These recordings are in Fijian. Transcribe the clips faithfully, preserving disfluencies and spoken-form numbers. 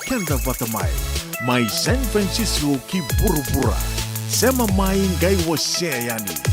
keda vata mai. Mai San Francisco ki vuravura. Sema mai qai wasea yani.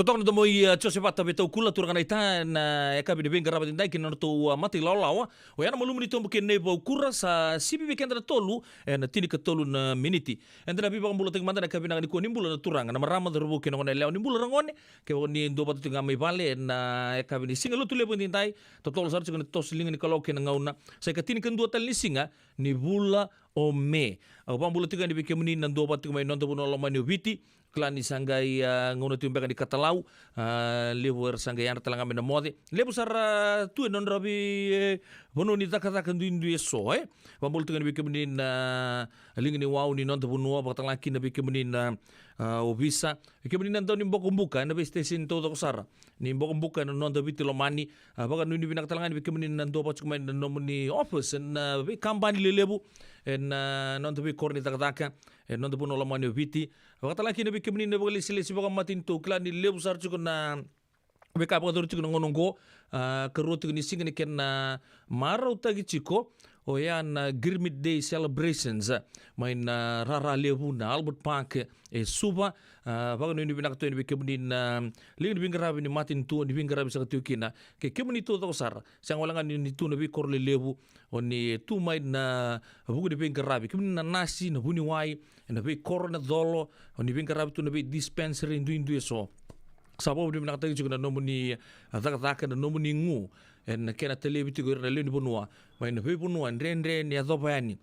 Totoka na domo i, a, Joseph Vata Vetaukula, turaga naita, na yakavi ni veiqaravi edaidai kei na nodratou, a, mata ilawalawa. Oya na malumu ni tobu kei Neivaukura, sa sivi vei keda na tolu ena tinikatolu na miniti. Eda na veivakabulataki mada na yakavi vinaka nikua. Ni bula na turaga, na marama, cauravou kei na goneyalewa. Ni bula ragone, kevaka ni dua vata tiko ga mai vale ena yakavi ni Siga Lotulevu edaidai. Totolo sara tiko na toso liga ni kaloko kei na gauna. Sa ikatinikadua tale ni siga ni vula o Me. Au vakabula tiko yani vei kemuni na dua vata tiko mai noda vanua lomani o Viti. Kila ni sa qai, a, gauna tiko beka ni katalau, a, levu era sa qai yadra tale ga mai na moce. Levu sara tu e nodra vei, e, vanua ni cakacaka duidui eso, e. Vakabula tiko yani vei kemuni na liga ni wau ni noda vanua, vakatalega kina vei kemuni na, a, ovisa. Vei kemuni na dau ni bokobuka ena vei station taucoko sara ni bokobuka ena noda Viti lomani. A, vakanuinui vinaka tale ga yani vei kemuni na dua vata tiko mai na nomuni office ena veikabani lelevu ena noda veikoro ni cakacaka ena noda vanua lomani o Viti. Vakatalega kina vei kemuni na vakalesilesi vakamatanitu, kila ni levu sara tiko na veika vakayacori tiko na gauna oqo. A, karua tiko ni siga ni kena marautaki tiko oya na Girmit Day celebrations, a, mai na rara levu na Albert Park e Suva. A, vakanuinui vinaka tu yani vei kemuni na liga ni veiqaravi ni matanitu, ni veiqaravi saka tiko kina. Kei kemuni taucoko sara, sega wale ga ni, ni tu na veikoro lelevu, o ni tu mai na vuku ni veiqaravi. Kemuni na nasi, na vuniwai, ena veikoro, na colo, o ni veiqaravi tu na vei dispensary duidui eso. Sa vakavinavinakataki tiko na nomuni, a, cakacaka, na nomuni gu ena kena talevi tiko ira na lewe ni vanua mai na veivanua dredre ni yacova yani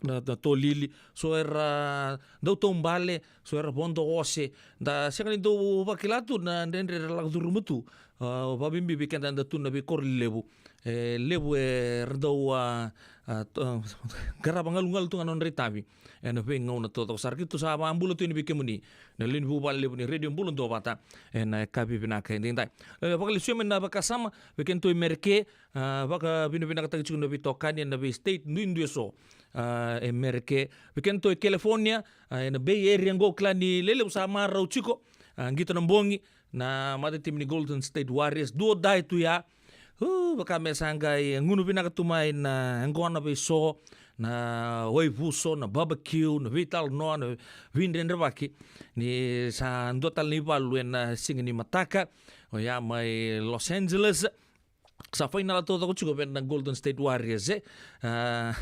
na, na tolili. So era dau taubale, so era vodo ose. Da sega ni dau vakila tu na dredre era lako curuma tu. A, vakabibi vei keda eda tu na veikoro lelevu. E levu era dau, a, a, to-, qarava galugalu tu ga na nodra itavi ena veigauna taucoko sara. Keitou sa vakabula tu yani vei kemuni na lewe ni vuvale levu ni Radio Bula Duavata ena yakavi vinaka edaidai. E, vakalesuya mai na vakasama vei kedatou e Mereke, a, vakavinavinakataki tiko na veitokani ena vei state duidui eso, a, e Mereke. Vei kedatou e California, a, ena Bay Area oqo, kila ni lelevu sa marau tiko, a, qito na bogi na matatimi ni Golden State Warriors, do or die tu ya. U, vaka me sa qai gunu vinaka tu mai na yaqona vei so, na waivuso, na barbecue, na veitalanoa, na veidredrevaki. Ni sa dua tale na ivalu ena siga ni mataka oya mai Los Angeles. Sa fainala taucoko tiko vei na Golden State Warriors, e. A,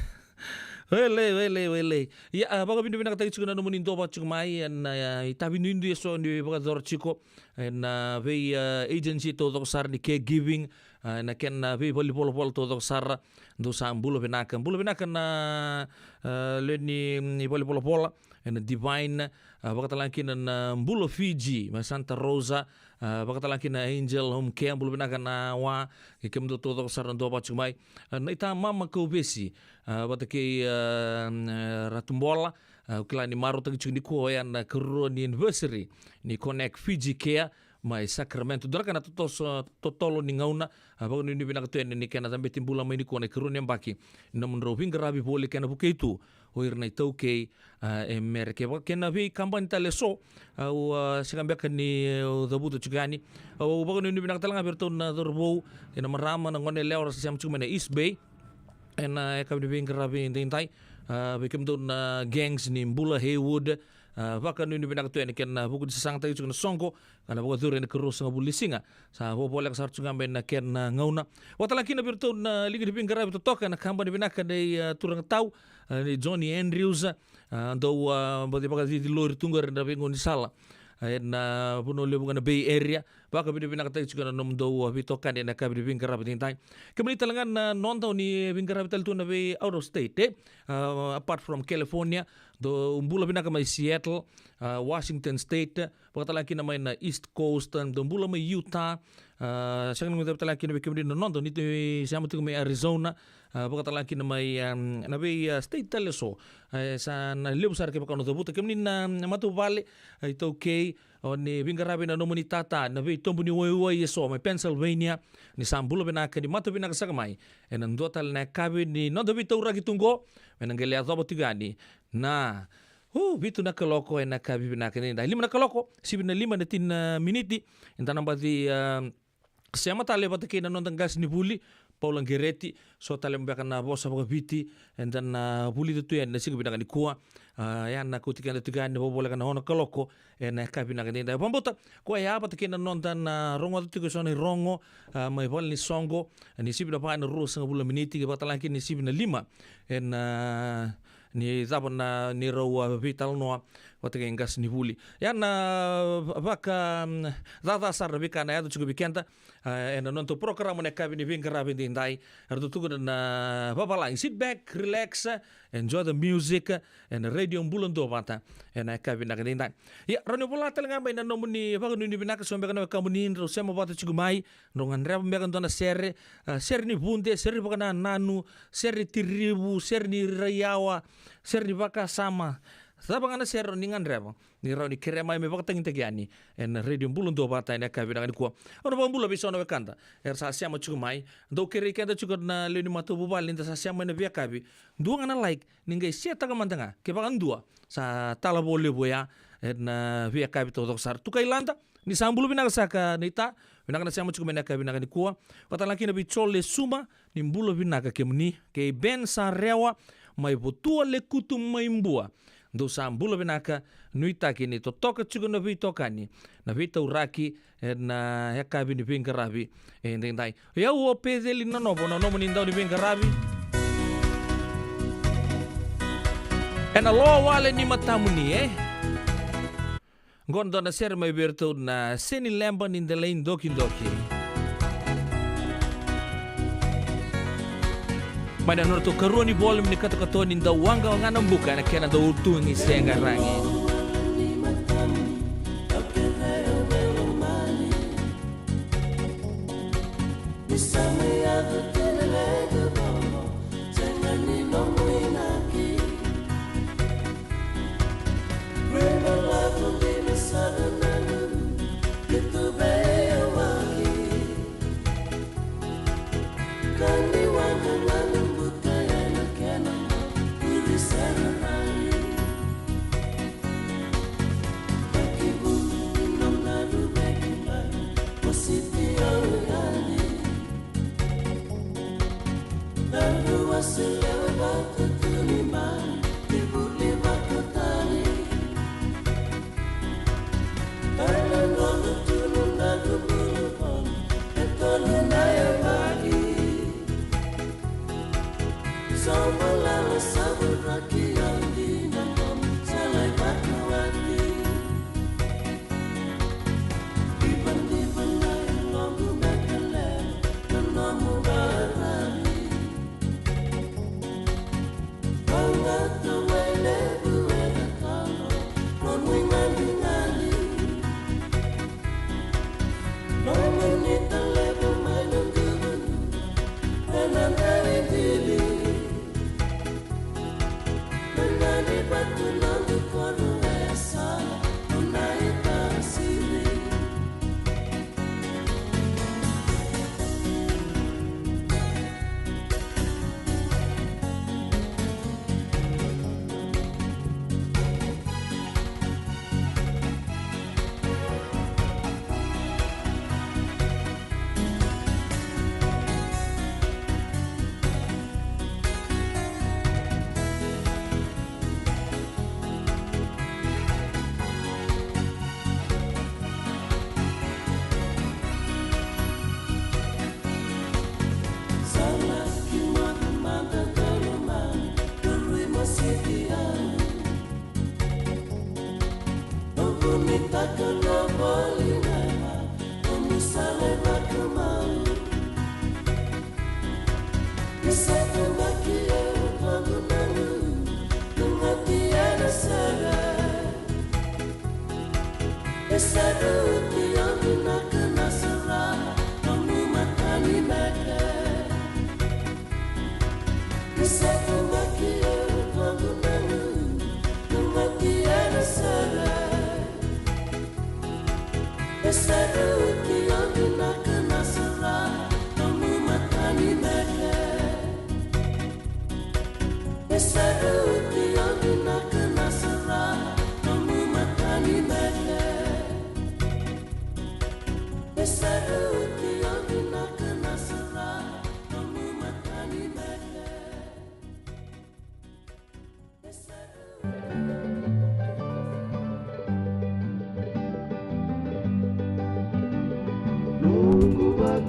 wele, wele, wele. Ia, a, vakavinavinakataki tiko na nomuni dua vata tiko mai ena, a, itavi duidui eso ni vakayacora tiko ena vei, a, agency taucoko sara ni caregiving, a, ena kena, a, veivalenivolavola taucoko sara. Dou sa bula vinaka, bula vinaka na, a, lewe ni, ni valenivolavola ena Divine, a, vakatalega kina na Bula Fiji mai Santa Rosa, a, vakatalega kina Angel Home Care, bula vinaka na wa, kei kemudou taucoko sara na dua vata tiko mai. A, na ita mama Kauvesi, a, vata kei, a, e, Ratu Bola, a, au kila ni marautaki tiko nikua oya na ikarua ni anniversary ni Connect Fiji Care mai Sacramento. Dua na ka na totoso, totolo ni gauna, a, vakanuinui vinaka tu yani ni kena cabeti bula mai nikua na ikarua ni yabaki ni nomudrau veiqaravi voli kei na vukei tu o ira na iTaukei, a, e Mereke. Vaka kei na veikabani tale eso, au, a, sega beka ni, e, au cavuta tiko yani. Au vakanuinui vinaka tale ga vei iratou na cauravou kei na marama, na goneyalewa era sa sema tiko mai na East Bay ena yakavi ni veiqaravi edaidai. A, vei kemudou na gangs ni Bula Haywood, a, vakanuinui vinaka tu yani kei na vuku ni sasagataki tiko na soqo ka na vakayacori ena ikaruasagavulu ni siga. Sa vovoleka sara tiko ga mai na kena gauna. Vakatalega kina vei iratou na liga ni veiqaravi totoka, na kabani vinaka nei, a, turaga tau, a, nei Johnny Andrews, a, dau, a, baci vakacici lori tu qori ena veigaunisala, a, ena vanua levu ga na Bay Area. Vakavinavinakataki tiko na nomudou, a, veitokani ena yakavi ni veiqaravi edaidai. Kemuni tale ga na noda o ni veiqaravi tale tu na vei out of state, e, a, apart from California, dou bula vinaka mai Seattle, a, Washington State, vakatalega kina mai na East Coast, dou bula mai Utah, a, sega ni guilecavi talega kina vei kemuni na noda o ni sema tiko mai Arizona, a, vakatalega kina mai, a, na vei, a, state tale eso. A, sa na levu sara kevaka o na cavuta. Kemuni na, na matavuvale, a, iTaukei, o ni veiqaravi ena nomuni tata na veitobu ni waiwai eso mai Pennsylvania, ni sa bula vinaka, ni mata vinaka saka mai ena dua tale na yakavi ni noda veitauraki tu qo, me na qai lai yacova tiko yani na, u, vitu na kaloko ena yakavi vinaka edaidai. Lima na kaloko sivi na lima na tini na miniti. Eda na baci, a, sema tale vata kei na noda qasenivuli, Paula Gereti, so tale beka na vosa vakaviti eda na vulica tu yani na siga vinaka nikua. A, ya na kauti keda tiko yani, vakavoleka na ono kaloko ena yakavi vinaka edaidai. Vakabauta koya vata kei na noda na rogoca tiko eso na irogo, a, mai vale ni soqo, ni sivi na va ena ruasagavulu na miniti, kei vakatalega kina ni sivi na lima ena, ni cava na neirau, a, veitalanoa vata kei qasenivuli. Ya na vaka, mm, caca sara na veika na yaco tiko vei keda, a, ena nodatou porokaramu na yakavi ni veiqaravi edaidai. Eratou tukuna na vavalagi, sit back, relax, enjoy the music, ena Radio Bula Duavata ena yakavi vinaka edaidai. Ia, rawa ni vola tale ga mai na nomuni vakanuinui vinaka, so beka na wekamuni drau sema vata tiko mai, drau gadreva beka dua na sere, a, sere ni vude, sere ni vakanananu, sere ni tirivu, sere ni raiyawa, sere ni vakasama. Cava ga na sere ni gadreva, ni rawa ni kerea mai me vakatagitaki yani ena Radio Bula Duavata ena yakavi vinaka nikua. Au na vakabula vei so na wekada era sa sema tiko mai. Dau kerei keda tiko na lewe ni matavuvale, ni da sa sema ena veiyakavi, dua ga na like, ni qai share-taka mada ga, kevaka dua sa talavo levu oya ena veiyakavi taucoko sara. Tukai Lada, ni sa bula vinaka saka naita, vinaka na sema tiko mai ena yakavi vinaka nikua. Vakatalega kina vei Jole Suma, ni bula vinaka kemuni. Kei Ben Sarewa mai Votua Lekutu mai Bua, dou sa bula vinaka. Nuitaki ni totoka tiko na veitokani, na veitauraki ena yakavi ni veiqaravi edaidai. O yau o Peceli Nanovo, na nomuni dau ni veiqaravi. Ena loa wale ni matamuni, e? Qo na dua na sere mai vei iratou na Seni Leba ni Delai Dokidoki. Mai na nodratou karua ni volume ni katokatoni Dau Waqa Ga Na Buka, ena kena dau utugi se qaravi.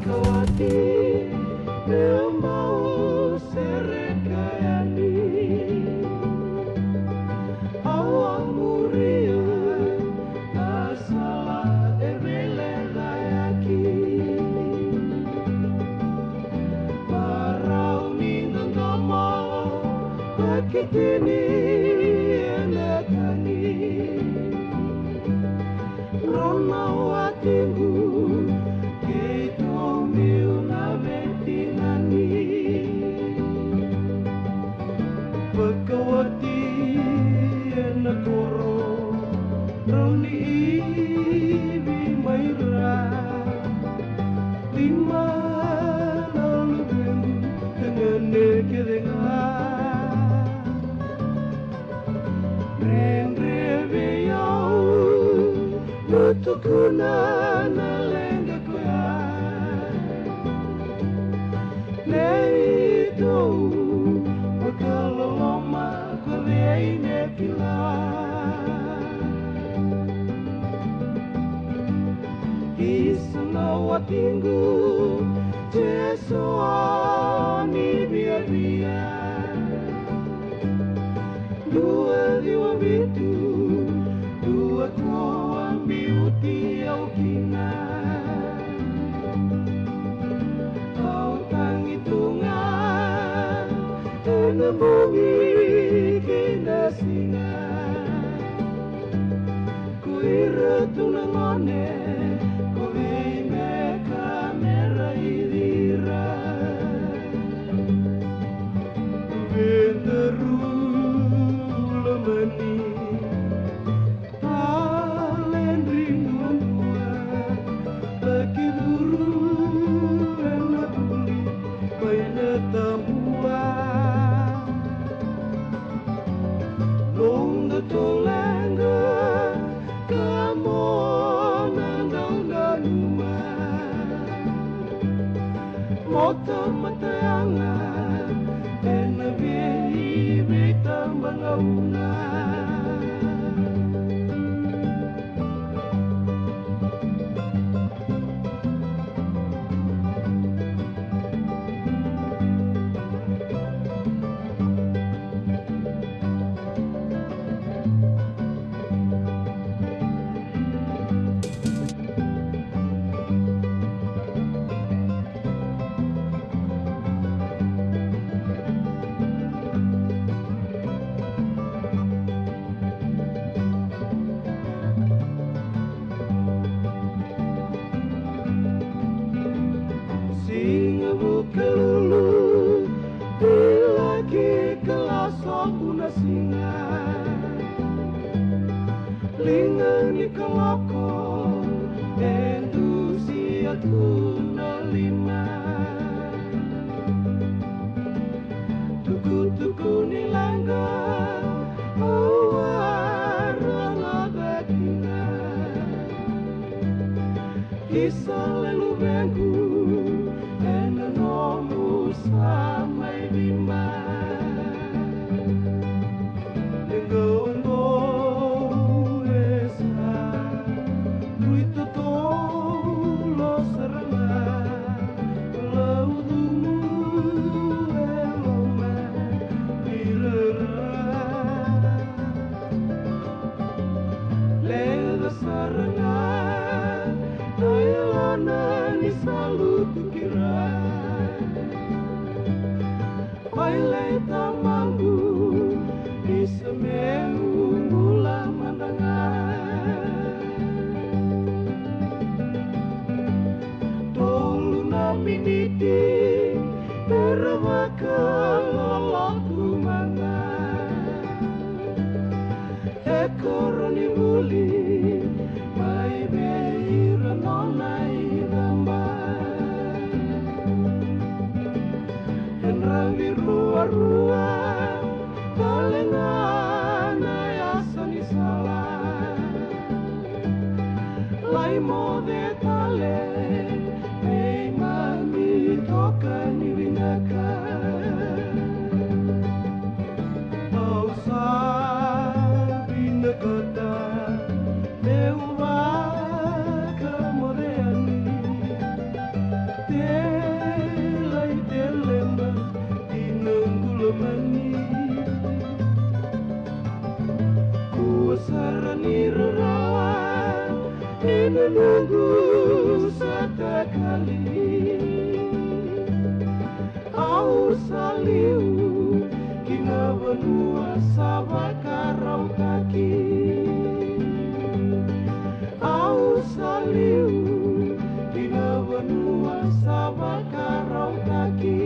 Kawati, meu bau sereka yani. Au a muria na sala e veilecayaki. Marau ni dodomo, pakitini ena tagi. Rau na watiqu, keitou biu na veitinani. Vakawati ena koro, rau ni ivi mai ra. Lima na luvequ, tagane kece ga. Dredre vei au, meu tukuna na leqa koya. Neitou vakaloloma, ko cei me kila? Isa na watiqu, Jisu ni viavia. Dua ciwa vitu, dua ko a biuti au kina. Au tagi tu ga ena bogi kei na siga. Ko ira tu na gone, ko vei me ka me raici ira? Vedaru lomani, taledri duadua, laki curu ena vuli mai na tabua. Nodatou leqa ka mo na dau nanuma. Mo tamata yaga ena vei, veitabagauna. Siga Vukelulu, e laki kalasobu na siga. Liga ni kaloko e dusia tu na lima. Tukutuku ni leqa au a rogoca kina. Isa le luvequ, ena nomu sa mai vima. Leqa oqo e sa rui totolo sara ga. Laucumu e loma ni rara. Leqa sara ga na yalona ni sa lutu ki ra. Mai lai tamaqu, isa meu bula mada ga. Tolu na miniti me ra vakaloloku mada. E koro ni vuli, mai vei ira nona icaba. E dravi ruarua tale ga na yasa ni sala. Lai moce tale, veimami toka ni vinaka. Au sa vinakata meu vakamoce yani. Liu ki na vanua sa vakarautaki. Au sa liu ki na vanua sa vakarautaki.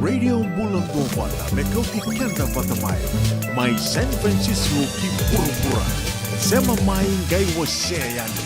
Radio Bula Duavata, me kauti keda vata mai. Mai San Francisco ki vuravura. Sema mai, qai wasea yani.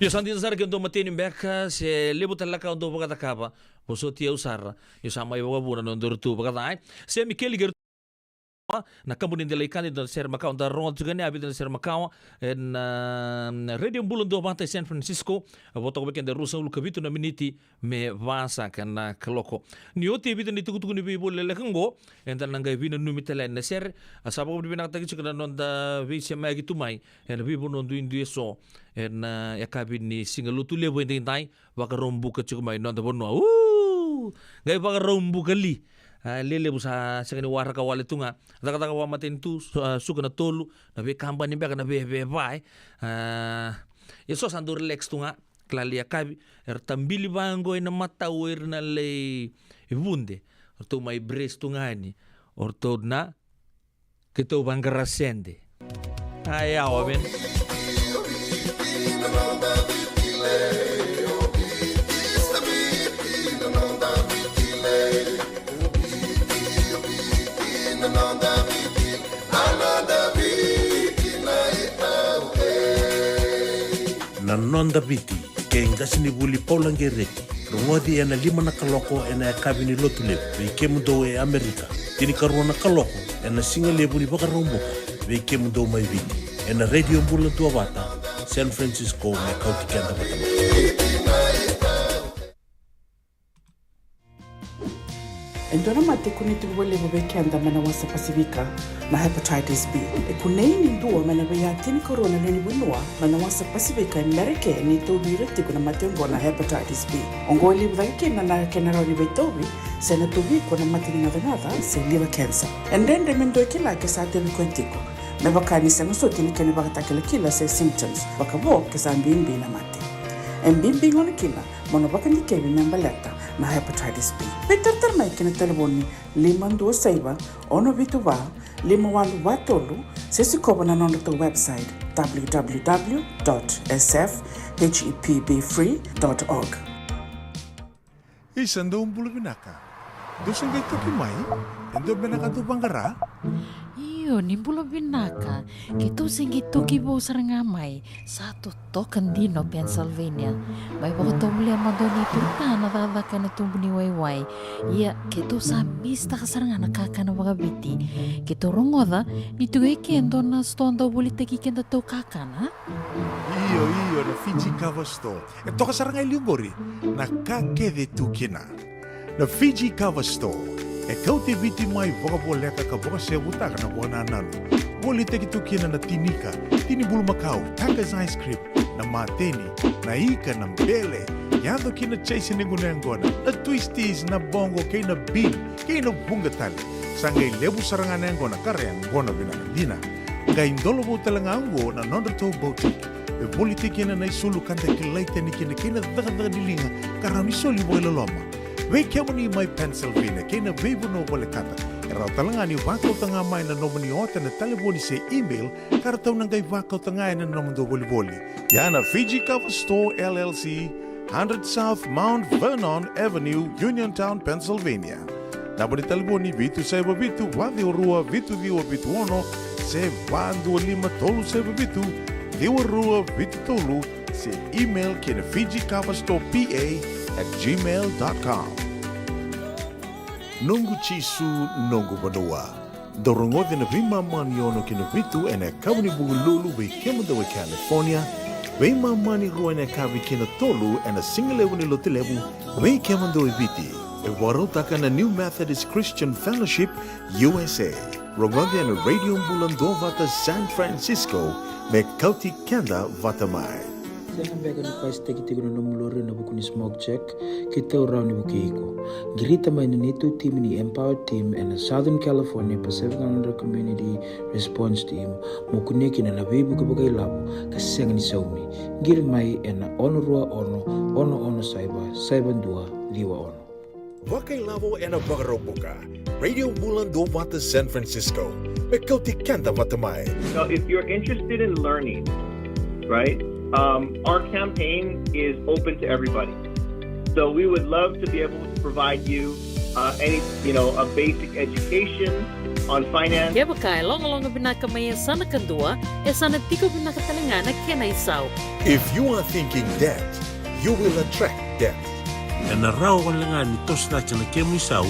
Io, sa dina sara ke dou mateni beka se levu tale na ka dou vakacakava. Vosoti au sara. Io, sa mai vakavuna na nodaru tu vakaca, e. Se mi keli keri na kabu ni delai kani da sere makawa, da rogo tiko ni a vica na sere makawa ena, ah, Radio Bula Duavata e San Francisco. Vo toka vei keda ruasagavulu ka vitu na miniti me vasaka na kaloko. Ni oti e vica ni tukutuku ni veivoli leleka oqo, eda na qai vinanumi tale na sere. A sa vakavinavinakataki tiko na noda veisemaki tu mai ena veivanua duidui eso ena, ah, yakavi ni Siga Lotulevu edaidai. Vakarau buka tiko mai noda vanua. Uu! Qai vakarau buka li. Ah, lelevu sa sega ni waraka wale tu ga. Cakacaka vakamatanitu, su-, ah, suka na tolu, na veikabani beka na veveva, e. Ah, e so sa dau relax tu ga. Kila li yakavi, era tabili vaqo ena matau o ira na lai vude. O ratou mai brace tu ga yani. O ratou na Keitou vaqara sede. A, e yawa vei na. Na Noda Viti, kei qasenivuli Paula Qereti. Rogoci ena lima na kaloko ena yakavi ni Lotulevu vei kemudou e Amerika. Tinikarua na kaloko ena sigalevu ni Vakaraubuka vei kemudou mai Viti, ena Radio Bula Duavata, San Francisco, me kauti keda vata mai. E dua na mate e kunei tiko vakalevu vei keda mai na wasa Pasifika na hepatitis B. E kunei ni dua mai na veiya tinikarua na lewe ni vanua mai na wasa Pasifika e Merika e tauvi ira tiko na mate oqo na hepatitis B. Oqo e levu cake kina na kena rawa ni veitauvi se na tauvi iko na mate ni gacagaca se liver cancer. E dredre me dua e kila ke sa tauvi koya tiko, me vaka ni sega soti na kena ivakatakilakila se symptoms, vakavo ke sa bibi na mate. E bibi gona kina mo na vakadikevi me baleta na hepatitis B. Veitaratara mai ki na talevoni lima dua saiva, ono vitu va, lima walu va tolu, se sikova na nodratou website, w w w dot s f h e p b free dot org. Isa, dou bula vinaka. Dou se qai toki mai? E dua beka na ka dou vaqara? Io, ni bula vinaka. Keitou se qai toki vou sara ga mai. Sa totoka dina o Pennsylvania. Mai vakatovolea mada o neitou ita na cakacaka ena tubu ni waiwai. Ia, keitou sa misitaka sara ga na kakana vakaviti. Keitou rogoca ni tiko e ke e dua na sitoa dau volitaki kedatou kakana. Io, io, na Fiji Cover Store. E toka sara ga e liu qori na ka kece e tu kina. Na Fiji Cover Store e kauti Viti mai vakavoleka ka vakasevutaka na vakanananu. Volitaki tu kina na tinika, tini bulumakau, Taka's ice cream, na mateni, na ika, na bele, yaco ki na chase ni gunu yaqona, na twisties, na boqo kei na bean, kei na vuqa tale. Sa qai levu sara ga na yaqona ka ra yaqona vinaka dina. Qai dolovou tale ga oqo na nodratou boutique. E volitaki kina na isulu ka da kilai tani kina kei na cakacaka ni liga ka rawa ni soli vakailoloma. Vei kemuni mai Pennsylvania kei na veivanua volekata, e rawa tale ga ni vakauta ga mai na nomuni ota ena talevoni se email ka ratou na qai vakauta ga ena nomudou volivoli. Ia na Fiji Cover Store L L C, hundred South Mount Vernon Avenue, Uniontown, Pennsylvania. Naba ni talevoni vitu saiva vitu, va ciwa rua, vitu ciwa vitu ono, se va dua lima tolu saiva vitu, ciwa rua vitu tolu, se email ki na Fiji Cover Store P A at gmail dot com. Noqu Jisu, noqu vanua. Dou rogoci na veimama ni ono ki na vitu ena yakavi ni Vukelulu vei kemudou e California, veimama ni rua ena yakavi ki na tolu ena sigalevu ni Lotulevu vei kemudou e Viti. E vakarautaka na New Methodist Christian Fellowship U S A. Rogoci ena Radio Bula Duavata San Francisco me kauti keda vata mai. Sega beka ni pasitaki tiko na nomu lori ena vuku ni smoke check? Keitou rawa ni vukei iko. Qirita mai na neitou timi ni Empower Team ena Southern California Pacific Islander Community Response Team mo kunea kina na veivuke vakailavo ka sega ni saumi. Qiri mai ena ono rua ono, ono ono saiva, saiva dua ciwa ono. Vakailavo ena Vakaraubuka. Radio Bula Duavata San Francisco. Me kauti keda vata mai. So if you're interested in learning, right, um, our campaign is open to everybody. So we would love to be able to provide you, uh, any, you know, a basic education on finance. Kevaka e logaloga vinaka mai e sa na kadua, e sa na tiko vinaka tale ga na kena isau. If you are thinking debt, you will attract debt. Ena rawa wale ga ni toso cake na kemu isau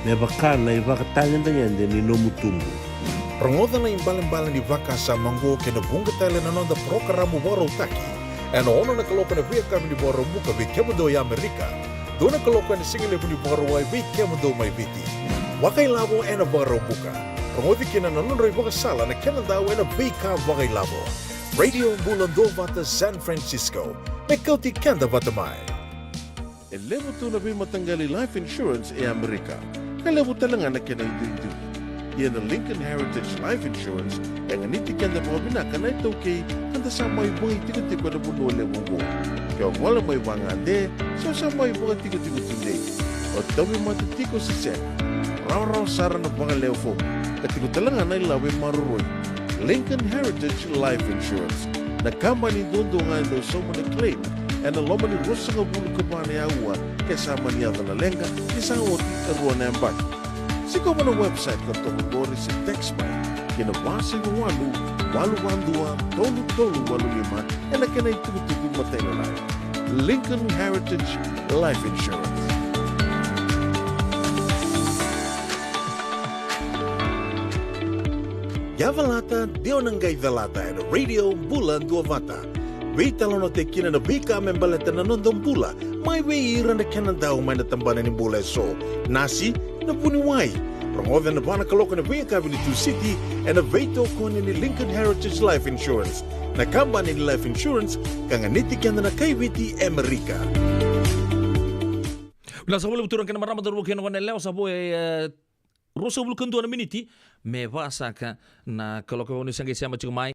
me vaka na ivakatagedegede ni nomu tubu. Rogoca na ibalebale ni vakasama oqo kei na vuqa tale na noda parokaramu vakarautaki ena ono na kaloko ena veiyakavi ni Vakaraubuka vei kemudou e Amerika, dua na kaloko ena sigalevu ni Vakarauwai vei kemudou mai Viti. Vakailavo ena Vakaraubuka. Rogoci kina na nodra ivakasala na kena dau ena veika vakailavo. Radio Bula Duavata San Francisco. Me kauti keda vata mai. E levu tu na veimataqali life insurance e Amerika, ka levu tale ga na kena iduidui. Ia na Lincoln Heritage Life Insurance e ganiti keda vakavinaka na iTaukei ka da sa mai vakaitikotiko ena vanua levu oqo. Ke o gole mai vagade se o sa mai vakatikotiko tudei, o tauvimate tiko se sega, Rawarawa sara na vagalewa fomu, ka tiko tale ga na ilavo e maroroi. Lincoln Heritage Life Insurance, na kabani duadua ga e dau sauma na claim ena loma ni ruasagavulu ka va na aua ke sa mani yaco na leqa ni sa oti e rua na yabaki. Sikova na website ka toka qori se text mai ki na va saiva walu, walu va dua, tolu tolu walu lima, ena kena itukutuku matailalai. Lincoln Heritage Life Insurance. Yavalata, de o na qai calata ena Radio Bula Duavata. Veitalanoataki kina na veika me baleta na noda bula, mai vei ira na kena dau mai na tabana ni bula eso. Nasi, na vuniwai. Rogoca ena va na kaloko ena veiyakavi ni Tusiti ena veitokoni ni Lincoln Heritage Life Insurance, na kabani ni life insurance ka ganiti keda na kaiviti Amerika. Vinaka saka vakalevu turaga kei na marama, cauravou kei na goneyalewa, sa vo e, e, ruasagavulu ka dua na miniti me va saka na kaloko. Vaka ni sa qai sema tiko mai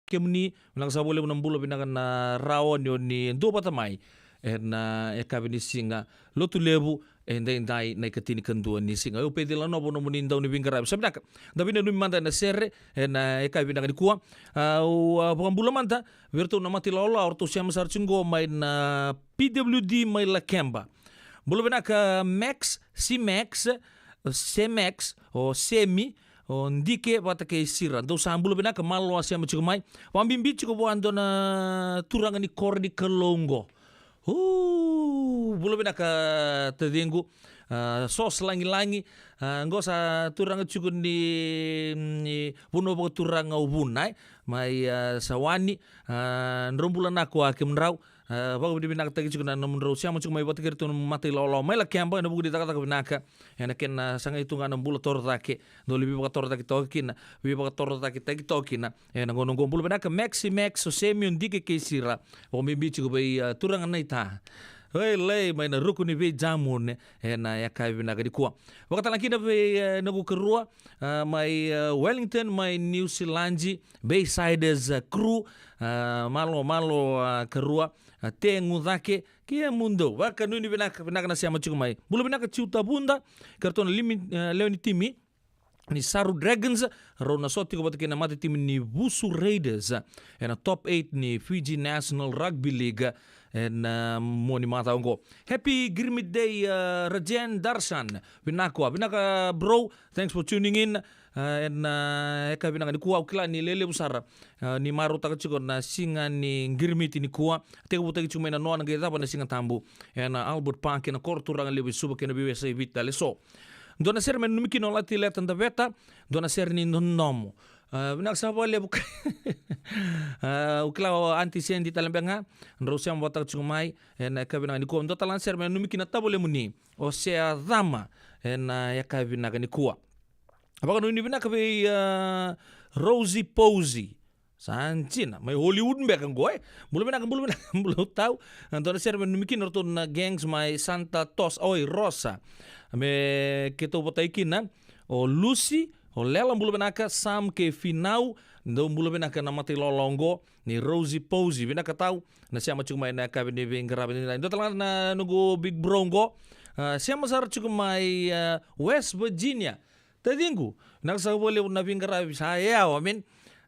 kemuni, vinaka saka vakalevu na bula vinaka na rawa ni o ni duavata mai ena, e, yakavi ni siga Lotulevu, e, edaidai na ikatinikadua ni siga. Au Pecila Novo, nomuni dau ni veiqaravi. Sa vinaka, da veinanumi mada ena sere ena, e, yakavi vinaka nikua. A, au, a, vakabula mada vei iratou na mata ilawalawa, o ratou sema sara tiko qo mai na P W D mai Lakeba. Bula vinaka Max, si Max, se Max, o Semi, o Dike vata kei Sira. Dou sa bula vinaka, malo a sema tiko mai. Vakabibi tiko vua dua na turaga ni koro ni Kalou qo. Uu, bula vinaka taciqu. A, Sos Lagilagi. A, qo sa turaga tiko ni, ni vanua vakaturaga o Vuna, e? Mai, a, Sawani. A, drau bula vinaka vua kemudrau. A, vakavinavinakataki tiko na nomudrau sema tiko mai vata kei iratou na mata ilawalawa mai Lakeba ena vuku ni cakacaka vinaka ena kena sagai tu ga na bula torocake. Dou lai veivakatorocaketaki toka kina, veivakatorocaketaki toka kina ena gauna oqo. Bula vinaka Maxi Max, o Semi, o Dike kei Sira. Vakabibi tiko vei, a, turaga naita. Oi, lai mai na ruku ni veijamune ena yakavi vinaka nikua. Vakatale kina vei, e, noqu karua, a, mai, e, Wellington, mai New Zealand, Baysiders, a, crew, a, malo, malo, a, karua, a, tegu cake, kemudou. Vakanuinui vinaka, vinaka na sema tiko mai. Bula vinaka Tiu Tavuda, kei ratou na limi, e, lewe ni timi ni Saru Dragons, rau na sota tiko vata kei na mata timi ni Vusu Raiders, e, ena top eight ni Fiji National Rugby League, e, ena, e, mua ni macawa oqo. Happy Girmit Day, e, Rajen Darshan. Vinaka, vinaka bro. Thanks for tuning in. A, ena, e, yakavi vinaka nikua, au kila ni lelevu sara, a, ni marautaka tiko na siga ni qirimiti nikua. Tekivutaki tiko mai na noa na qai cava na Siga Tabu ena Albert Park, ena koro turaga levu e Suva kei na veiwasei Viti tale eso. Dua na sere me nanumi kina o Lati Leta Daveta, dua na sere ni dodomo. A, vinaka saka vakalevu. A, au kila o Aunty Sandy tale beka ga, drau sema vakataka tiko mai ena yakavi vinaka nikua. Dua tale na sere me nanumi kina na tavalemuni o Sea Cama ena yakavi vinaka nikua. Vakanuinui vinaka vei, a, Rosie Posey. Sa dina, mai Hollywood beka qo, e. Bula vinaka, bula vinaka, bula tau. A, dua na sere me nanumi kina o ratou na gangs mai Santa Tos, oi, Rosa. Me keitou votai kina o Lucy, o Lela, bula vinaka, Sam kei Finau. Dou bula vinaka na mata ilawalawa oqo ni Rosie Posey. Vinaka tau na sema tiko mai na yakavi ni veiqaravi. Dua tale ga na noqu big bro oqo, a, sema sara tiko mai, a, West Virginia. Taciqu, vinaka saka vakalevu na veiqaravi, sa yawa, amen.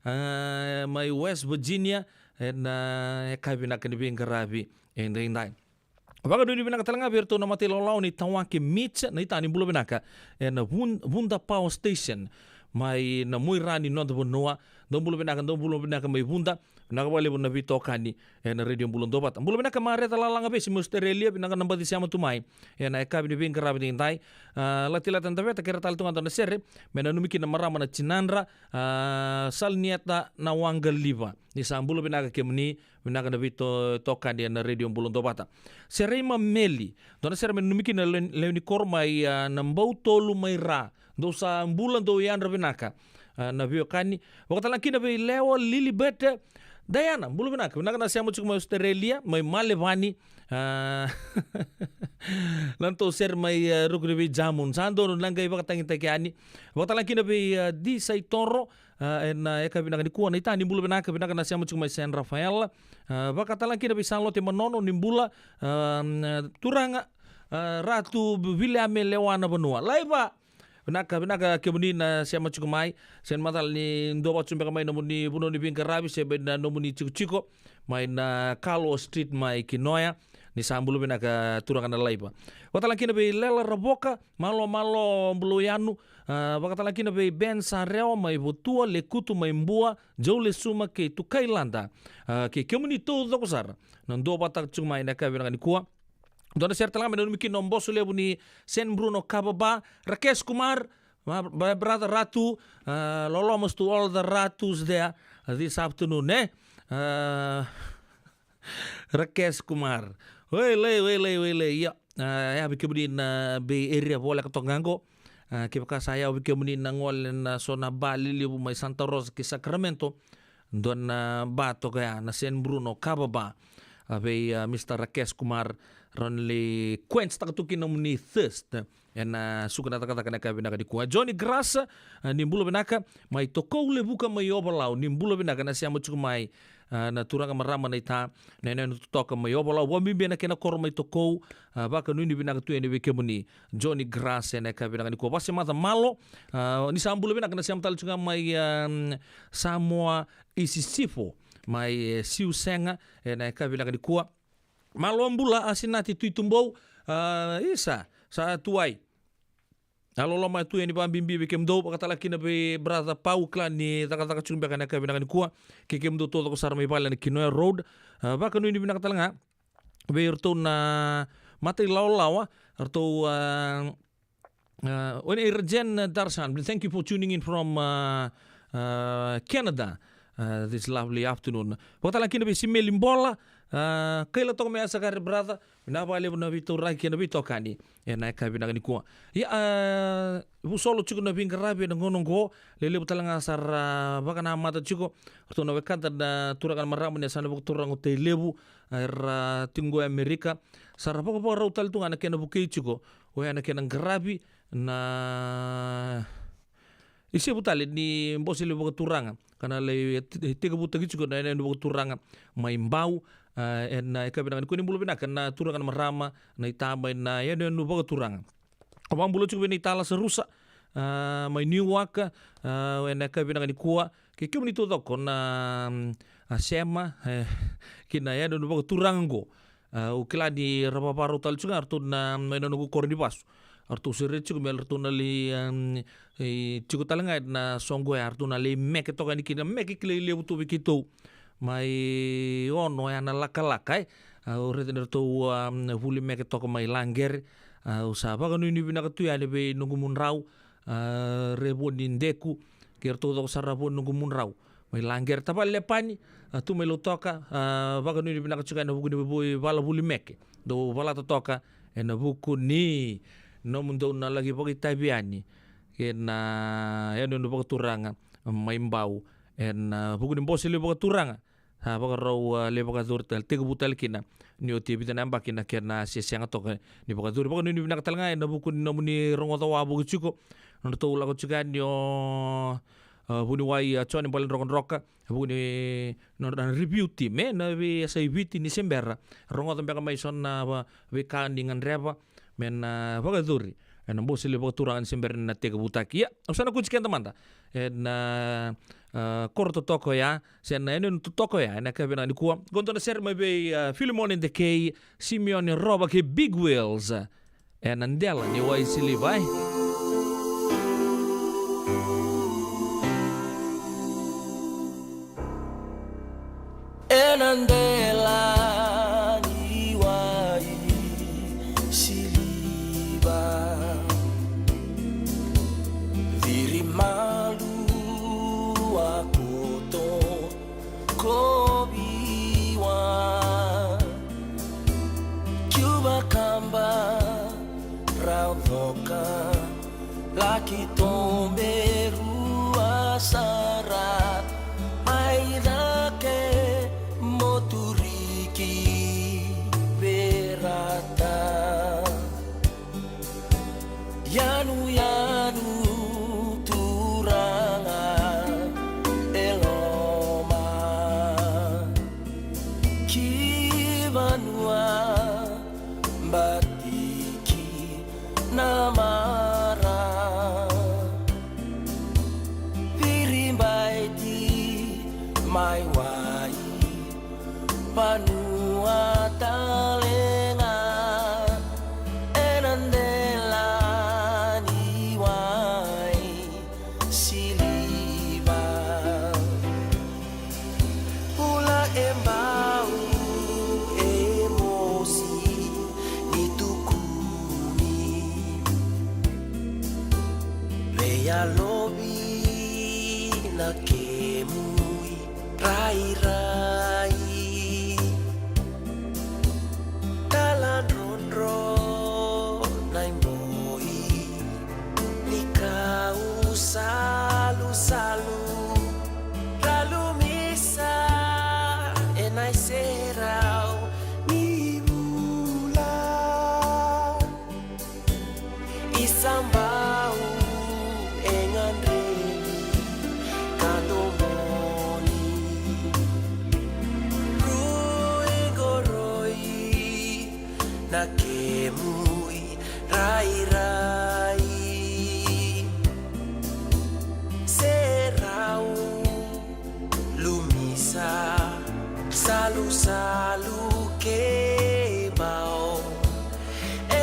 A, mai West Virginia, ena, e, yakavi vinaka ni veiqaravi edaidai. Vakanuinui vinaka tale ga vei iratou na mata ilawalawa ni Tawake Mitch, na itani, bula vinaka ena Vun-, Vuda Power Station, mai na Muaira ni noda vanua. Dou bula vinaka, dou bula vinaka mai Vuda. Vinaka vakalevu na veitokani ena Radio Bula Duavata. Bula vinaka Mareta Lalagavesi mai Australia, vinaka na baci sema tu mai ena yakavi ni veiqaravi edaidai. A, Lati Leta Daveta, kerea tale tu ga dua na sere me nanumi kina na marama na tinadra, a, Salnieta Nawaqaliva. Ni sa bula vinaka kemuni, vinaka na veito-, tokani ena Radio Bula Duavata. Serei Mameli, dua na sere me nanumi kina na lewe-, lewe ni koro mai, a, na Bautolu mai Ra. Dou sa bula, dou yadra vinaka, a, na veiwekani. Vakatale ga kina vei Lewa Lilibete Diana, bula vinaka. Vinaka na sema tiko mai Australia, mai Malevani. A, na nodatou sere mai, a, ruku ni veijamune. Sa donu na qai vakatagitaki yani. Vakatale ga kina vei, a, Di Saitoro, a, ena, a, yakavi vinaka nikua, na itani, bula vinaka, vinaka na sema tiko mai San Rafael. A, vakatale ga kina vei Salote Manono, ni bula, a, turaga, A, Ratu Viliame Lewa na vanua. Laiva. Vinaka, vinaka kemuni na sema tiko mai. Sega ni macala ni dua vata tiko beka mai nomuni vanua ni veiqaravi se beka na nomuni tikotiko mai na Carlo Street mai Kinoya. Ni sa bula vinaka turaga na laiva. Vakatala kina vei Lela Ravoka, malo, malo, bula yanu. A, vakatala kina vei Ben Sarewa mai Votua, Lekutu mai Bua, Joe Lesuma kei Tukai Lada. A, kei kemuni taucoko sara na dua vata tiko mai na yakavi vinaka nikua. Dua na sere tale ga me nanumi kina o boso levu ni San Bruno Kava Bar, Rakesh Kumar, my, my brother Ratu, uh, lolomas to all the Ratus there, uh, this afternoon, eh? Uh, Rakesh Kumar. Wailei, wailei, wailei, ia. Uh, yavi kemuni na Bay Area voleka toka ga qo. Uh, kevaka sa yavi kemuni na gole na so na bar lelevu mai Santa Rosa ki Sacramento. Dua na bar toka ya na San Bruno Kava Bar. A vei, a, Mister Rakesh Kumar, rawa ni lai quench taka tu kina nomuni thirst. Ena suka na cakacaka na yakavi vinaka nikua. Johnny Grass, a, ni bula vinaka, mai Tokou Levuka mai Ovalau, ni bula vinaka na sema tiko mai, a, na turaga marama naita, na yanuyanu totoka mai Ovalau, vakabibi na kena koro mai Tokou, a, vakanuinui vinaka tu yani vei kemuni. Johnny Grass ena yakavi vinaka nikua. Vase maca malo, a, ni sa bula vinaka na sema tale tiko ga mai, a, Samoa Isisifo, mai, e, Siusega, ena yakavi vinaka nikua. Malo bula, a, Sinati Tuitubou, a, isa, sa tuai. A loloma tu yani vakabibi vei kemudou, vakatala kina vei brother Pau, kila ni cakacaka tiko beka na yakavi vinaka nikua, kei kemudou taucoko sara mai vale na Kinoya Road, a, vakanuinui vinaka tale ga, vei iratou na mata ilawalawa, ratou, a, a, o nei Rajen Darshan, thank you for tuning in from, a, a, Canada, a, this lovely afternoon. Vakatala kina vei Simeli Bola, a, kaila toka mai Asagare brother, vinaka vakalevu na veitauraki kei na veitokani ena yakavi vinaka nikua. Ia, a, vusolo tiko na veiqaravi ena gauna oqo, lelevu tale ga sara vakanamata tiko, ratou na wekada na turaga na marama ni yasana vakaturaga o Tailevu, era tiko qo e Amerika, sa ra vakavakarau tale tu ga na kena vukei tiko, oya na kena qaravi na isevu tale ni bose levu vakaturaga, ka na lai te-, tekivutaki tiko na yanuyanu vakaturaga mai Bau, a, ena yakavi vinaka nikua. Ni bula vinaka na turaga na marama, naita mai na yanuyanu vakaturaga. Au vakabula tiko vei naita Lasarusa, a, mai Newark, a, ena yakavi vinaka nikua. Kei kemuni taucoko na, mm, a, sema, e, ki na yanuyanu vakaturaga oqo. A, au kila ni ra vakavakarau tale tiko ga ratou na, mai na noqu koro ni vasu. Ratou sere tiko me ratou na lai, em, e, tiko tale ga ena soqo ya, ratou na lai meke toka yani kina, meke kilai levu tu vei keitou. Mai Ono ya na lakalaka, e. A, au raica ni ratou, a, vuli meke toka mai Laqere. A, au sa vakanuinui vinaka tu yani vei noqu mudrau, a, Revoni Deku, kei ratou taucoko sara vua noqu mudrau. Mai Laqere, tavale Lepani, a, tu mai Lautoka, a, vakanuinui vinaka tiko ena vuku ni vuli, vala vuli meke. Dou valata toka ena vuku ni nomudou na laki vakaitavi yani ena yanuyanu vakaturaga mai Bau, ena vuku ni bose levu vakaturaga. A, vakarau, a, lai vakayacori tale, tekivu tale kina ni oti e vica na yabaki na kena se sega toka ni vakayacori. Vakanuinui vinaka tale ga ena vuku ni nomuni rogoca wavoki tiko, nodratou lako tiko yani o, a, vuniwai, a, Jone Baledrokadroka, vuku ni nodra na review team, e, na veiyasai Viti ni se bera rogoca beka mai so na va-, veika ni gadreva me na vakayacori ena bose levu vakaturaga ni se bera ni na tekivutaki. Ia, au sa na kauti keda mada ena, a, koro totoka oya, se na yanuyanu totoka oya ena yakavi vinaka nikua. Qo dua na sere mai vei, a, Filimone Dekei, Simeone Rova kei Big Wheels. Ena dela ni wai siliva, e. Ena dela ni wai siliva, ciri malua koto, koviwa, kiuva kaba, rau coka, laki tobe rua sara, mai cake mo turiki verata. Yanuyanu turaga e loma ki vanua bati Mai wai vanua tale ga ena dela ni wai siliva. Bula e bau e mosi ni tukuni. Veiyalovi na kemu irairai. Taladrodro na iboi ni kau salusalu. Ra lumisa ena iserau ni vula. Isabau e gadrevi ka domoni. Rui qoroi na kemu irairai. Serau lumisa, salusalu kei bau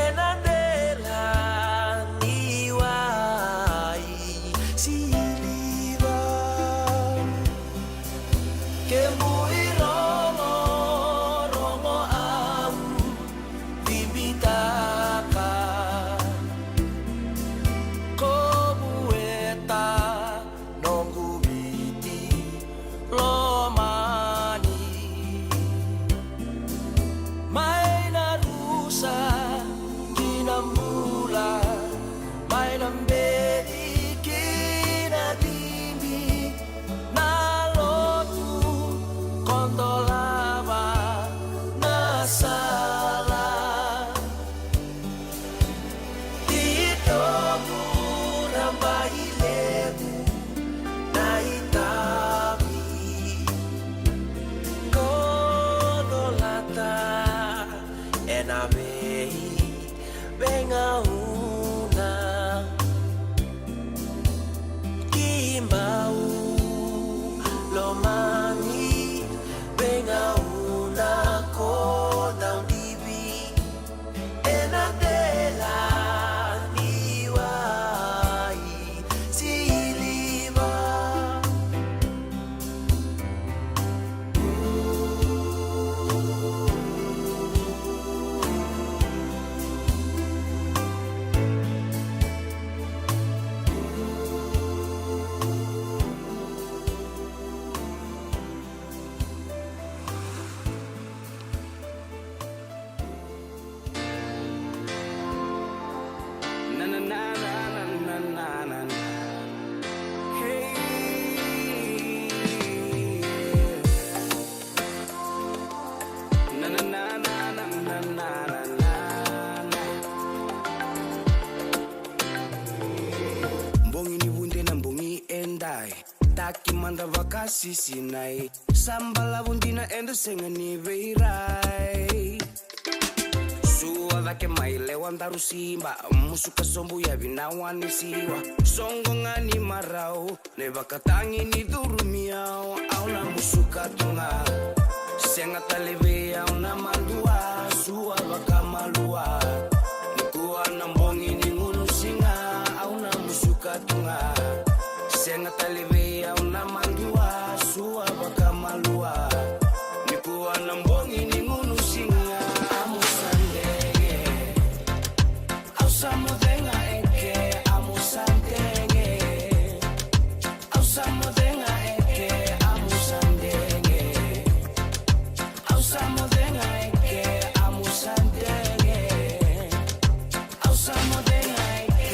ena dela ni wai siliva. Kemu irogorogo au bibitaka. Kovueta noqu Viti lomani. Mai na rusa ki na bula, mai na beci ki na cibi, na lotu kodolava na sala. Titobu na bai levu na itavi. Kodolata ena vei veigauna. Kibau lomani veigauna ko daudivi. Ena dela ni wai siliva. Bogi ni vude na bogi edai. Taki mada vakasisinai. Sa balavu dina eda sega ni veirai. Sua cake mai lewa daru siba. Musuka sobu yavi na wani siwa. Soqo ga ni marau. Na ivakatagi ni curumi au. Au na musuka tu ga. Sega tale vei au na madua. Sua vakamalua. Nikua na bogi ni gunu siga. Au na musuka tu ga. Sega tale vei au na madua, sua vakamalua. Nikua na bogi ni gunu siga, amu sa dege. Au sa moce ga eke, amu sa dege. Au sa moce ga eke, amu sa dege. Au sa moce ga eke, amu sa dege. Au sa moce ga eke.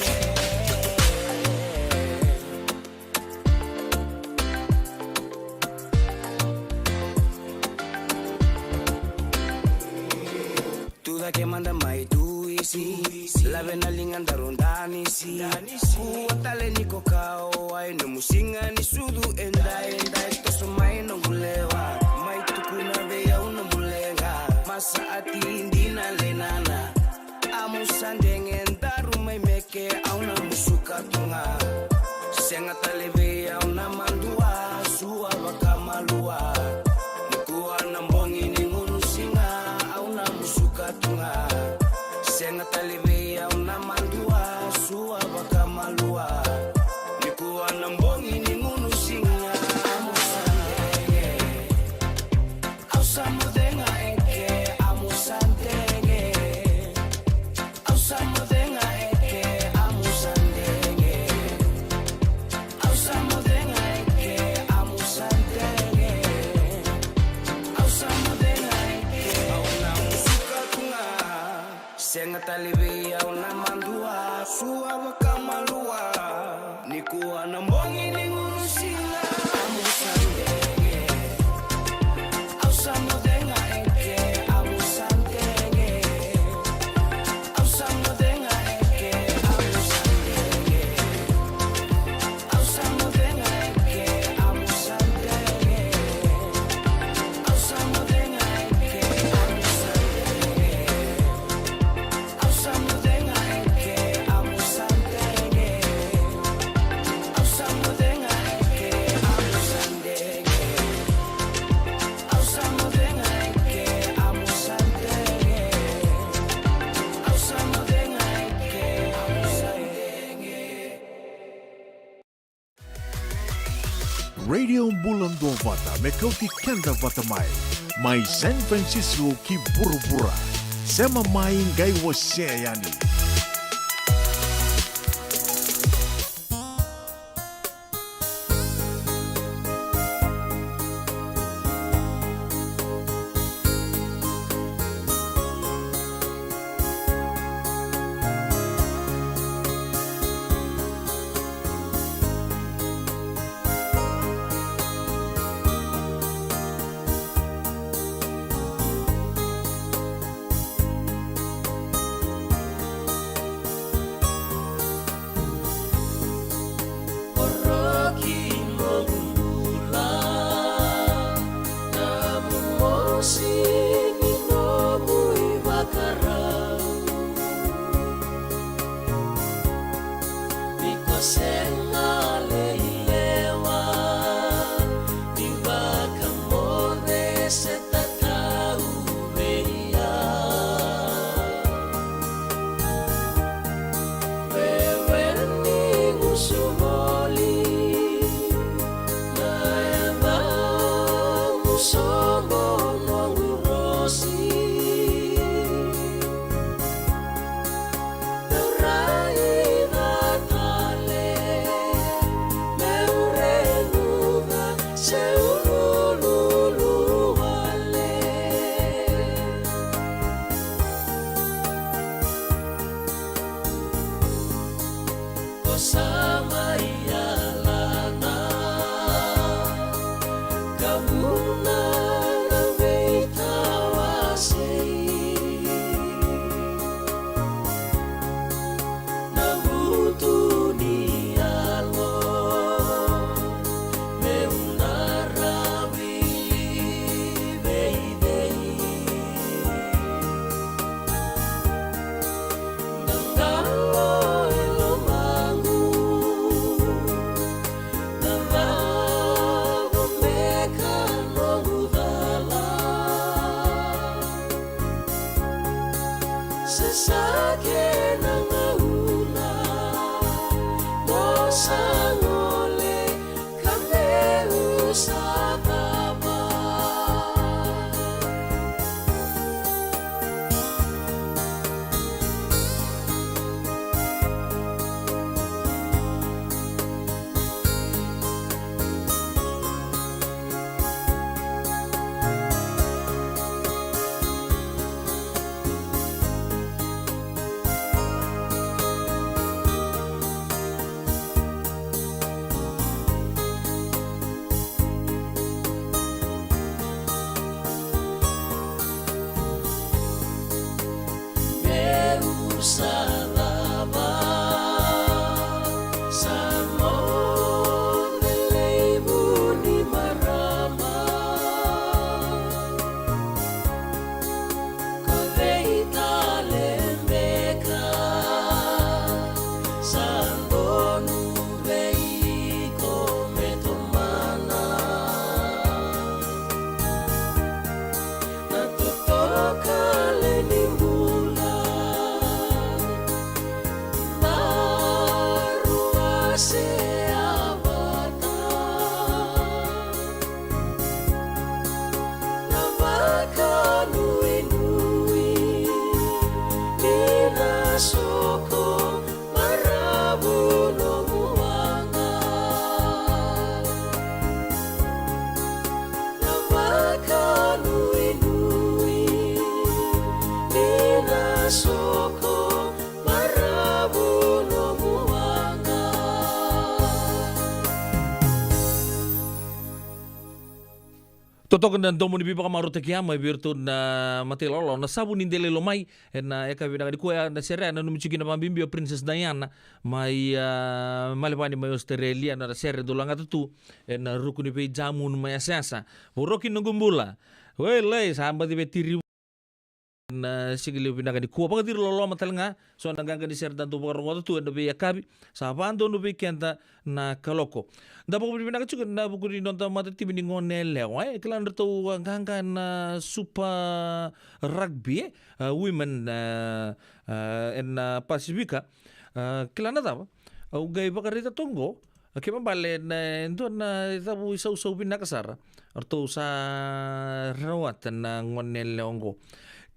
Tu cake mada mai tu isi. Lave na liga daru danisi. Kua tale ni ko kawa e nomu siga ni sucu edai edai. Toso mai noqu lewa. Mai tukuna vei au nomu leqa. Masa ati dina lenana. Amu sa dege daru mai meke, au na musuka tu ga. Sega tale vei au na madua, sua vakamalua. Duavata me kauti keda vata mai, mai San Francisco ki vuravura. Sema mai, qai wasea yani. Oroki noqu bula, na momosi ni nomu ivakarau. Ni ko sega le i lewa ni vakamoce se tatau vei au. Wewe ni gusu voli na yavamu, sobo noqu rosi. Meu raica tale, meu reguca se ulululu wale. Ko sa mai yalana ka vuna na veitawasei. Na vutu ni yalo meu na ravi veivei. Na qalo e lomaqu, na cava beka noqu cala? Se sa kena gauna mo sa gole ka meu sa cava. Meu sa cava, sa moce laivu ni marama. Ko cei tale beka sa donu vei iko me tomana? Na totokale ni bula, daru wasea vata. Na vakanuinui ni na soko, maravu nomu waqa. Na vakanuinui ni na soko, maravu nomu waqa. Totoka na domo ni veivakamarautaki ya mai vei iratou na matailawalawa na Savu ni Delai Lomai. Ena yakavi vinaka nikua, ya na sere ya nanumi tiko kina vakabibi o Princess Diana mai, a, Melbourne mai Australia, na sere dau lagata tu ena ruku ni veijamunu mai yasayasa. Voroki noqu bula. Welei, sa baci vetiri na siga levu vinaka nikua. Vakaciri loloma tale ga so na qaqa ni sere da dau vakarogoca tu ena veiyakavi. Sa vakadonu vei keda na kaloko. Da vakavinavinaka tiko ena vuku ni noda matatimi ni gone yalewa, e, kila na nodratou qaqa na Super Rugby, e, a, women, e, e, ena Pasifika. A, kila na cava, au qai vakaraica toka qo, Kena ibalebale na dua na cavu isausau vinaka sara eratou sa rawata na gone yalewa oqo.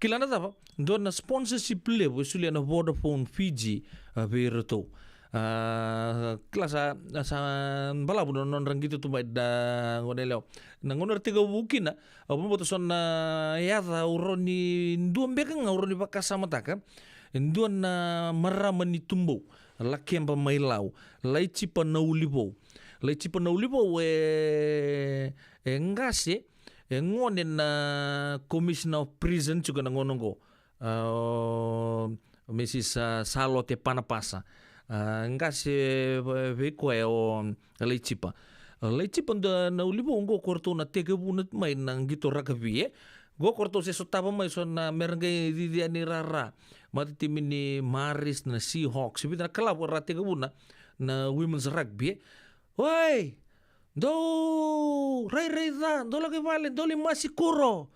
Kila na cava? Dua na sponsorship levu e solia na Vodafone Fiji, a, vei iratou. A, kila sa, sa balavu na nodra qito tu mai na gone yalewa. Na gauna era tekivu kina, au vakabauta so na yaca au rawa ni dua beka ga au rawa ni vakasamataka. E dua na marama ni Tubou, Lakeba mai Lau, Laitipa Naulivou. Laitipa Naulivou e, e qase, e gone na Commissioner of Prison tiko na gauna oqo. A, o Mrs, a, Salote Panapasa. A, qase vei koya o Laitipa. A, Laitipa Naulivou oqo ko ratou na tekivuna mai na qito rakavi, e. Qo ko ratou se sotava mai so na mera qai cici yani rara. Matatimi ni Maris, na Seahawks. Vica na kalavu era tekivuna na women's rugby, e. Oi! Dou rairai ca, dou lako i vale, dou lai masikuro.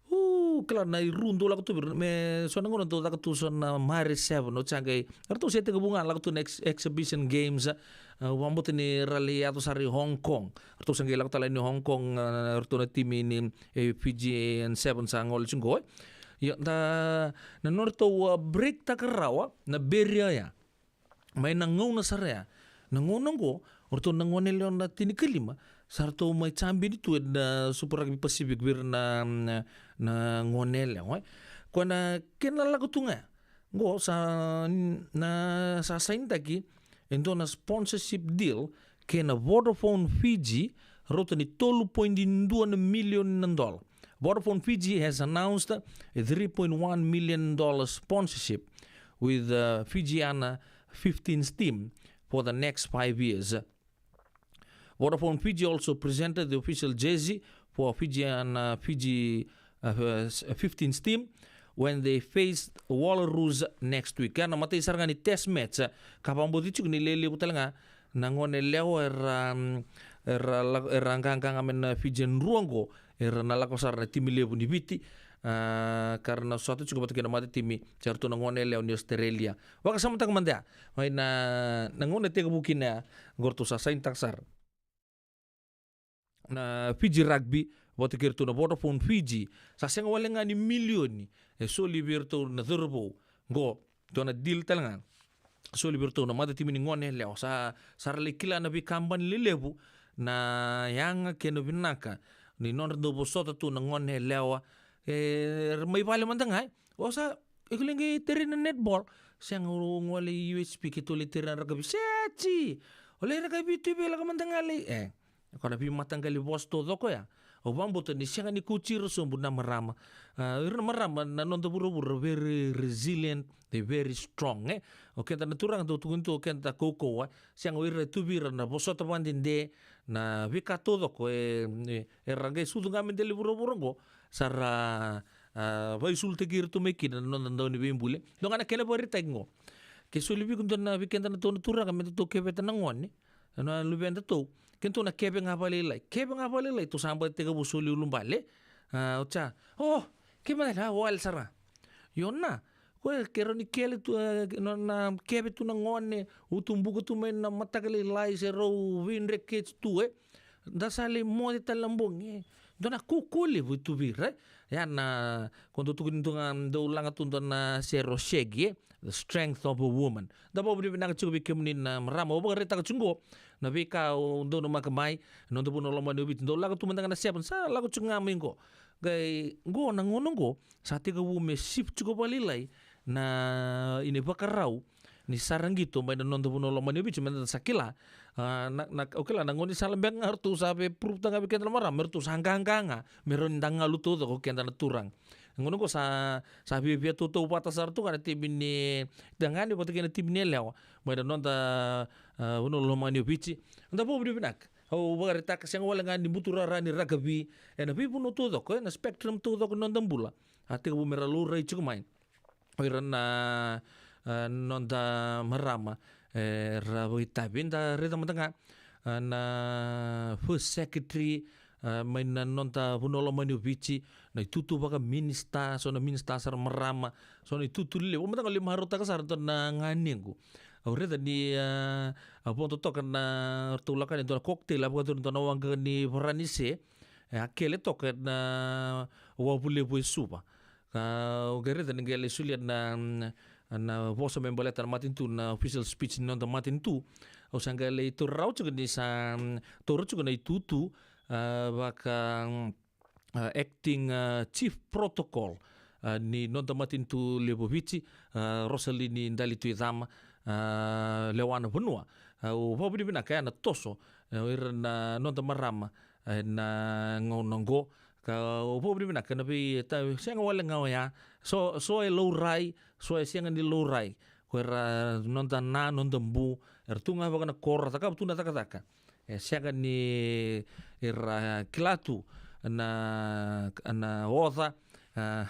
U, kila na iru dou lako tu vei ira, me so na gauna dou caka tu so na Maris Seven, oti sa qai, eratou se tekivu ga lako tu na ex-, exhibition games, a, au vakabauta ni ra lai yaco sara i Hong Kong. Eratou sa qai lako tale i Hong Kong, a, eratou na timi ni, e, Fijian Seven sa gole tiko qo, e. Ia, da, na nodratou, a, break taka rawa na barrier ya. Mai na gauna sara ya. Na gauna oqo, o ratou na gone yalewa na tinikalima, sa ratou mai champion tu ena Super Rugby Pacific vei ira na, na, na gone yalewa, e. Koya na kena lako tu ga ya. Qo sa, na, sa sainitaki e dua na sponsorship deal kei na Vodafone Fiji, rauta ni tolu poidi dua na milioni na dola. Vodafone Fiji has announced a three point one million dollar sponsorship with the Fijiana fifteens team for the next five years. Vodafone Fiji also presented the official jersey for Fijian, uh, Fiji, uh, uh, fifteens team when they face Wallaroos next week. Ia na imatai sara ga ni test match, uh, ka vakabauti tiko ni lelevu tale ga na gone yalewa era, um, era la-, era qaqaqa mai na Fijian rua qo, era na lako sara na timi levu ni Viti, a, ka ra na sota tiko vata kei na matatimi, se ratou na gone yalewa ni Australia. Vakasamataka mada ya, mai na, na gauna e tekivu kina ya, qo ratou sa sainitaka sara na Fiji Rugby vata kei iratou na Vodafone Fiji, sa sega wale ga ni milioni e soli vei iratou na cauravou. Qo dua na deal tale ga soli vei iratou na matatimi ni gone yalewa. Sa, sa ra lai kila na veikabani lelevu, na yaga kei na vinaka ni nodra dau vosota tu na gone yalewa. E, ra mai vale mada ga, e. O sa, e, ko lai qai terei na netball. Sega, au gole i U H P keitou lai terei na rakavi. Seti! O lai rakavi tu i vei, lako mada ga lai. E, ko na veimataqali vosa taucoko ya. Au vakabauta ni sega ni kauti ira sobu na marama. A, ira na marama na noda vuravura, very resilient, they very strong, e. O keda na turaga dau tukuni tu o keda kaukauwa, e. Sega, o ira e tu vei ira na vosota vakadede, na veika taucoko, e, e, era qai sucu ga me dela i vuravura qo, sa ra, a, vakaisulutaki ira tu mai kina na noda Dauniveibuli. Dua ga na kena vakaraitaki qo. Ke soli vei iko dua na, vei keda na tou na turaga me datou keveta na gone, na luvedatou, kedatou na keve ga vakalailai. Keve ga vakalailai, tou sa bau tekivu soli ulubale. A, oti ya. O, keve ga, a, wale sara. Io na, koya ke rau ni kele tu, e, na, na keve tu na gone, utubuka tu mai na mataka lailai, se rau veidreketi tu, e. Da sa lai moce tale na bogi, e. Dua na kaukauwa levu e tu vei ira, e. Ia na, ko dau tukuni tu ga, dau laga tu dua na sere o Shaggy, e. The Strength of a Woman. Da vakavinavinaka tiko vei kemuni na marama, au vakaraitaka tiko qo na veika au dau namaka mai, na noda vanua lomani o Viti, dau lako tu mada ga na seven, sa lako tiko ga mai qo. Qai qo na gauna qo, sa tekivu me shift tiko vakalailai na, ina ivakarau ni sara qito mai na noda vanua lomani o Viti, me da sa kila. A, na, na, au kila na gaunisala beka ga ratou sa via prove-taka ga vei keda na marama, me ratou sa qaqa ga, me rawa ni da galu taucoko o keda na turaga. Na gauna qo sa, sa viavia tautauvata sara tu ga na timi ni tagane vata kei na timi ni yalewa mai na noda, a, vanua lomani o Viti. Da vakavinavinaka. Au vakaraitaka, sega wale ga ni buturara ni rakavi, ena veivanua taucoko, ena spectrum taucoko ni noda bula, a tekivu me ra laurai tiko mai o ira na, a, noda marama, e, ra vakaitavi. Da raica mada ga, a, na First Secretary, a, mai na noda vanua lomani o Viti, na itutu vakaminisita, so na minisita sara marama, so na itutu lelevu. Au mada ga lai marautaka sara dua na ganequ. Au raica ni, a, a vodo toka na ratou lako yani e dua na cocktail a vakayacori e dua na waqa ni Varanise. E a kele toka na wavu levu e Suva. Ka au qai raica ni qai lai solia na, na vosa me baleta na matanitu, na official speech ni noda matanitu. Au sa qai lai taura rawa tiko ni sa, mm, taura tiko na itutu, a, vaka, mm, a, acting, a, chief protocol, a, ni noda matanitu levu o Viti, a, Rosalini Dalituicama, a, lewa na vanua. A, au vakavinavinaka ya na toso, e, o ira na noda marama, e, na gauna oqo. Ka au vakavinavinaka na vei, ta, sega wale ga oya. So, so e laurai, so e sega ni laurai. Ko ira noda na, noda bu, era tu ga vaka na koro, cakava tu na cakacaka. E sega ni ra kila tu na, na oca, a,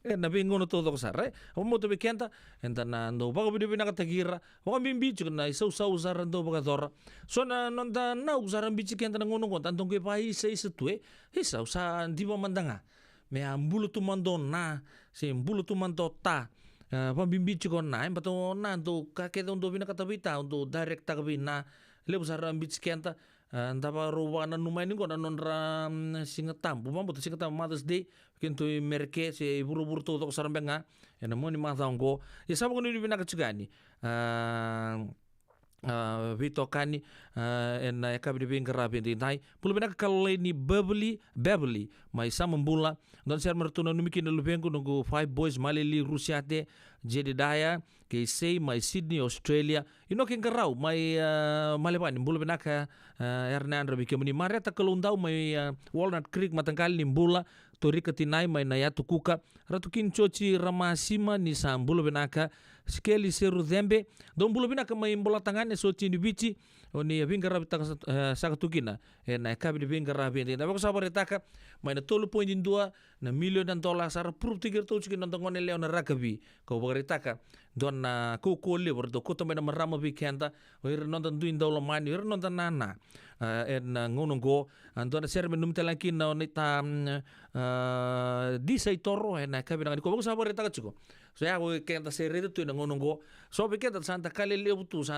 e na veigauna taucoko sara, e. Au vakabauta vei keda, eda na dau vakavinavinakataki ira, vakabibi tiko na isausau sa ra dau vakayacora. So na noda nau sa ra biuti keda na gauna oqo, da dau qai vakaisaisa tu, e. Isa, au sa diva mada ga. Me a bula tu mada o na, se bula tu mada o ta. A, vakabibi tiko o na, e, baleta o na dau ka kece o dau vinakata vei ta, o dau direct-taka vei na. Levu sara biuti keda, a, da vakarau vakananuma yani oqo na nodra, mm, Siga Tabu, vakabauta Siga Tabu, Mother's Day, keitou i Mereke, se i vuravura taucoko sara beka ga, e na mua ni macawa oqo. Ia sa vakanuinui vinaka tiko yani. A, a, veitokani, a, e na yakavi ni veiqaravi edaidai. Bula vinaka Kalolai ni Beverly, Beverly, mai Samabula. Dua na sere me ratou nanumi kina na luvequ, noqu five boys, Maleli, Rusiate, Jedediah, kei Sei mai Sydney, Australia. Inoke Qarau mai, a, Malevani, bula vinaka, a, era na yadra vei kemuni. Mareta Kaloudau mai, a, Walnut Creek, mataqali ni bula. Torika Tinai mai Nayatukuka. Ratu Kini Joji Ramasima ni sa bula vinaka. Sikeli Serucebe. Dou bula vinaka mai Bolatagane, Sotini, Viti. O ni a veiqaravi taka sa, e, saka tu kina e na yakavi ni veiqaravi edaidai. Vaka sa vakaraitaka, mai na tolu point dua na milioni na dola sa ra prove-taki iratou tiko na noda gone yalewa na rakavi. Kau vakaraitaka, dua na kaukauwa levu ratou kauta mai na marama vei keda, o ira na noda dui daulomani, o ira na noda nana. A, e na gauna oqo, a, dua na sere me nanumi tale ga kina o Naita, mm, a, Disai Toro, e na yakavi vinaka nikua. Vaka sa vakaraitaka tiko. So ya, o keda se raica tu e na gauna oqo. So vei keda sa da ka lelevu tu, sa,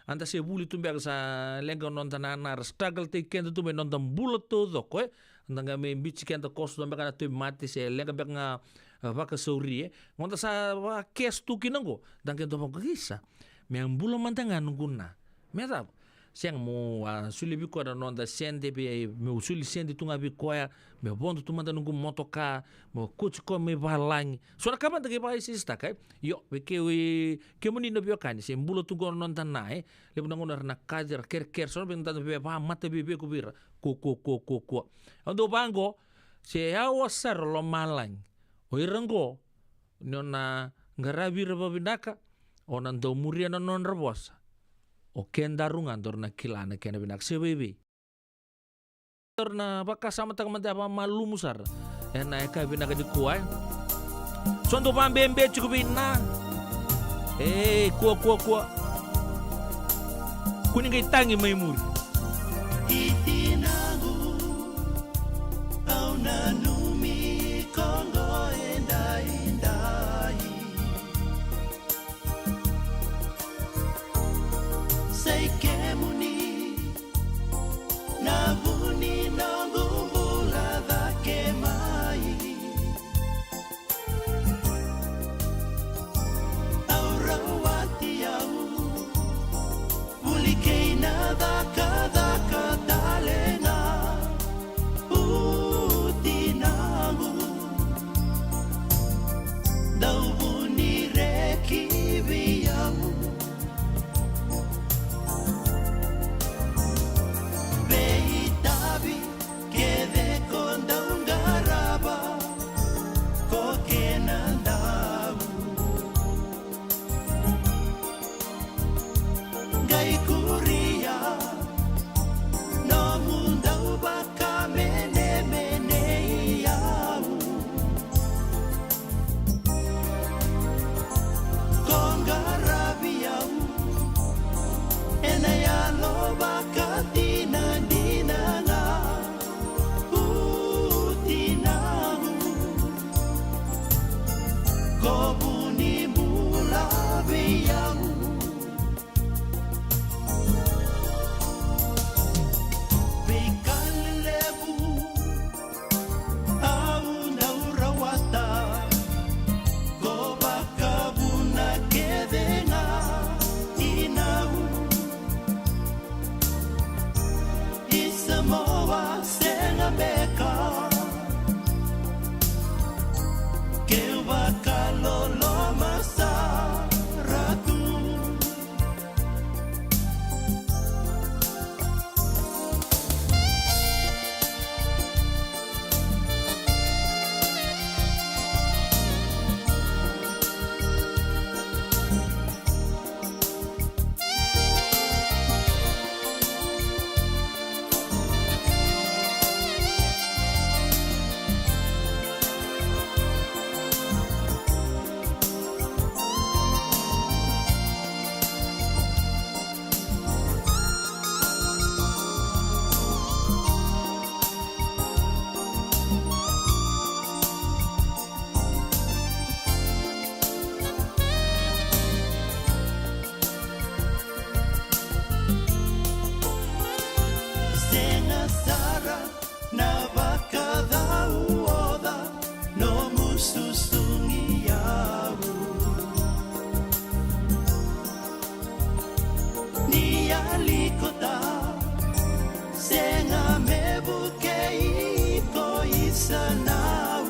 a, da se vuli tu beka, sa leqa noda nana, ra struggle-taki keda tu mai noda bula taucoko, e. Da qai mai biuti keda koso tu beka na tauvimate, se leqa beka ga, a, vakasauri, e. Gauna da sa vakacash tu kina oqo, da qai dau vaka, isa, me a bula mada ga noqu na. Me cava? Sega, mo a solia vei koya na noda sede, vei, meu soli sede tu ga vei koya, me vodo tu mada noqu motoka, meu kauti koya mai valagi. So na ka mada qai vakaisaisataka, e. Io, vei kei, kemuni na veiwekani, se bula tu qo na noda na, e. Levu na gauna era na kaci, era kerekere, so na vei da via vakamataveiveiveika vei ira. Kua, kua, kua, kua, kua. Au dau vaqo, se yawa sara lomalagi o ira qo, ni o na qaravi ira vakavinaka, o na dau muria na nodra vosa. O kedaru ga daru na kila na kena vinaka se vei vei. Daru na vakasamataka mada vakamalumu sara e na yakavi vinaka nikua, e. So dou vakabebe tiko vei na. Ei, kua, kua, kua. Kua ni qai tagi mai muri. I tinaqu, au nanumi iko qo edaidai. Sa i kemuni na vu ni noqu bula cake mai. Au rawati au, vuli kei na caka sanau.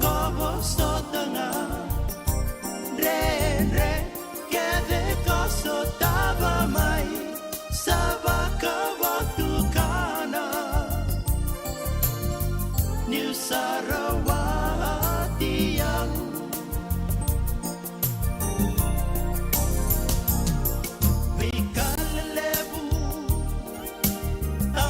Ko vosota ga dredre kece ko sotava mai, sa vakavatukana niu sa rawati au. Veika lelevu a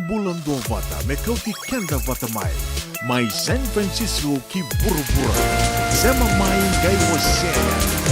Bula duavata me kauti keda vata mai, mai San Francisco ki vuravura. Sema mai qai wasea.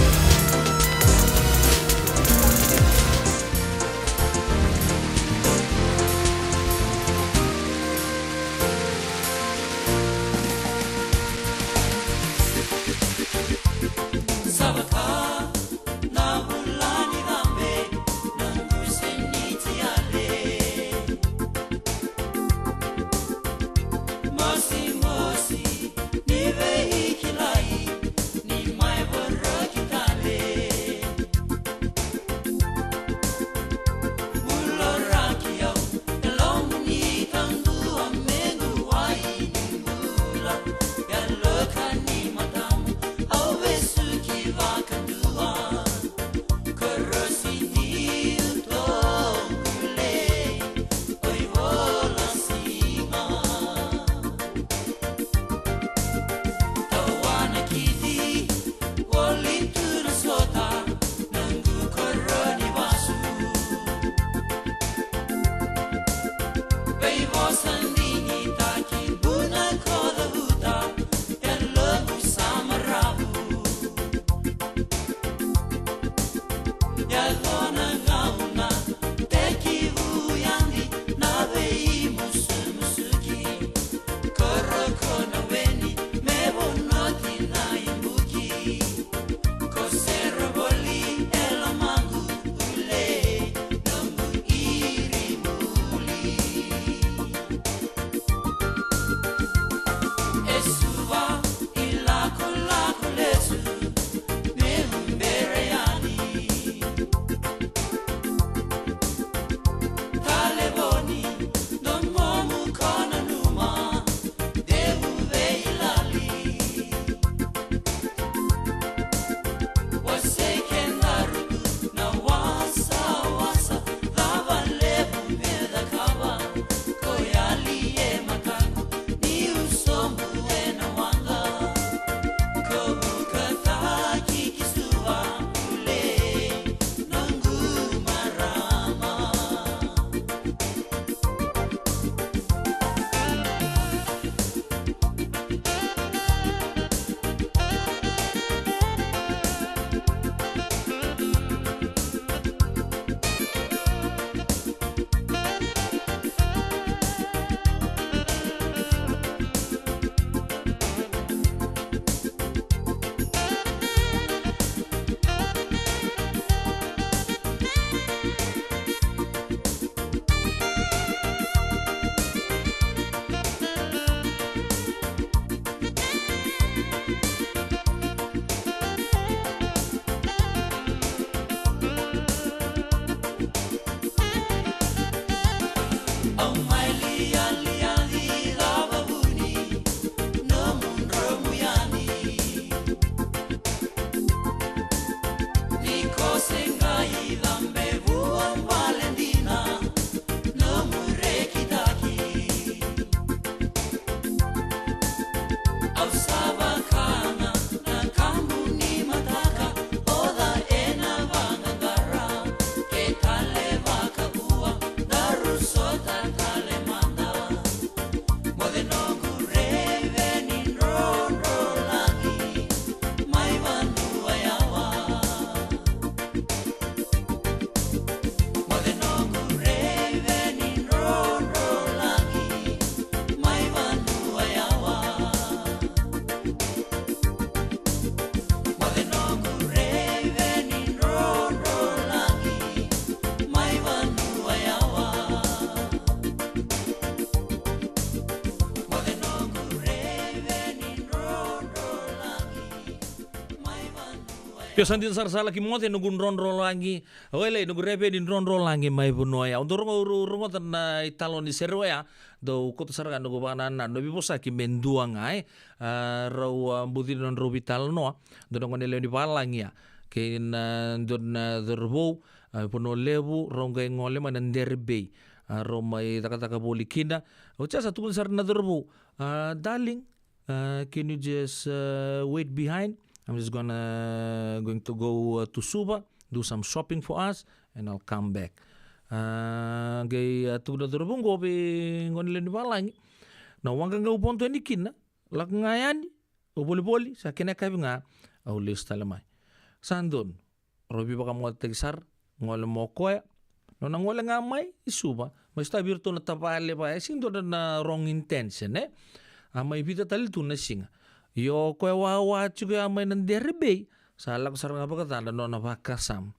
Io, sa dina sara, sa laki moce noqu drodrolagi. Oilei, noqu reveni drodrolagi mai vanua ya. Au dau rogo, rogoca na italanoa ni sere oya. Dau kauta sara ga noqu vakanananu, na veivosaki me dua ga, e. A, rau, a, bucina nodrau veitalanoa. Dua na gone lewe ni valagi ya kei na dua na cauravou, a, Vanua Levu, rau qai gole mai na Dere Bay. A, rau mai cakacaka voli kina. Oti ya sa tukuna sara na cauravou, a, darling, Uh, can you just, uh, wait behind? I'm just gonna, going to go, uh, to Suva, do some shopping for us, and I'll come back. A, qai a tukuna na cauravou oqo vei gone lewe ni valagi, na waqa qai vodo yani kina, lako ga yani, au volivoli, sa kena yakavi ga, au lesu tale mai. Sa donu, rau veivakamocetaki sara, gole mai o koya. Nona gole ga mai i Suva, mai sotavi iratou na tavale vaya, e sega ni dua na wrong intention, e? A mai vica tale tu na siga. Io, o koya wawa tiko ya mai Nadere Bay, sa lako sara ga vakacadra nona vakasama.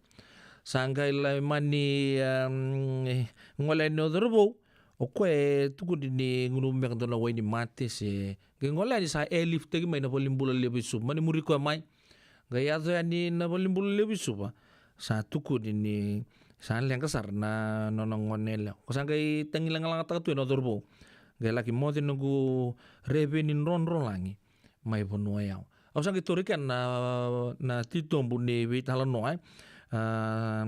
Sa qai lai mani, em, gole yani o cauravou, o koya e tukuni ni gunuva beka dua na wainimate se, qai gole yani sa airlift-taki mai na valenibula levu i Suva, mani muri koya mai. Qai yaco yani na valenibula levu i Suva, sa tukuni ni sa leqa sara na nona gone yalewa. Ko sa qai tagilagalagataka tu ena o cauravou. Qai laki moce noqu reveni drodrolagi mai Vanua Yau. Au sa qai tauri kina na, na titobu ni veitalanoa, e. A,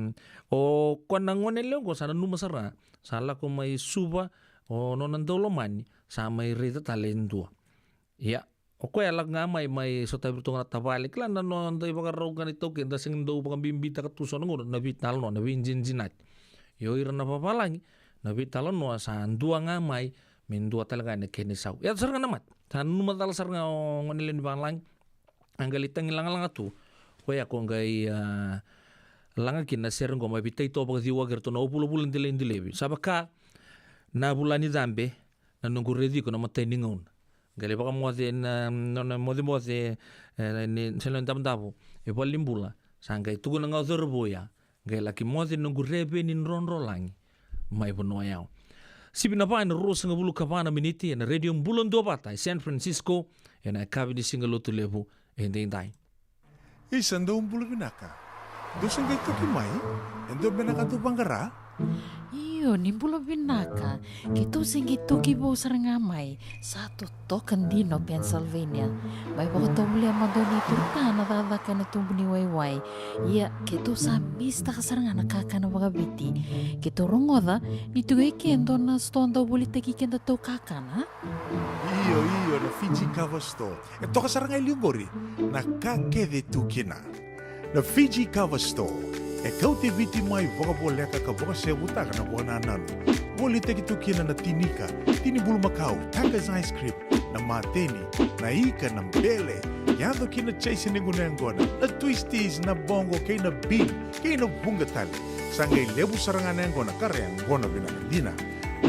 o koya na gone yalewa oqo sa nanuma sara, sa lako mai Suva, o nona daulomani, sa mai raica tale e dua. Ia, o koya e lako ga mai, mai sotavi iratou ga na tavale. Kila na noda ivakarau ga na iTaukei, da sega ni dau vakabibitaka tu so na gauna na veitalanoa, na veijinajinati. Io, ira na vavalagi, na veitalanoa sa dua ga mai, me dua tale ga na kena isau. Ia, sara ga na mate. Sa nanuma cala sara ga o gone lewe ni valagi. A qai lai tagilagalaga tu. Koya ko qai, a, laga kina na sere oqo mai vei Taito Vakaciwa kei iratou na o vulavula delaidelai. Sa vaka na vula ni cabe, na noqu raici iko na imatai ni gauna. Qai lai vakamoce na, na, na mocemoce, e, ni, se na davodavo e valenibula. Sa qai tukuna ga o cauravou ya, qai laki moce noqu reveni drodrolagi mai Vanua Yau. Sivi na va ena ruasagavulu ka va na miniti ena Radio Bula Duavata e San Francisco, ena yakavi ni Siga Lotulevu edaidai. Isa, dou bula vinaka. Dou se qai toki mai? E dua beka na ka dou vaqara? Io, ni bula vinaka. Keitou se qai toki vou sara ga mai. Sa totoka dina o Pennsylvania. Mai vakatovolea mada o ni turuka na cakacaka ena tubu ni waiwai. Ia, keitou sa misitaka sara ga na kakana vakaviti. Keitou rogoca ni tiko e ke dua na sitoa dau volitaki kedatou kakana. Io, io, na Fiji Kava Store. E toka sara ga e liu qori na ka kece tu kina. Na Fiji Kava Store e kauti Viti mai vakavoleka ka vakasevutaka na vakanananu. Volitaki tu kina na tinika, tini bulumakau, Taka's ice cream, na mateni, na ika, na bele, yaco kina chase ni gunu yaqona, na twisties, na boqo kei na bean, kei na vuqa tale. Sa qai levu sara ga na yaqona ka ra yaqona vinaka dina.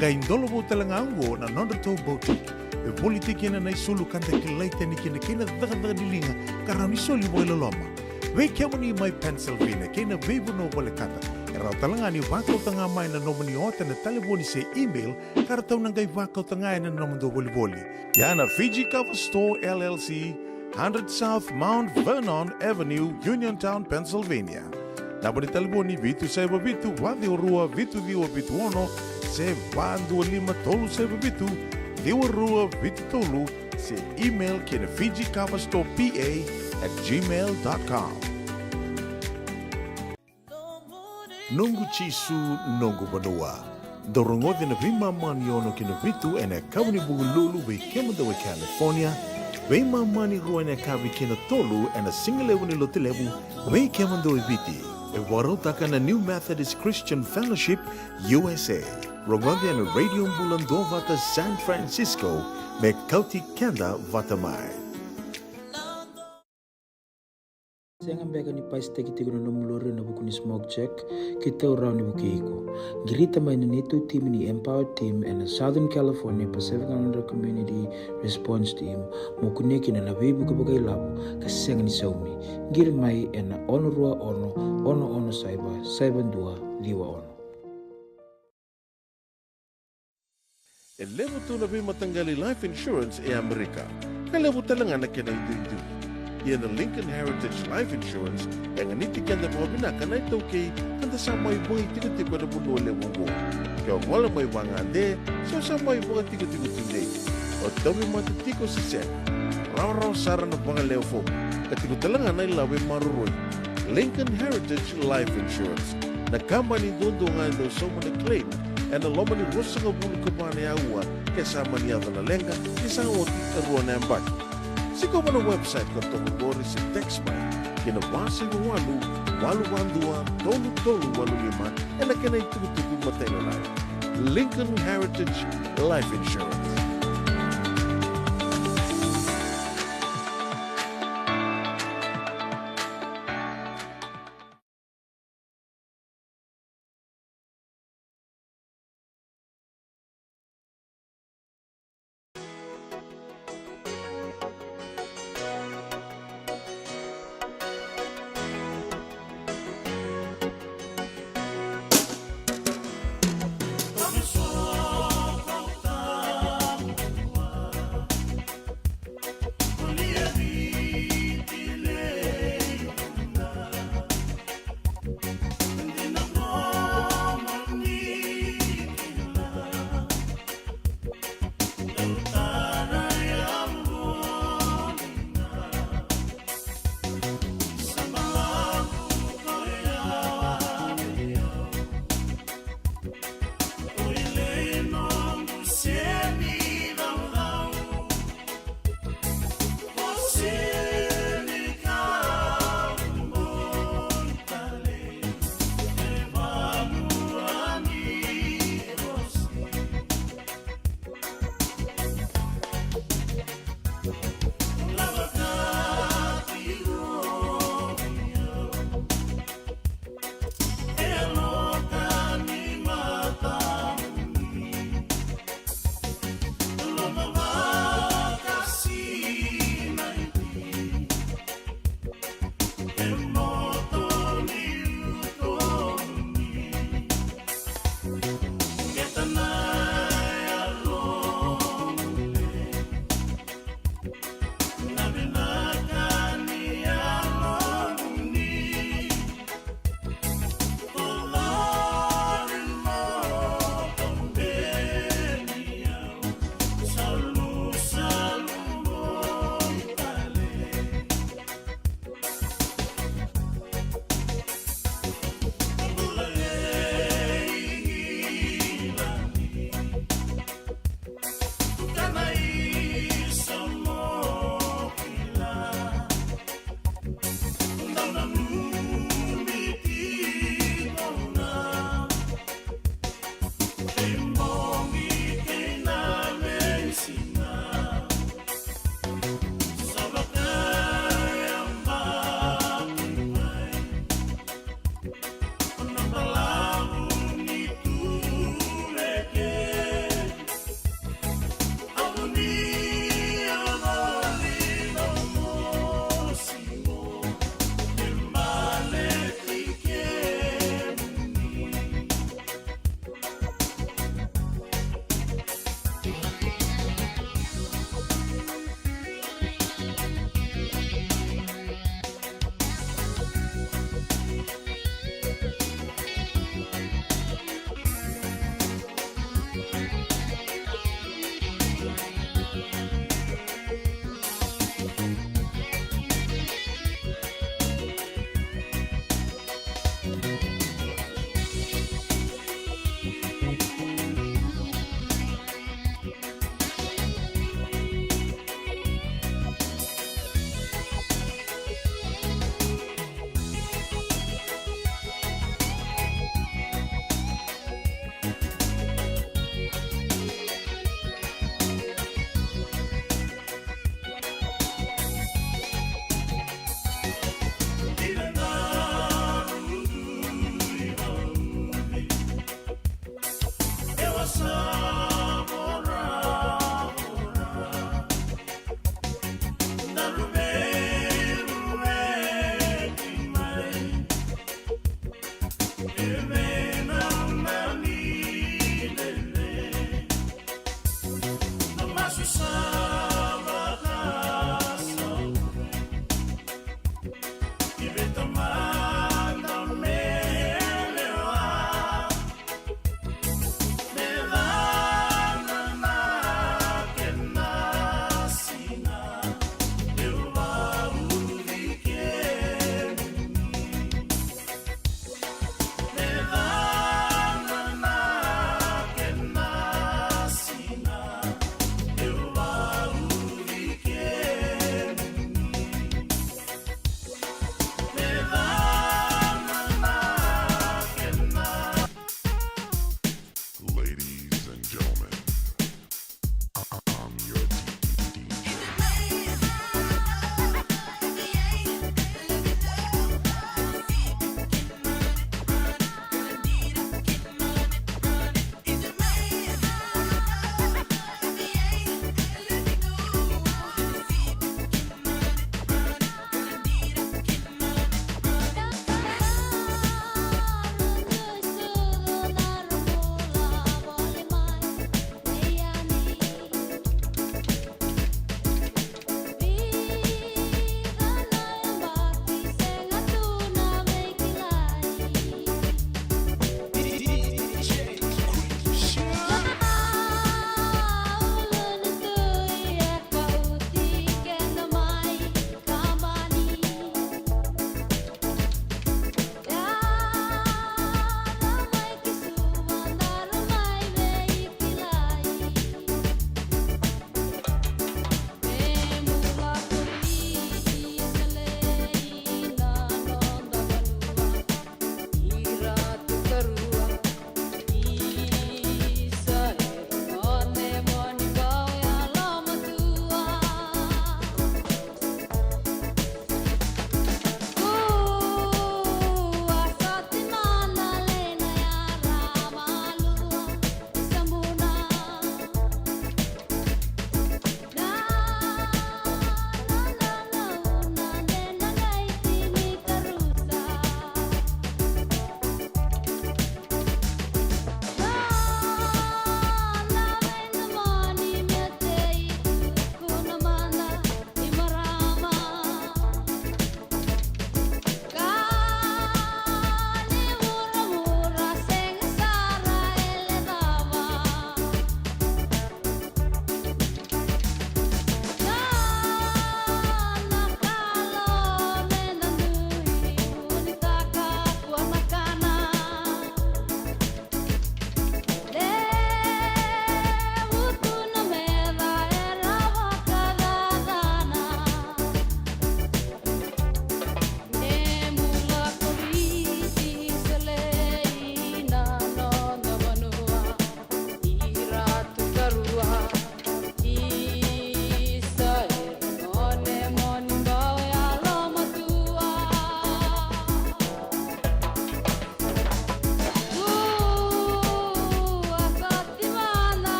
Qai dolovou tale ga oqo na nodratou boutique. E volitaki kina na isulu ka da kilai tani kina kei na cakacaka ni liga ka rawa ni soli vakailoloma. Vei kemuni mai Pennsylvania kei na veivanua volekata, e rawa tale ga ni vakauta ga mai na nomuni ota ena talevoni se email ka ratou na qai vakauta ga ena nomudou volivoli. Ia na Fiji Kava Store L L C, hundred South Mount Vernon Avenue, Uniontown, Pennsylvania. Naba ni talevoni vitu saiva vitu, va ciwa rua, vitu ciwa vitu ono, se va dua lima tolu saiva vitu, ciwa rua vitu tolu, se email ki na Fiji Kava Store P A at gmail dot com. Noqu Jisu, noqu vanua. Dou rogoca na veimama ni ono ki na vitu ena yakavi ni Vukelulu vei kemudou e California, veimama ni rua ena yakavi ki na tolu ena sigalevu ni Lotulevu vei kemudou e Viti. E vakarautaka na New Methodist Christian Fellowship U S A. Rogoca ena Radio Bula Duavata San Francisco me kauti keda vata mai. Sega beka ni pasitaki tiko na nomu lori ena vuku ni smoke check? Keitou rawa ni vukei iko. Qirita mai na neitou timi ni Empower Team ena Southern California Pacific Islander Community Response Team mo kunea kina na veivuke vakailavo ka sega ni saumi. Qiri mai ena ono rua ono, ono ono saiva, saiva dua ciwa ono. E levu tu na veimataqali life insurance e Amerika, ka levu tale ga na kena iduidui. Ia na Lincoln Heritage Life Insurance e ganiti keda vakavinaka na iTaukei, ka da sa mai vakaitikotiko ena vanua levu oqo. Ke o gole mai vagade se o sa mai vakatikotiko tudei, o tauvimate tiko se sega, rawarawa sara na vakalewe fomu, ka tiko tale ga na ilavo e maroroi. Lincoln Heritage Life Insurance, na kabani duadua ga e dau sauma na claim ena loma ni ruasagavulu ka va na aua ke sa mani yaco na leqa ni sa oti e rua na yabaki. Sikova na website ka toka qori se text mai ki na va saiva walu, walu va dua, tolu tolu walu lima, ena kena itukutuku matailalai. Lincoln Heritage Life Insurance.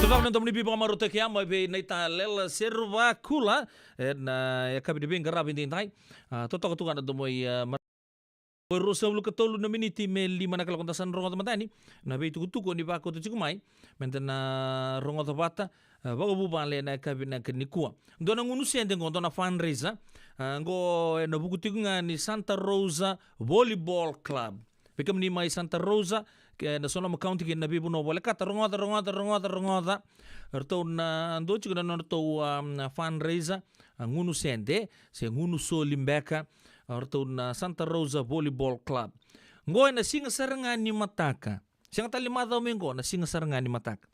Cava na domo ni veivakamarautaki mai vei Naita Lela Seruvakula ena yakavi ni veiqaravi edaidai. A, totoka tu ga na domo i, a, ma-, ruasagavulu ka tolu na miniti me lima na kaloko, da sa na rogoca mada yani na veitukutuku ni vakauta tiko mai me da na rogoca vata, a, vakavuvale ena yakavi vinaka nikua. Dua na gunu sede qo, dua na fundraiser, a, qo ena vuku tiko ga ni Santa Rosa Volleyball Club. Vei kemuni mai Santa Rosa, kei na Sonoma County, kei na veivanua volekata, rogoca, rogoca, rogoca, rogoca. Ratou na dua tiko na nodratou, um, fundraiser, a, gunu sede se gunu soli beka, a, ratou na Santa Rosa Volleyball Club. Qo ena siga sara ga ni mataka. Sega tale ni macawa mai qo, na siga sara ga ni mataka.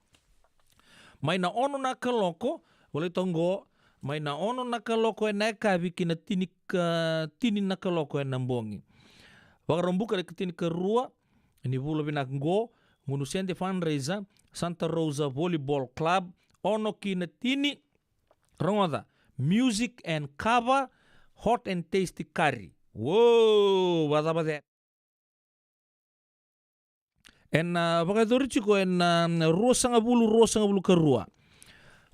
Mai na ono na kaloko, volai toka qo, mai na ono na kaloko ena yakavi ki na tini ka, tini na kaloko ena bogi. Vakaraubuka na ikatinikarua ni vula vinaka qo, gunu sede fundraiser, Santa Rosa Volleyball Club, ono ki na tini, rogoca, music and kava, hot and tasty curry. Wow, vakacava cake. Ena, a, vakayacori tiko ena, a, ruasagavulu, ruasagavulu ka rua.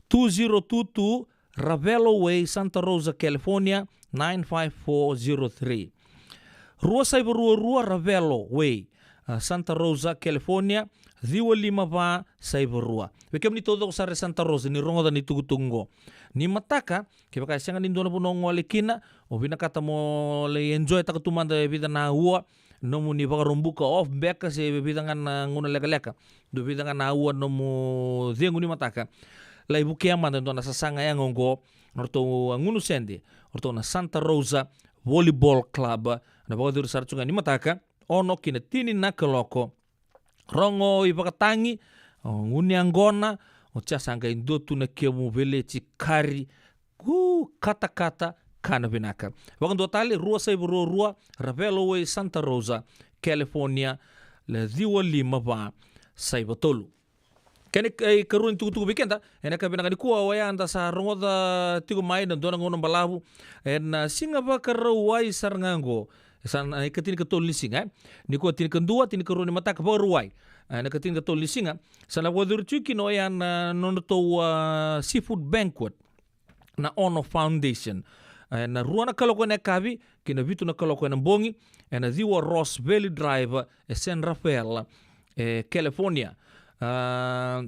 Two zero two two Ravelo Way, Santa Rosa, California, nine five four zero three. Rua saiva rua rua Ravelo Way, a, Santa Rosa, California, ciwa lima va saiva rua. Vei kemuni taucoko sara e Santa Rosa ni rogoca na itukutuku qo. Ni mataka, kevaka e sega ni dua na vanua o gole kina, o vinakata mo lai enjoy taka tu mada e vica na aua, nomuni Vakaraubuka off beka se vica ga na gauna lekaleka, dua vica ga na aua nomu cegu ni mataka. Lai vukea mada e dua na sasaga yaga oqo, o ratou a gunu sede, o ratou na Santa Rosa Volleyball Club, na vakayacori sara tu ga ni mataka, ono ki na tini na kaloko. Rogo ivakatagi, o gunu yaqona, o tia sa qai dua tu na kemu veleti kari, ku katakata, kana vinaka. Vakadua tale, rua saiva rua rua, Ravelo Way, Santa Rosa, California, le ciwa lima va saiva tolu. Kena i, ikarua ni tukutuku vei keda, ena yakavi vinaka nikua, oya da sa rogoca tiko mai na dua na gauna balavu, ena, a, siga Vakarauwai sara ga qo, sa na ikatinikatolu ni siga, e? Nikua tinikadua, tinikarua ni mataka Vakarauwai, e, na ikatinikatolu ni siga, sa na vakayacori tiko kina oya na nodratou, a, seafood banquet na Ono Foundation. E, na rua na kaloko ena yakavi ki na vitu na kaloko ena bogi, ena ciwa Ross Valley Drive, e San Rafael, e California. A,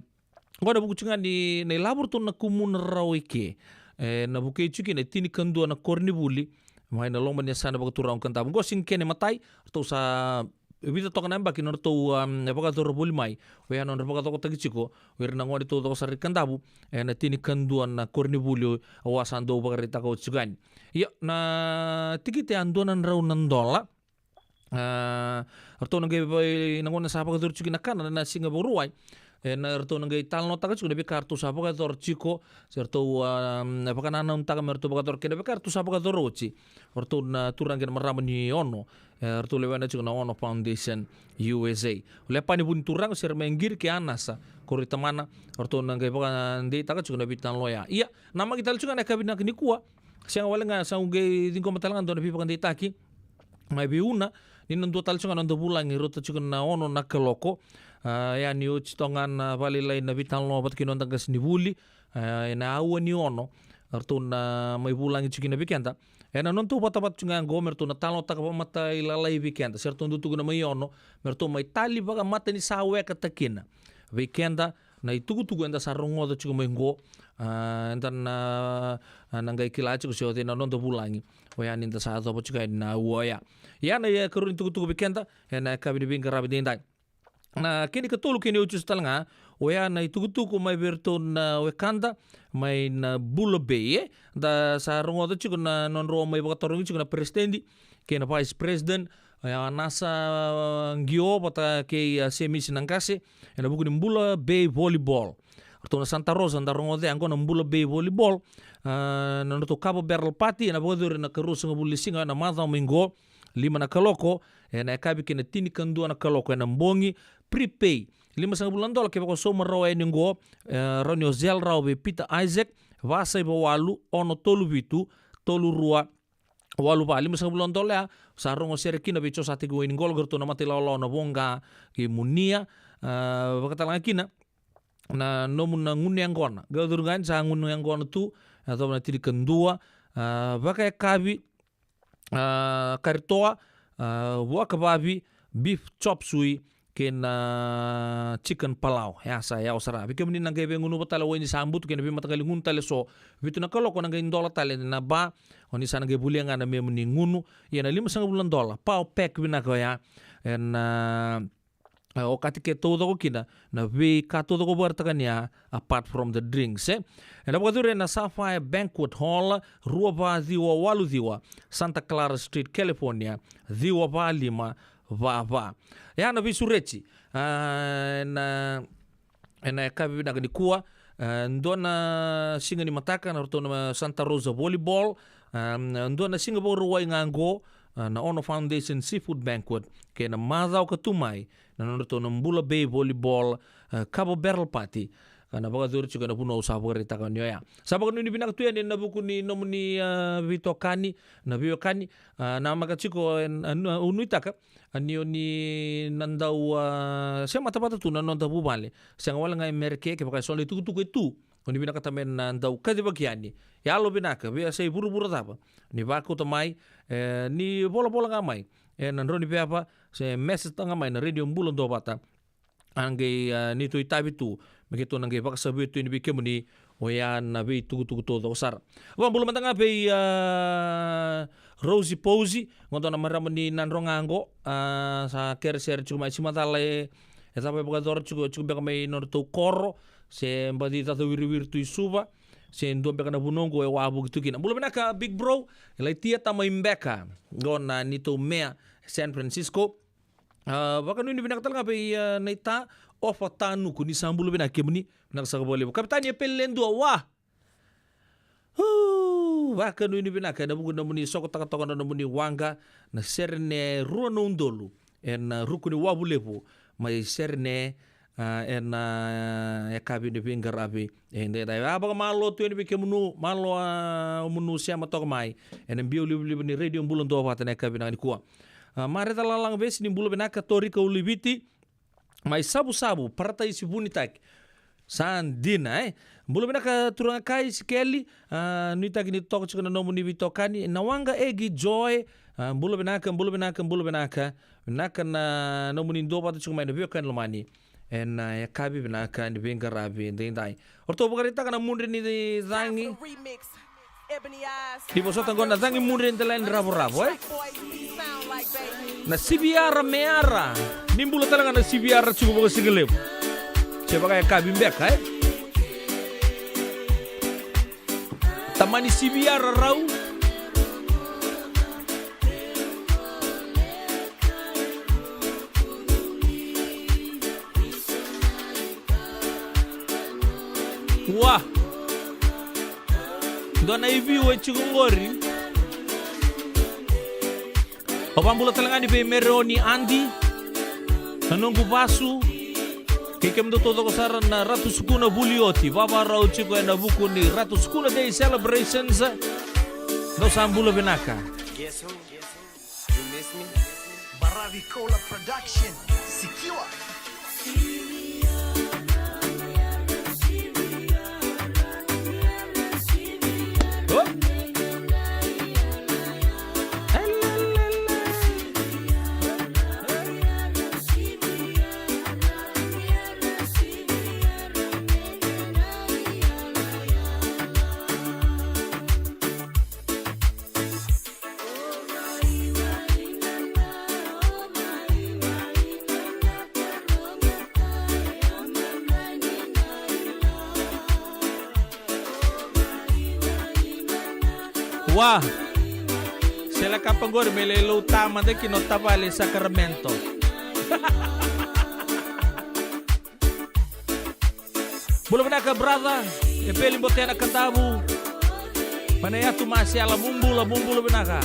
qo ena vuku tiko ga ni na ilavo ratou na kumuna rawa i ke. E, na vukei tiko kina e tinikadua na koronivuli mai na loma ni yasana vakaturaga o Kadavu. Qo sega ni kena imatai, ratou sa vica toka na yabaki nodratou, um, vakayacora voli mai. Oya nodra vakacokotaki tiko o ira na gone taucoko sara i Kadavu ena tinikadua na koronivuli au a sa dau vakaraitaka oti tiko yani. Ia, na tikite a dua na drau na dola. A, ratou na qai va-, na gauna sa vakayacori tiko kina na kana na siga Vakarauwai, e, na ratou na qai talanoataka tiko na veika ratou sa vakayacora tiko, se ratou, a, vakanananutaka me ratou vakayacora, kei na veika ratou sa vakayacora oti o ratou na turaga kei na marama ni Ono, e, ratou lewena tiko na Ono Foundation U S A. O Lepani Vunituraga, Seremaia Qiri kei Anasa Koroitamana, o ratou na qai vakadeitaka tiko na veitalanoa ya. Ia, namaki tale tiko ga na yakavi vinaka nikua, sega wale ga, sa qai ciqoma tale ga dua na veivakadeitaki mai vei Una, ni na dua tale tiko ga na noda vulagi, rauta tiko na ono na kaloko. A, ia ni oti toka ga na vakalailai na veitalanoa vata kei na noda qasenivuli, a, ena aua ni ono, ratou na mai vulagi tiko kina vei keda. Ena nodatou vatavata tiko ga qo me ratou na talanoataka vakamatailalai vei keda, se ratou dau tukuna mai Ono, me ratou mai tali vakamataniwekataki kina vei keda, na itukutuku eda sa rogoca tiko mai qo, a, eda na, a, na qai kila tiko se o cei na noda vulagi. Oya ni da sa yacova tiko yani na aua oya. Ia na, e, ikarua ni tukutuku vei keda ena yakavi ni veiqaravi edaidai. Na kena ikatolu, kena iotioti tale ga, oya na itukutuku mai vei iratou na wekada mai na Bula Bay, e. Da sa rogoca tiko na nodrau mai vakatarogi tiko na peresitedi kei na vice president, e, Anasa Qio vata kei, a, Semisi Naqase, ena vuku ni Bula Bay Volleyball. Ratou na Santa Rosa, da rogoca ya qo na Bula Bay Volleyball, a, na nodratou kava barrel party ena vakayacori ena ikaruasagavulu ni siga, na macawa mai qo, lima na kaloko, ena yakavi kei na tinikadua na kaloko ena bogi. Prepay limasagavulu na dola, kevaka o sauma rawa yani qo, e, rawa ni o zelle rawa vei Peter Isaac, va saiva walu, ono tolu vitu, tolu rua, walu va. Limasagavulu na dola ya, sa rogo sere kina vei Josateki Wainiqolo kei ratou na matailawalawa na Voqa kei Munia, a, vakatalega kina na nomu na gunu yaqona. Qai o curu ga ni sa gunu yaqona tu, e yacova na tinikadua, a, vakayakavi, a, kari toa, a, vuaka vavi, beef chop suey, kei na chicken palau. Ya sa yawa sara. Vei kemuni na qai vei gunuva tale o waini sa butu kei na veimataqali gunu tale so, vitu na kaloko na qai dola tale na ba, o ni sa na qai volia ga na memu ni gunu. Ia na limasagavulu na dola, power pack vinaka oya. Ena, a, okati ke taucoko kina na veika taucoko vakaraitaka ni a, apart from the drinks, e. Ena vakacuru ena Sapphire Banquet Hall, rua va ciwa walu ciwa, Santa Clara Street, California, ciwa va lima va va. Ya na veisureti, a, ena, ena yakavi vinaka nikua, a, dua na siga ni mataka na ratou na Santa Rosa Volleyball, a, dua na siga Vakarauwai ga qo, a, na Ono Foundation Seafood Banquet, kei na macawa ka tu mai, na nodratou na Bula Bay Volleyball, a, Kava Barrel Party, ka na vakacuru tiko ena vanua au sa vakaraitaka ni oya. Sa vakanuinui vinaka tu yani ena vuku ni nomuni, a, veitokani, na veiwekani, a, namaka tiko, e, a, nu-, au nuitaka, a, ni o ni na dau, a, semata vata tu na noda vuvale. Sega wale ga e Mereke, kevaka e so na itukutuku e tu, o ni vinakata me na dau kacivaki yani. Yalo vinaka, veiyasai vuravura cava, ni vakauta mai, e, ni volavola ga mai ena Drau ni Veva, se message ga mai na Radio Bula Duavata. A qai, a, neitou itavi tu me keitou na qai vakasavuya tu yani vei kemuni, oya na veitukutuku taucoko sara. Vakabula mada ga vei, a, Rosie Posey, qo dua na marama ni Nadroga qo, a, sa keresere tiko mai, se macala e, e cava e vakayacora tiko, tiko beka mai nodratou koro, se baci caca wiriwiri tu i Suva, se dua beka na vanua qo e wavoki tu kina. Bula vinaka Big Bro, e lai tia tamai beka, qo na neitou mea, San Francisco. A, vakanuinui vinaka tale ga vei, a, naita Ofa Tanuku, ni sa bula vinaka kemuni, vinaka saka vakalevu. Kapitani Epeli Ledua, wa! Uu, vakanuinui vinaka ena vuku ni nomuni sokotaka toka na nomuni waqa, na sere ni rua na udolu, ena, a, ruku ni wavu levu, mai Serene, a, ena, a, yakavi ni veiqaravi. E, dai, dai. A, vakamalo tu yani vei kemunu, malo, a, omunu sema toka mai ena biau livaliva ni Radio Bula Duavata na yakavi vinaka nikua. A, Mareta Lalagavesi, ni bula vinaka. Torika Uliviti, mai Savusavu, Parataisi Vunitaki. Sa dina, e? Bula vinaka turaga kai Sikeli, a, nuitaki ni toka tiko na nomuni veitokani. Na waqa Egi Joy, a, bula vinaka, bula vinaka, bula vinaka. Vinaka na nomuni duavata tiko mai na veiwekani lomani. Ena, a, yakavi vinaka ni veiqaravi edaidai. O ratou vakaraitaka na mudre ni cagi. Ni vosota qo na cagi mudre ni dela ni ravoravo, e? Na Siviara Meara. Ni bula tale ga na Siviara tiko vakasigalevu. Se vakayakavi beka, e? Tamani Siviara Rau. Wa. Dua na iviu e tiko qori. Au vakabula tale ga yani vei Mereoni Adi, na noqu vasu, kei kemudou taucoko sara na Ratu Sukuna Vulioti, vavarau tiko ena vuku ni Ratu Sukuna Day Celebrations. Dou sa bula vinaka. Guess who? You miss me? Baravi Cola Production. Secure. Wa. Sele kapa qori me lai lauta mada kina o tavale i Sakaramento. Bula vinaka brother, e Peli Botena Kadavu. Mai na yatu Masiala, mu bula, mu bula vinaka.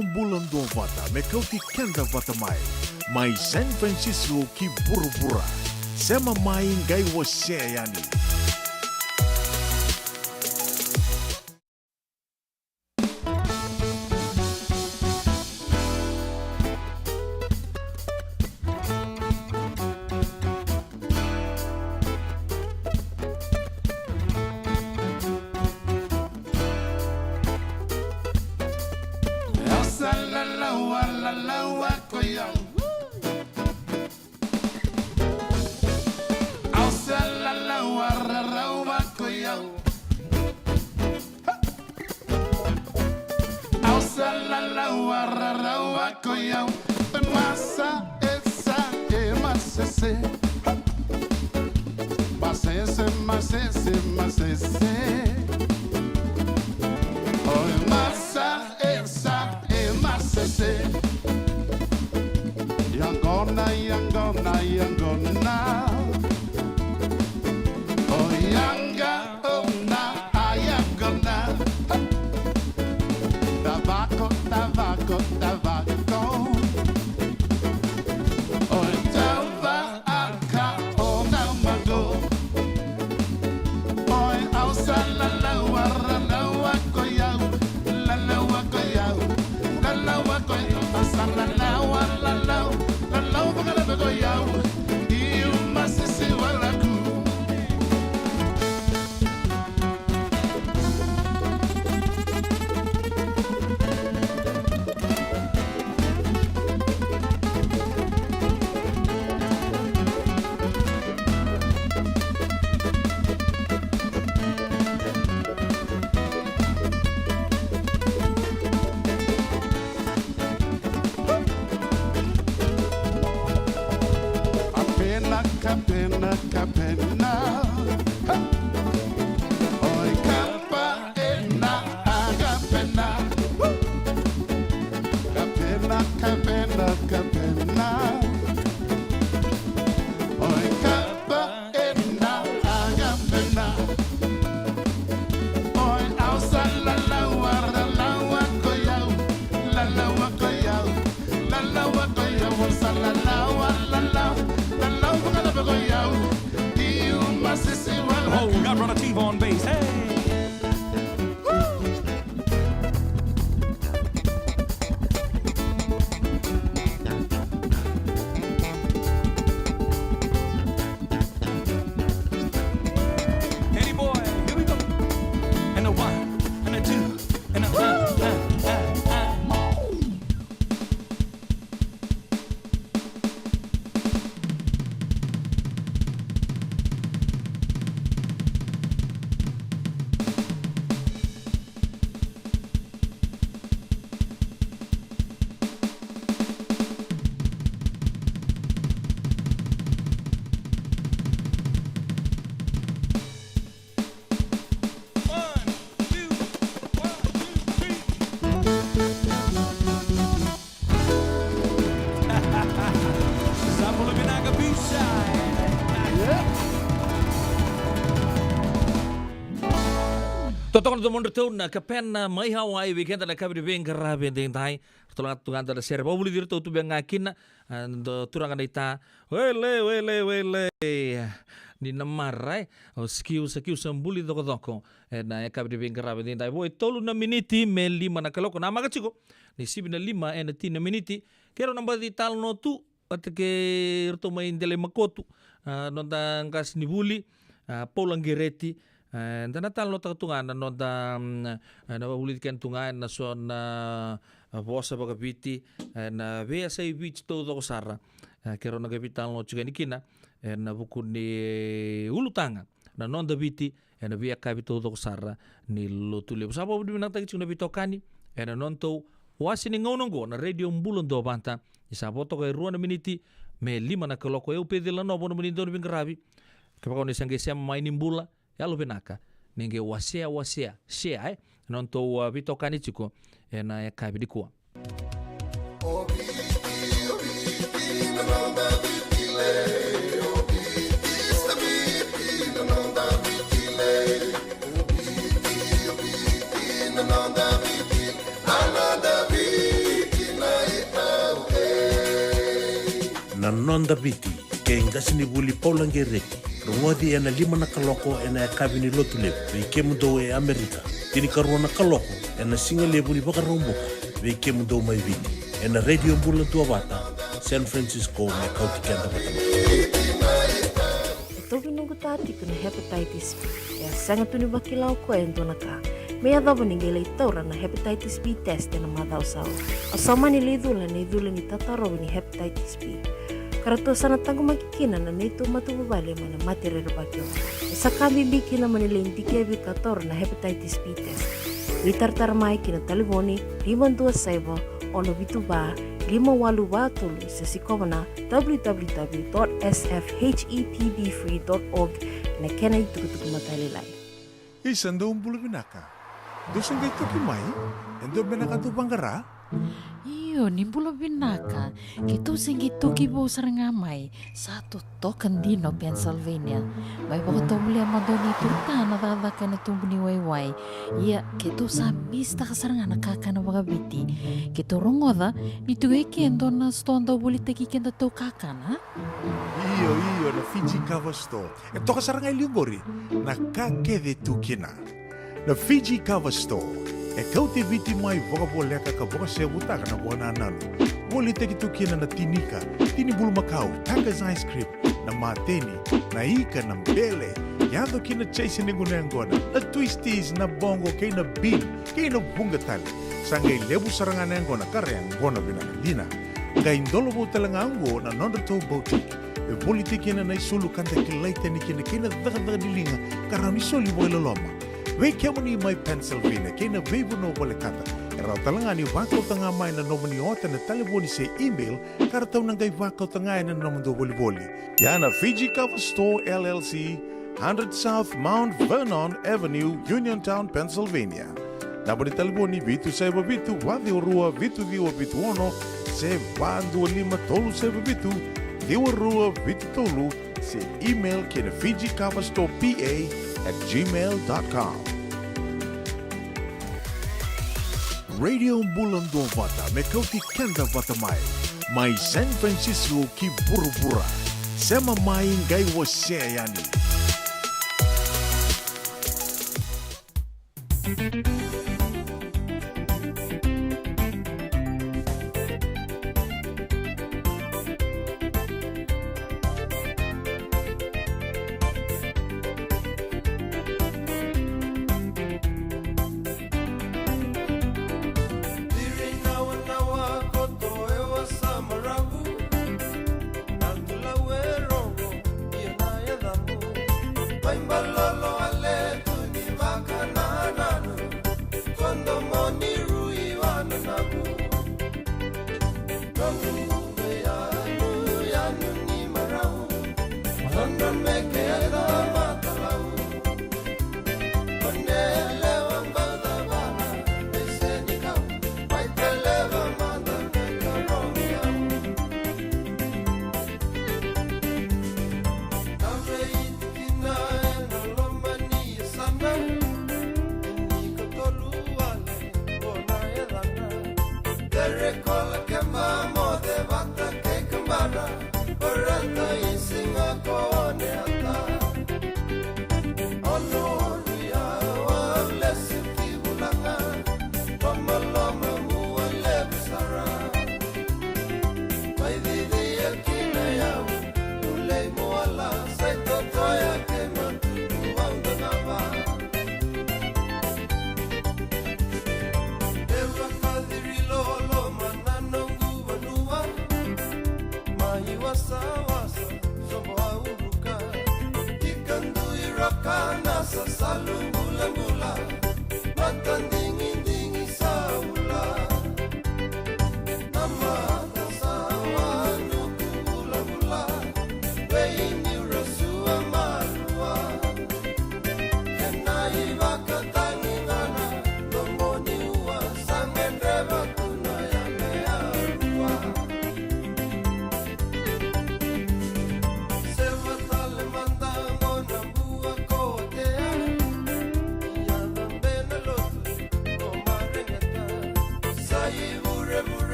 Bula Duavata me kauti keda vata mai, mai San Francisco ki vuravura. Sema mai, qai wasea yani. Au sa lalawa, lalawa ko i au. Au sa lalawa, lalawa ko i au. Au sa lalawa, lalawa ko i au. E masa, e sa, e masese. Masese, masese, masese. Oi, masa, e sa, e masese. Yaqona, yaqona, yaqona. O yaqa, o na, a yaqona. Tavako, tavako, tavako. O tava, a ka, o na mago. Oi, au sa lalawa, lalawa ko i au, lalawa ko i au, lalawa ko i au, au sa lalawa, lalawa, lalawa vakalava ko i au, i u masisi walaku. Kapena, kapena, kapena. Oi, kapa ena, a kapena. Kapena, kapena, kapena. Oi, kapa ena, a kapena. Oi, au sa lalawa, lalawa ko i au, lalawa ko i au, lalawa ko i au, au sa lalawa, lalawa, lalawa vakalava ko i au, i u masisi walaku. Oh, we got Brother T-Von Bass, hey! Eddie boy, here we go. And a one, and a two, and a uh, uh, uh, uh. One, two, one, two, three. Sa bula vinaka, B-side. Totoka na domodratou na kapena mai Hawaii vei keda na yakavi ni veiqaravi edaidai. Ratou lagata tu ga da na sere vakavulici iratou tu beka ga kina, a, na turaga na ita. Wele, wele, wele. Ni na mara, e. O sa kiu, sa kiu sa buli cokocoko. Ena yakavi ni veiqaravi edaidai. Vo e tolu na miniti me lima na kaloko. Namaka tiko. Ni sivi na lima ena tini na miniti. Keirau na baci talanoa tu vata kei iratou mai Delai Makotu, a, noda qasenivuli, a, Paula Qereti. E, da na talanoataka tu ga na noda, mm, e, na vakavulici keda tu ga ena so na, a, vosa vakaviti, e, na veiyasai Viti taucoko sara. E, keirau na qai veitalanoa tiko yani kina ena vuku ni ulutaga na noda Viti ena veiyakavi taucoko sara ni Lotulevu. Sa vakavinavinakataki tiko na veitokani ena nodatou wase ni gauna oqo na Radio Bula Duavata. Ni sa vo toka e rua na miniti me lima na kaloko. Au Peceli Nova, nomuni dauniveiqaravi. Kevaka o ni sa qai sema mai, ni bula, yalovinaka. Ni qai wasea, wasea, share, e, na nodatou, a, veitokani tiko ena yakavi nikua. Noda Viti, kei qasenivuli Paula Gereti. Rogoci ena lima na kaloko ena yakavi ni Lotulevu vei kemudou e Amerika. Tinikarua na kaloko ena sigalevu ni Vakaraubuka vei kemudou mai Viti, ena Radio Bula Duavata, San Francisco, me kauti keda vata mai. E tauvi noqu ta tiko na hepatitis B. E a sega tu ni vakila o koya e dua na ka me yacova ni qai lai taura na hepatitis B test ena macawa sa oti. Au sa mani lai cula ena icula ni tatarovi ni hepatitis B. Ka ratou sa na taqomaki kina na neitou matavuvale mai na mate rerevaki oqo. E sa ka bibi kina mo ni lai dikevi ka taura na hepatitis B test. Veitaratara mai ki na talevoni lima dua saiva, ono vitu va, lima walu va tolu, se sikova na w w w dot s f h e p b free dot org ena kena itukutuku matailalai. Isa, dou bula vinaka. Dou se qai toki mai? E dua beka na ka dou vaqara? Io, ni bula vinaka. Keitou se qai toki vou sara ga mai. Sa totoka dina o Pennsylvania. Mai vakatovolea mada o neitou ta na cakacaka ena tubu ni waiwai. Ia, keitou sa misitaka sara ga na kakana vakaviti. Keitou rogoca ni tu e ke e dua na sitoa dau volitaki kedatou kakana. Io, io, na Fiji Cover Store. E toka sara ga e liu qori na ka kece tu kina. Na Fiji Cover Store e kauti Viti mai vakavoleka ka vakasevutaka na vakanananu. Volitaki tu kina na tini ika, tini bulumakau, Tucker's ice cream, na mateni, na ika, na bele, yaco kina chase ni gunu yaqona, na twisties, na bogo kei na bean, kei na vuqa tale. Sa qai levu sara ga na yaqona ka ra yaqona vinaka dina. Qai dolovou tale ga oqo na nodratou boutique. E volitaki kina na isulu ka da kilai tani kina kei na cakacaka ni liga ka rawa ni soli vakailoloma. Vei kemuni mai Pennsylvania kei na veivanua volekata, e rawa tale ga ni vakauta ga mai na nomuni ota ena talevoni se email ka ratou na qai vakauta ga ena nomudou volivoli. Ia na Fiji Cover Store L L C, hundred South Mount Vernon Avenue, Uniontown, Pennsylvania. Naba ni talevoni vitu saiva vitu, va ciwa rua, vitu ciwa vitu ono, se va dua lima tolu saiva vitu, ciwa rua vitu tolu, se email ki na Fiji Cover Store P A at gmail dot com. Radio Bula Duavata me kauti keda vata mai. Mai San Francisco ki vuravura. Sema mai qai wasea yani.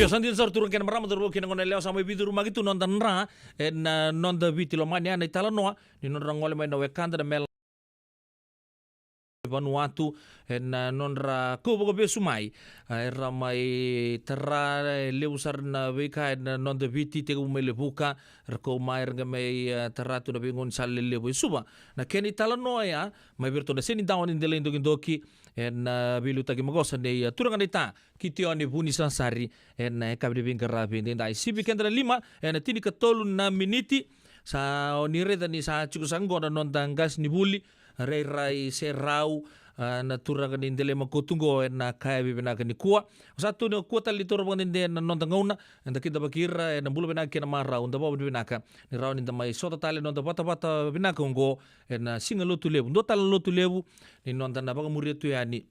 Io, sa dina sara turaga kei na marama, cauravou kei na gone yalewa, sa mai veicurumaki tu noda dra ena noda Viti lomani, a na italanoa ni nodra gole mai na wekada na mela Vanuatu ena nodra kau vakavesu mai. A, era mai tara e levu sara na veika ena noda Viti, tekivu mai Levuka, era kau mai, era qai mai, a, tara tu na veigaunisala lelevu e Suva. Na kena italanoa ya mai vei iratou na Senidawa ni Delai Dokidoki ena, a, veiliutaki maqosa nei, a, turaga naita Kitione Vunisasari ena yakavi ni veiqaravi edaidai. Sivi keda na lima ena tinikatolu na miniti. Sa o ni raica ni sa tiko saka qo na noda qasenivuli, Rairai Serau, a, na turaga ni Delai Makotu qo ena yakavi vinaka nikua. Sa tu ni kua tale ni toro vakadede na noda gauna, eda kidavaki ira ena bula vinaka kei na marau, da vakavinavinaka ni rawa ni da mai sota tale na noda vatavata vinaka oqo ena siga Lotulevu. Dua tale na Lotulevu ni noda na vakamuria tu yani.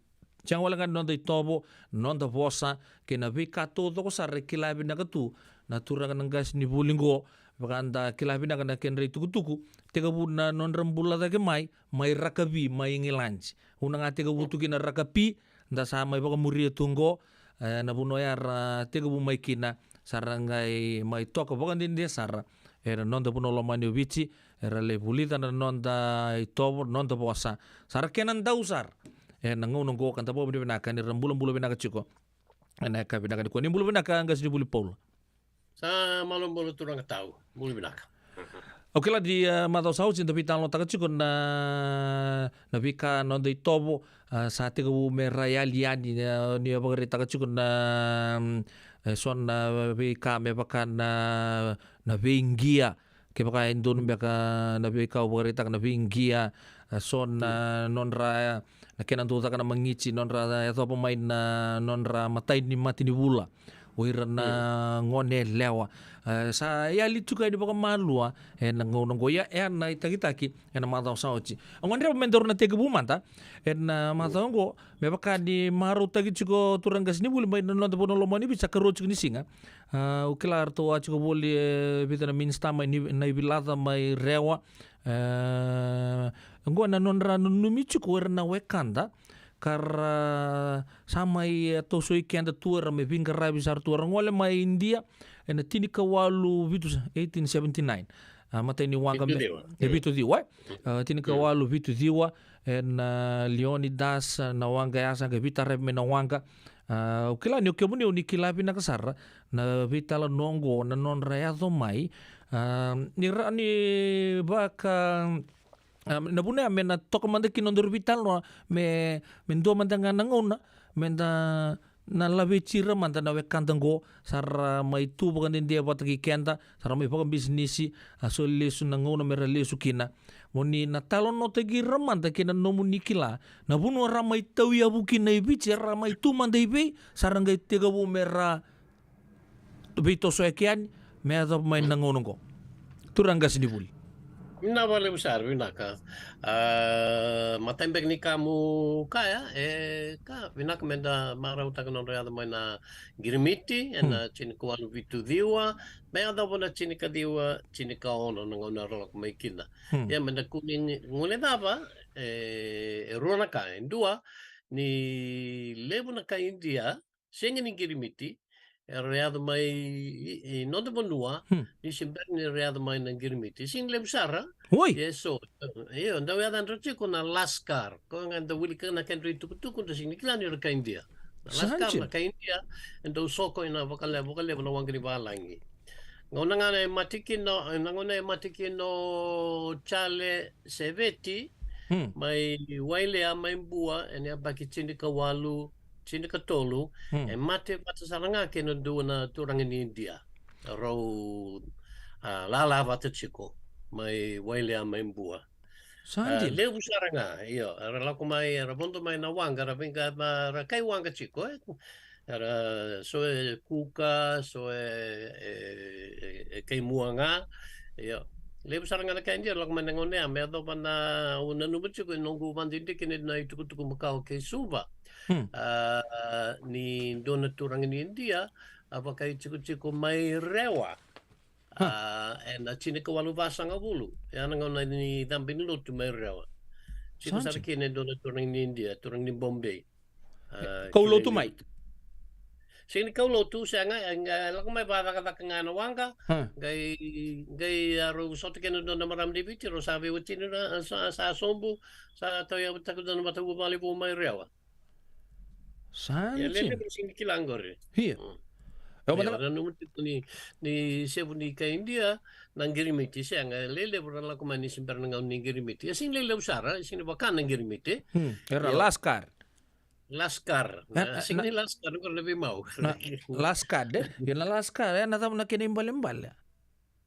Sega wale ga ni noda itovo, noda vosa, kei na veika taucoko sara e kila vinaka tu na turaga na qasenivuli qo, vaka da kila vinaka na kedra itukutuku, tekivu na nodra bula cake mai, mai rakavi, mai Igiladi. Una ga tekivu tu kina rakapi, da sa mai vakamuria tu qo, e, na vanua ya ra tekivu mai kina, sa ra qai mai toka vakadede sara ena noda vanua lomani o Viti, era lai vulica na noda itovo, noda vosa. Sa ra kena dau sara ena gauna oqo, ka da vakavinavinaka ni ra bulabula vinaka tiko ena yakavi vinaka nikua. Ni bula vinaka qasenivuli Paula. Sa malo bula turaga tau, bula vinaka. Au kila ni, e, macawa sa oti da veitalanoataka tiko na, na veika noda itovo, a, sa tekivu me ra yali yani, e, ni vakaraitaka tiko na, mm, e, so na veika me vaka na, na veiqia, kevaka e donu beka na veika au vakaraitaka na veiqia, e, so na nodra, na kena dau caka na magiti, nodra yacova mai na nodra matai ni matanivula o ira na gone yalewa. E, sa yali tiko yani vakamalua ena gauna oqo, ia e a na itakitaki ena macawa sa oti. Au gadreva me daru na tekivu mada ena macawa oqo, me vaka ni marautaki tiko turaga qasenivuli mai na noda vanua lomani Viti, sa karua tiko ni siga. A, au kila ratou a tiko voli e vica na minisita mai Ni-, Naivilaca, mai Rewa. E, oqo na nodra nanumi tiko era na wekada ka ra sa mai, e, tosoi keda tu, era mai veiqaravi sara tu, era gole mai Idia ena tinikawalu vitu, eighteen seventy-nine. A, matai ni waqa me, vitu ciwa. E, vitu ciwa, e? A, tinikawalu vitu ciwa, ena, a, Leonidas, a, na waqa ya sa qai veitaravi mai na waqa. A, au kila ni o kemuni o ni kila vinaka sara na veitalanoa oqo, na nodra yaco mai. A, ni ra, ni vaka, a, na vuna ya me na toka mada kina nodaru veitalanoa, me, me dua mada ga na gauna me da na laveti ira mada na wekada oqo, sa ra mai tu vakadede vata kei keda, sa ra mai vakabisinisi, a soli lesu na gauna me ra lesu kina. Mo ni na talanoataki ira mada kei na nomuni kila na vanua ra mai tauyavu kina i Viti, era mai tu mada i vei, sa ra qai tekivu me ra veitosoyaki yani me yacova mai na gauna oqo, turaga qasenivuli? Vinaka vakalevu sara, vinaka. A, matai beka ni ka meu kaya, e ka vinaka me da marautaka na nodra yaco mai na qirimiti ena tinikawalu vitu ciwa, me yacova na tinikaciwa tinikaono na gauna era lako mai kina. Hmm. Ia me da kua ni guilecava, e, e rua na ka. E dua, ni levu na kai Idia, sega ni qirimiti, era yaco mai i, i noda vanua, hmm, ni se bera ni ra yaco mai na qirimiti. Sega ni levu sara. Oi. Ia e so, io, dau yacadra tiko na Laskar. Koya ga dau wilika na kedra itukutuku, da sega ni kila ni ra kai Idia. Na Laskar, na kai Idia, e dau soko ina vakalevu, vakalevu na waqa ni valagi. Gauna ga e mate kina, na gauna e mate kina o Jale Seveti, hmm, mai Wailea, mai Bua, ena yabaki tinikawalu tinikatolu, hmm, e mate vata sara ga kei na dua na turaga ni Idia. Rau, a, lala vata tiko mai Wailea, mai Bua. Sa dina. A, levu sara ga, io, era lako mai, era vodo mai na waqa, era veiqa-, ma, era kai waqa tiko, e. Era so e kuka, so e, e, e, e kai mua ga. Io. Levu sara ga na kai Idia lako mai na gauna ya, me yacova na, au nanuma tiko e noqu vakadidike ni na itukutuku makawa kei Suva. Hmm. A, ni dua na turaga ni Idia a vakaitikotiko mai Rewa. Ha. A, ena tinikawalu vasagavulu, e a na gauna ni cabe ni lotu mai Rewa. Tiko sara kina e dua na turaga ni Idia, turaga ni Bombay. A, kau lotu mai? Sega ni kaulotu, sega, e, e lako mai vakacakacaka ga na waqa. Qai, qai a rau sota kina dua na marama ni Viti, rau sa veiwatini, ra sa, sa sobu, sa tauyavutaka dua na matavuvale vou mai Rewa. Sa dina. Ia, levu sega ni kila qori. Ia. Au nanuma tiko ni, ni sevu ni kai Idia na qirimiti, sega, e levu ra lako mai ni se bera na gauna ni qirimiti. E sega ni levu sara, e sega ni vaka na qirimiti. Era laskar. Laskar. Na, sega ni laskar, qori na veimau. Na laskar, e? Ia na laskar, e na cava na kena ibalebale?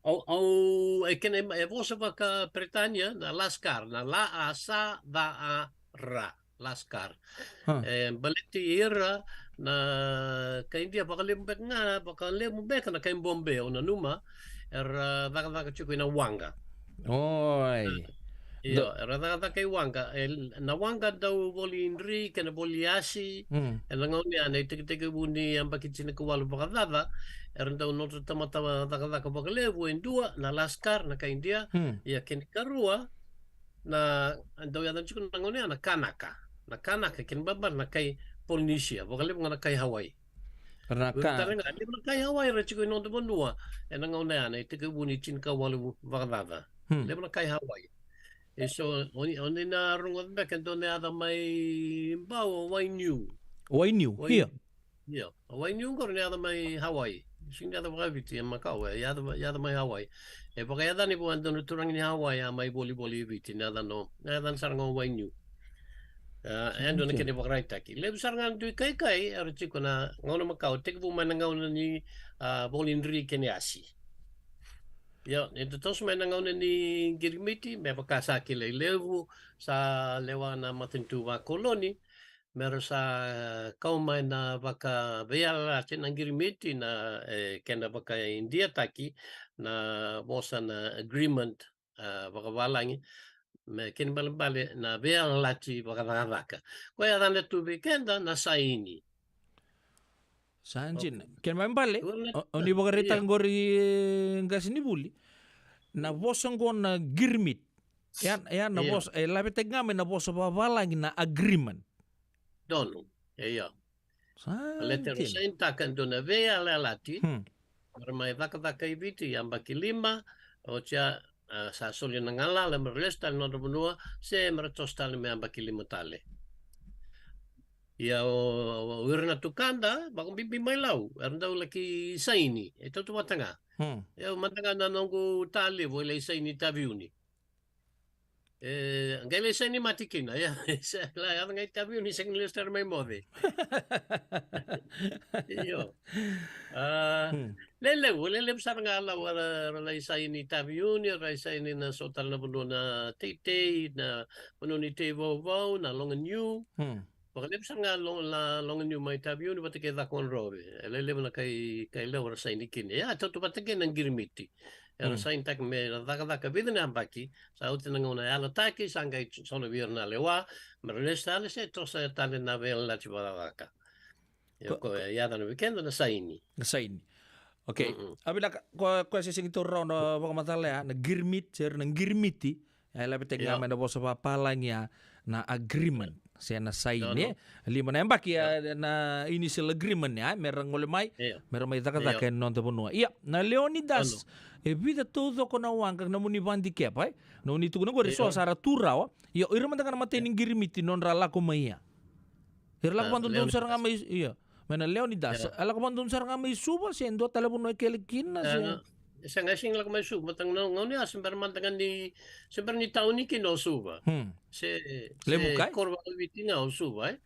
Au, au, e kena, e vosa vaka-Peritania, na laskar, na la a sa da a ra, laskar. E baleti ira na kai Idia vakalevu beka ga, vakalevu beka na kai Bombay, au nanuma, era cakacaka tiko ina waqa. Oi. Io, era cakacaka i waqa, e, na waqa dau voli dri kei na voli asi, ena gauna ya na itekitekivu ni yabaki tinikawalu vakacaca, era dau noda tamata cakacaka vakalevu e dua, na laskar, na kai Idia, ia kena ikarua, na, dau yaca tiko na gauna ya na kanaka. Na kanaka, kena ibalebale na kai Polinesia, vakalevu ga na kai Hawaii. Era na ka- Tale ga, levu na kai Hawaii era tiko i noda vanua, ena gauna ya na itekivu ni tinikawalu vakacaca. Levu na kai Hawaii. E so, oni, oni na rogoca beka e dua na yaca mai Bau, o Wainiu. Wainiu, ia. Ia, o Wainiu qori na yaca mai Hawaii. Sega ni yaca vakaviti, e Makau, e yaca, yaca mai Hawaii. E vakayacani vua e dua na turaga ni Hawaii a mai volivoli i Viti, na yacana, na yacana sara ga o Wainiu. A, e dua na kena ivakaraitaki. Levu sara ga na dui kaikai era tiko na gauna makawa, tekivu mai na gauna ni, a, voli dri kei na asi. Ia, ni totoso mai na gauna ni qirimiti, me vaka sa kilai levu, sa lewa na matanitu vakoloni, me ra sa kau mai na vakaveiyalayalati, na qirimiti, na, e, kena vakaIdiataki, na vosa na agreement, a, vakavalagi, me kena ibalebale na veiyalayalati vakacakacaka. Koya e yacana tu vei keda na saini. Sa dina. Kena ibalebale, o, o ni vakaraitaka qori, e, qasenivuli, na vosa qo na qirimiti. Ia, ia na vosa, e lavetaki ga mai na vosa vakavalagi na agreement. Donu, e ia. Sa dina. Baleta era sainitaka e dua na veiyalayalati, me ra mai cakacaka i Viti yabaki lima, oti ya, a, sa soli na galala me ra lesu tale na nodra vanua, se me ra toso tale me yabaki lima tale. Ia o, o ira na tukada, vakabibi mai Lau, era dau laki saini, e tautauvata ga. Ia mada ga na noqu ta levu, e lai saini Taveuni. E, qai lai saini mate kina, ia, sa, la, yaco ga i Taveuni, sega ni lesu tale mai moce. Io. A, lelevu, lelevu sara ga Lau, era, era lai saini Taveuni, era lai saini na so tale na vanua na teitei, na vanua ni tei vauvau, na loga niu. Vakalevu sara ga lo-, la, loga niu mai Taveuni vata kei Cakaudrove. E lelevu na kai, kai Lau era saini kina. Ia, tautauvata kei na qirimiti. Era sainitaka me ra cakacaka vica na yabaki, sa oti na gauna yalataki, sa qai sola vei ira na lewa, me ra lesu tale se toso tale na veiyalayalati vakacakacaka. Ia ko, ko e yacana vei keda na saini. Na saini. Okei. A vinaka, ko, ko se sega ni taura rawa na vakamacala ya, na qirimiti, se na qirimiti, e lavetaki ga mai na vosa vakapalagi ya, na agreement, se na saini, e? Lima na yabaki, a, na initial agreement, a, me ra gole mai, me ra mai cakacaka ena noda vanua. Ia, na Leonidas, e vica taucoko na waqa, nomuni vakadikevi, e? Nomuni tukuna qori, so sa ra tu rawa. Ia, o ira mada ga na matai ni qirimiti, nodra lako mai ya. Era lako vakadodonu sara ga mai, ia. Mai na Leonidas, e lako vakadodonu sara ga mai Suva, se dua tale vanua e kele kina, se? E, sega, e sega ni lako mai Suva, mataqali na gauna ya se bera mada ga ni, se bera ni tauni kina o Suva. Se, se koro vakaviti ga o Suva, e?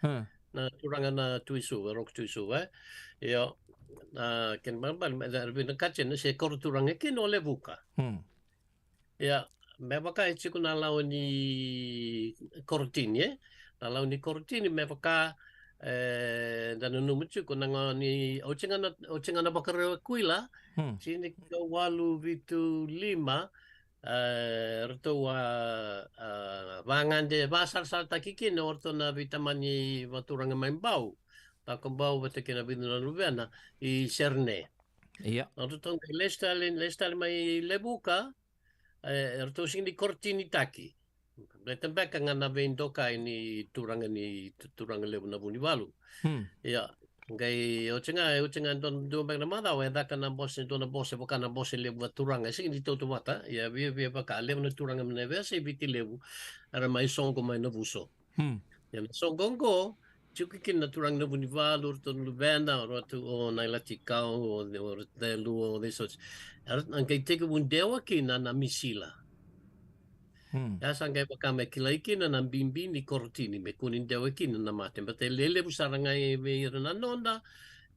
Na turaga na Tui Suva, Roko Tui Suva, e? Io, na kena ibalebale, me ra vinakata na se koro turaga kina o Levuka. Ia, me vaka e tiko na lawa ni korotini, e? Na lawa ni korotini, me vaka, e, da nanuma tiko na gauna ni, oti ga na, oti ga na Vakarauwai Kuila, tinikawalu vitu lima, e, ratou a, a, vagade, vasarasarataki kina o ratou na veitamani vaturaga mai Bau, Cakobau vata kei na vica na luvena i Serene. Ia. Na ratou qai lesu tale, lesu tale mai Levuka, e, eratou sega ni korotinitaki. Baleta beka ga na veidokai ni turaga ni, tu-, turaga levu na Vunivalu. Ia, Qai oti ga, oti ga dua, dua beka na macawa e caka na bose, dua na bose, vaka na bose levu vakaturaga, e sega ni tautauvata, ia viavia vaka, levu na turaga mai na veiyasai Viti levu era mai soqo mai Navuso. Hmm. Ia na soqo oqo, tiko kina na turaga na Vunivalu, o ratou na luvena, o ratou o Nailatikau, o, o Celu, o cei soti. Era qai tekivu dewa kina na misila. Hmm. Ia sa qai vaka me kilai kina na bibi ni korotini, me kua ni dewa kina na mate. Baleta e lelevu sara ga vei ira na noda,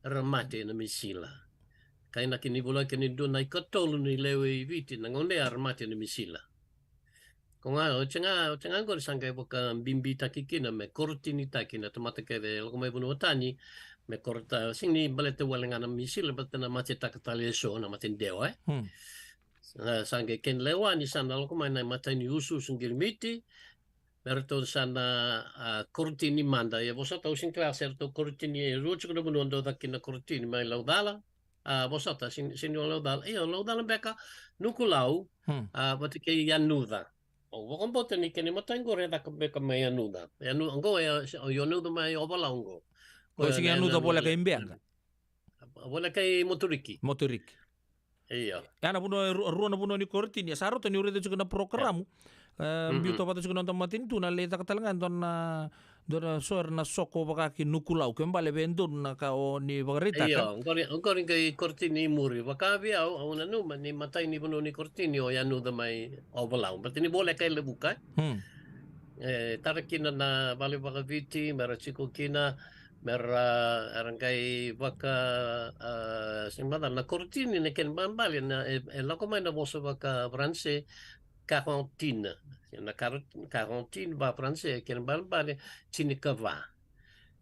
era mate ena misila. Kainaki ni volai kina e dua na ikatolu ni lewe i Viti na gauna ya era mate ena misila. Ko ga, oti ga, oti ga qori sa qai vakabibitaki kina me korotinitaki na tamata kece e lako mai vanua tani, me korota, sega ni baleta wale ga na misila, baleta na matetaka tale eso, na mate dewa, e. Hmm. Sa, sa qai kena lewa ni sa na lako mai na imatai ni usuusu qirimiti, me ratou sa na, a, korotini mada. Ia vosota, au sega ni kila se ratou korotini e rua tiko na vanua dau caka kina korotini, mai Laucala, a, vosota, sega ni, sega ni o Laucala. Io, Laucala beka, Nukulau, hmm, a, vata kei Yanuca. Au vakabauta ni kena imatai qori e caka beka mai Yanuca. Yanu-, oqo e, o Yanuca mai Ovalau oqo. Ko e sega ni Yanuca voleka i Beqa. Voleka i Moturiki. Moturiki. Io. Ia na vanua, e ru-, rua na vanua ni korotini. Sa rauta niu raica tiko na porokaramu. E, mm-mm, biuta vata tiko na noda matanitu, na lai caka tale ga e dua na, dua na so era na soko vaka ki Nukulau. Ke bale vei donu na ka o ni vakaraitaka. Io, oqori, oqori qai korotini i muri. Vaka vei au, au nanuma ni matai ni vanua ni korotini o Yanuca mai Ovalau. Baleta ni voleka e Levuka. Hmm. E tara kina na vale vakaviti, me ra tiko kina, me ra, era qai vaka, a, sega ni macala na korotini, na kena ibalebale na, e, e lako mai na vosa vakaFaranse, quarantine. Na quar-, quarantine vakaFaranse, kena ibalebale, tinikava.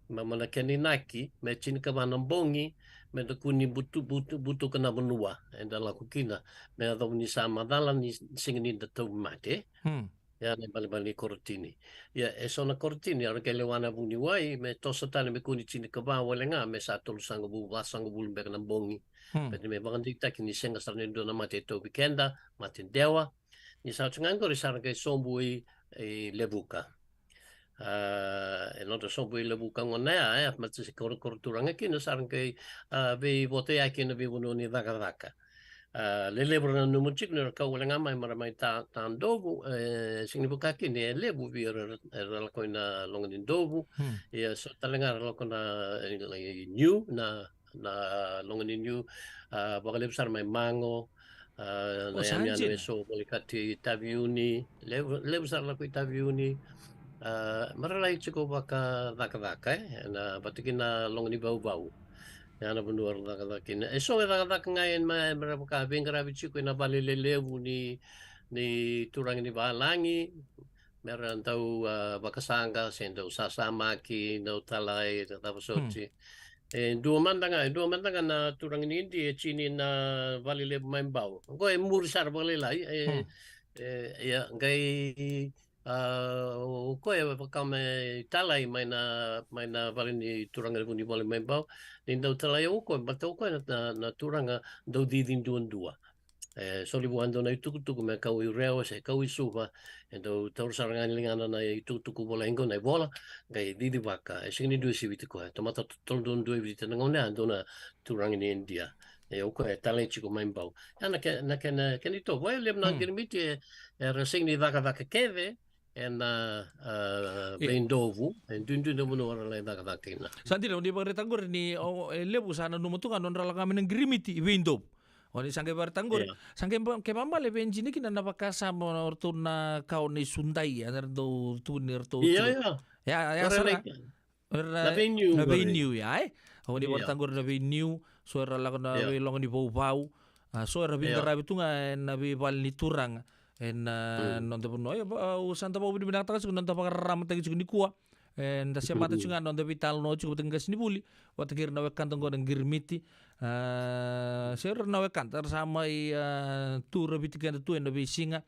Ma, ma na kena inaki, me tinikava na bogi, me da kua ni butu, butu, butuka na vanua eda lako kina, me yacova ni sa macala ni sega ni da tauvimate. Hmm. Ia na ibalebale ni korotini. Ia e so na korotini era qai lewa na vuniwai, me toso tale me kua ni tinikava wale ga, me sa tolusagavulu, vasagavulu beka na bogi. Hmm. Baleta me vakadeitaki ni sega sara ni dua na mate e tauvi keda, mate dewa. Ni sa oti ga qori sa ra qai sobu i, i Levuka. A, e nodra sobu i Levuka gona ya, e, mate se korokoro turaga kina, sa ra qai, a, veivotayaki ena veivanua ni cakacaka. A, lelevu era nanuma tiko ni ra kau wale ga mai, me ra mai Ta-, Tadovu, e, sega ni vaka kina, e levu vei ira era, era lako ina Loga ni Dovu. Hmm. Ia so tale ga era lako na, e, e, Niu, na, na Loga ni Niu, a, vakalevu sara mai Mago, a, na yanuyanu e so volekati Taveuni, levu, levu sara lako i Taveuni, a, me ra lai tiko vakacakacaka, e, na vata kina Loga ni Vauvau. Ia na vanua era cakacaka kina. E so e cakacaka ga e ma-, me ra vaka veiqaravi tiko ena vale lelevu ni, ni turaga ni valagi, me ra dau, a, vakasaqa, se dau sasamaki, dau talai, se cava soti. Hmm. E dua mada ga, e dua mada ga na turaga ni Idia e tini na vale levu mai Bau. Oqo e muri sara vakalailai, e, hmm, e, ia, qai, a, o, o koya e vaka me talai mai na, mai na vale ni turaga ni Vunivalu mai Bau. Ni dau talai o koya, baleta o koya na, na, na turaga dau cici duadua. E soli vua e dua na itukutuku me kau i Rewa se kau i Suva, e dau taura sara ga na ligana na itukutuku volai qo na ivola, qai cicivaka, e sega ni dua e siviti koya. Tamata totolo duadua e viti na gauna ya, dua na turaga ni Idia. E o koya e talai tiko mai Bau. Ia na ke-, na kena, kena itovo, e levu na, hmm, qirimiti, e, era sega ni cakacaka kece ena, a, e, Veidovu, e duidui na vanua era lai cakacaka kina. Sa dina, o ni vakaraitaka qori ni, o, e levu sa nanuma tu ga nodra lako mai na qirimiti i Veidovu. O ni sa qai vakaraitaka qori, ia, sa qai ba-, ke vabale vei Jini kina na vakasama o ratou na ka o ni sudai, a, na ratou tu ni ratou, ia, tu. Ia. Ia, ia, qori sara. Na Vei-, na Vei-, na Vei-Niu, ia, e? O ni, ia, vakaraitaka qori na Vei-Niu, so era lako na, ia, vei Loga ni Vauvau, a, so era, ia, veiqaravi tu ga ena veivale ni turaga. Ena, mm, noda vanua. Ia, va-, au sa da vakavinavinakataka tiko na noda vakararamataki tiko nikua. E, da semata tiko ga na noda veitalanoa tiko vata kei qasenivuli, vata kei ira na wekada qo na qirimiti. A, se ira na wekada, era sa mai, a, tu raviti keda tu ena veisiga.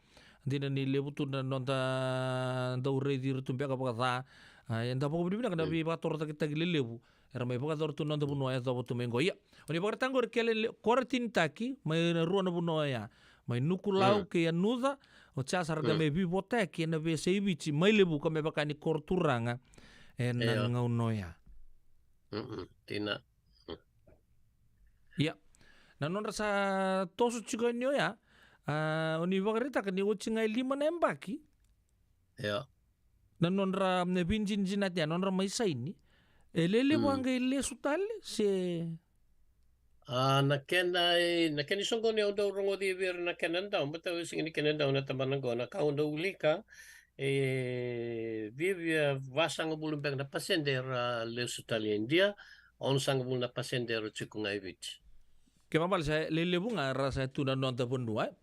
Dina ni levu tu na noda dau raici ira tu beka vakaca. A, eda vakavinavinaka na, mm, veivakatorocaketaki lelevu era mai vakayacora tu na noda vanua e yacova tu mai qo. Ia, o ni vakaraitaka qori, kele le-, koratinitaki mai na rua na vanua oya. Mai Nukulau, mm, kei Yanuca, oti ya sa ra qai, mm, mai veivotayaki ena veiyasai Viti mai Levuka me vaka ni koro turaga ena, io, gauna oya. Mm-mm, dina. Ia, na nodra sa toso tiko yani oya, a, o ni vakaraitaka ni oti ga e lima na yabaki. Ia. Na nodra, na veidinadinati ya, nodra mai saini. E lelevu a qai lesu tale, se? A, na kena, na kena isoqoni au dau rogoci vei ira na kena dau, baleta au sega ni kena dau na tabana qo, na ka au dau wilika, e viavia vasagavulu beka na pasede era lesu tale i Idia, onosagavulu na pasede era tiko ga i Viti. Kena ibalebale sa lelevu ga era sa tu na noda vanua, e?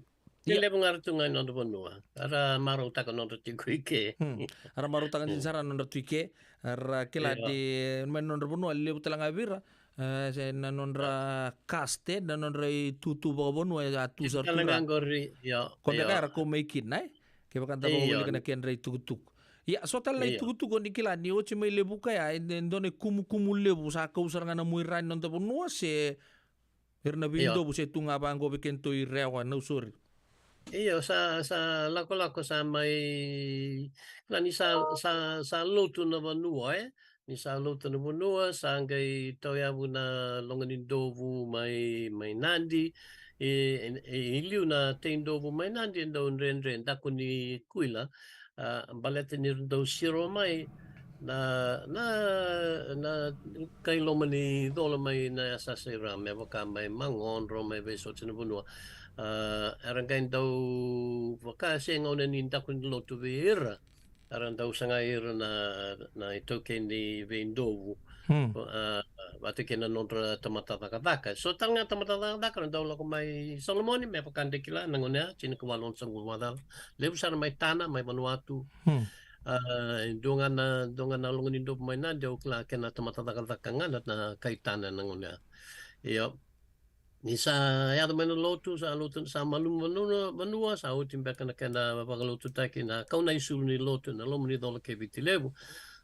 Ia. Lelevu ga era tu ga i noda vanua. Era marautaka nodra tiko i ke. Hmm. Era marautaka dina sara nodra tu i ke. Era kila ni mai nodra vanua, levu tale ga vei ira. E, se na nodra caste, na nodra itutu vakavanua, e a tu sara tu ga qori, io. Ko beka era kau mai kina, e? Kevaka da vakavulica na kedra itukutuku. Ia, so tale na itukutuku o ni kila ni oti mai Levuka ya, e dua na ikumukumu levu sa kau sara ga na muaira ni noda vanua, se ira na veidovu se tu ga vaqo vei kedatou i Rewa, Nausori? Io, sa, sa lakolako sa mai, kila ni sa, sa, sa lotu na vanua, e? Ni sa lotu na vanua, sa qai tauyavu na loga ni dovu mai, mai Nadi, e, e, e, i liu na tei dovu mai Nadi e dau dredre, daku ni kuila, a, baleta ni ra dau siro mai na, na, na kai loma ni cola mai na yasayasa i ra, me vaka mai Magodro, mai veisoti na vanua. A, era qai dau vaka se gauna ni daku ni lotu vei ira, era dau sagai ira na, na itaukei ni veidovu. Hmm. A, vata kei na nodra tamata cakacaka. So tale ga tamata cakacaka era dau lako mai Solomoni, me vaka da kila, na gauna ya, tini ka walu onosagavulu vakacaca. Levu sara mai Tana, mai Vanuatu. Hmm. A, e dua ga na, dua ga na loga ni dovu mai Nadi, au kila kena tamata cakacaka ga na, na kai Tana na gauna ya. Io. Ni sa yaco mai na lotu, sa lotu, sa malumu vanua, vanua, sa oti beka na kena vakalotutaki na kauna isulu ni lotu, na loma ni cola kei Viti Levu.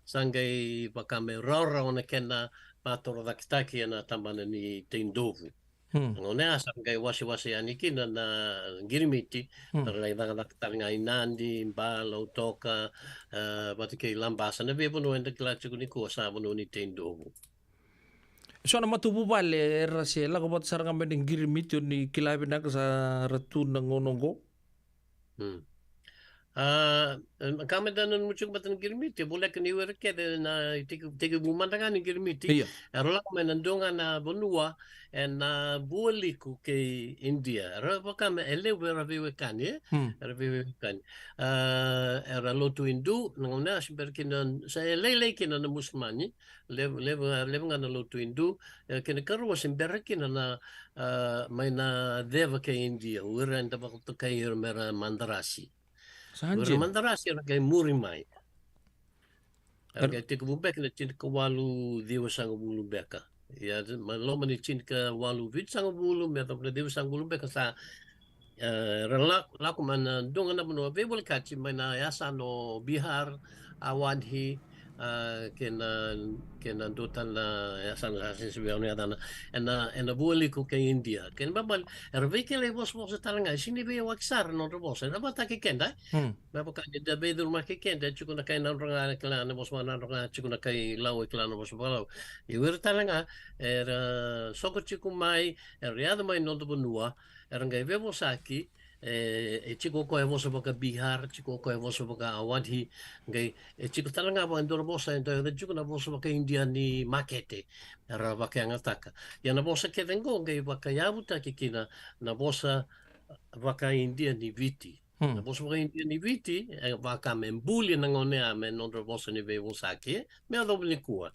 Sa qai vaka me rawarawa na kena vatorocaketaki ena tabana ni tei dovu. Hmm. Na gauna ya sa qai wasewase yani kina na qirimiti, hmm, era lai cakacaka tale ga i Nadi, Ba, Lautoka, e, vata kei Labasa, na veivanua eda kila tiko nikua sa vanua ni tei dovu. So na matavuvale era se lako vata sara ga mai na qirimiti, o ni kila vinaka sa ra tu na gauna oqo? Hmm. A, e, ka me da nanuma tiko vata na qirimiti, e voleka ni o ira kece na teki, tekivu mada ga ni qirimiti. Io. Era lako mai na dua ga na vanua ena vualiku kei Idia. Era vaka me, e levu era veiwekani, e? Hmm. Era veiwekani. A, era lotu Indu, na gauna ya se bera kina, sa e lailai kina na Musulimani, levu, levu, levu ga na lotu Indu, e, kena ikarua se bera kina na, a, mai na ceva kei Idia, o ira eda vakatokai ira me ra Madarasi. Sa dina. O ira Madarasi era qai muri mai. Era qai tekivu beka na tini ka walu ciwasagavulu beka. Ia, mai loma ni tini ka walu vitusagavulu, me yacova na ciwasagavulu beka sa, e, era lako, lako mai na dua ga na vanua veivolekati mai na yasana o Bihar, Awadhi, a, kei na, kei na dua tale na yasana sa sega ni vei au na yacana. Ena, ena vualiku kei Idia. Kena ibalebale, era veikilai vosavosa tale ga, e sega ni veiyawaki sara na nodra vosa. Era vakataki keda, e? Hmm. Me vaka ni da veicurumaki keda, e tiko na kai Nadroga, kila na vosa vakaNadroga, tiko na kai Lau, e kila na vosa vakaLau. Ia o ira tale ga era soko tiko mai, era yaco mai noda vanua, era qai veivosaki, e, e tiko o koya e vosa vakaBihar, tiko o koya e vosa vakaAwadhi, qai, e tiko tale ga vaka e dua na vosa, e dau yaco tiko na vosa vakaIdia ni makete, era vakayagataka. Ia na vosa kece qo qai vakayavutaki kina na vosa vakaIdia ni Viti. Hmm. Na vosa vakaIdia ni Viti, e vaka me buli na gauna ya me nodra vosa ni veivosaki, e, me yacova nikua.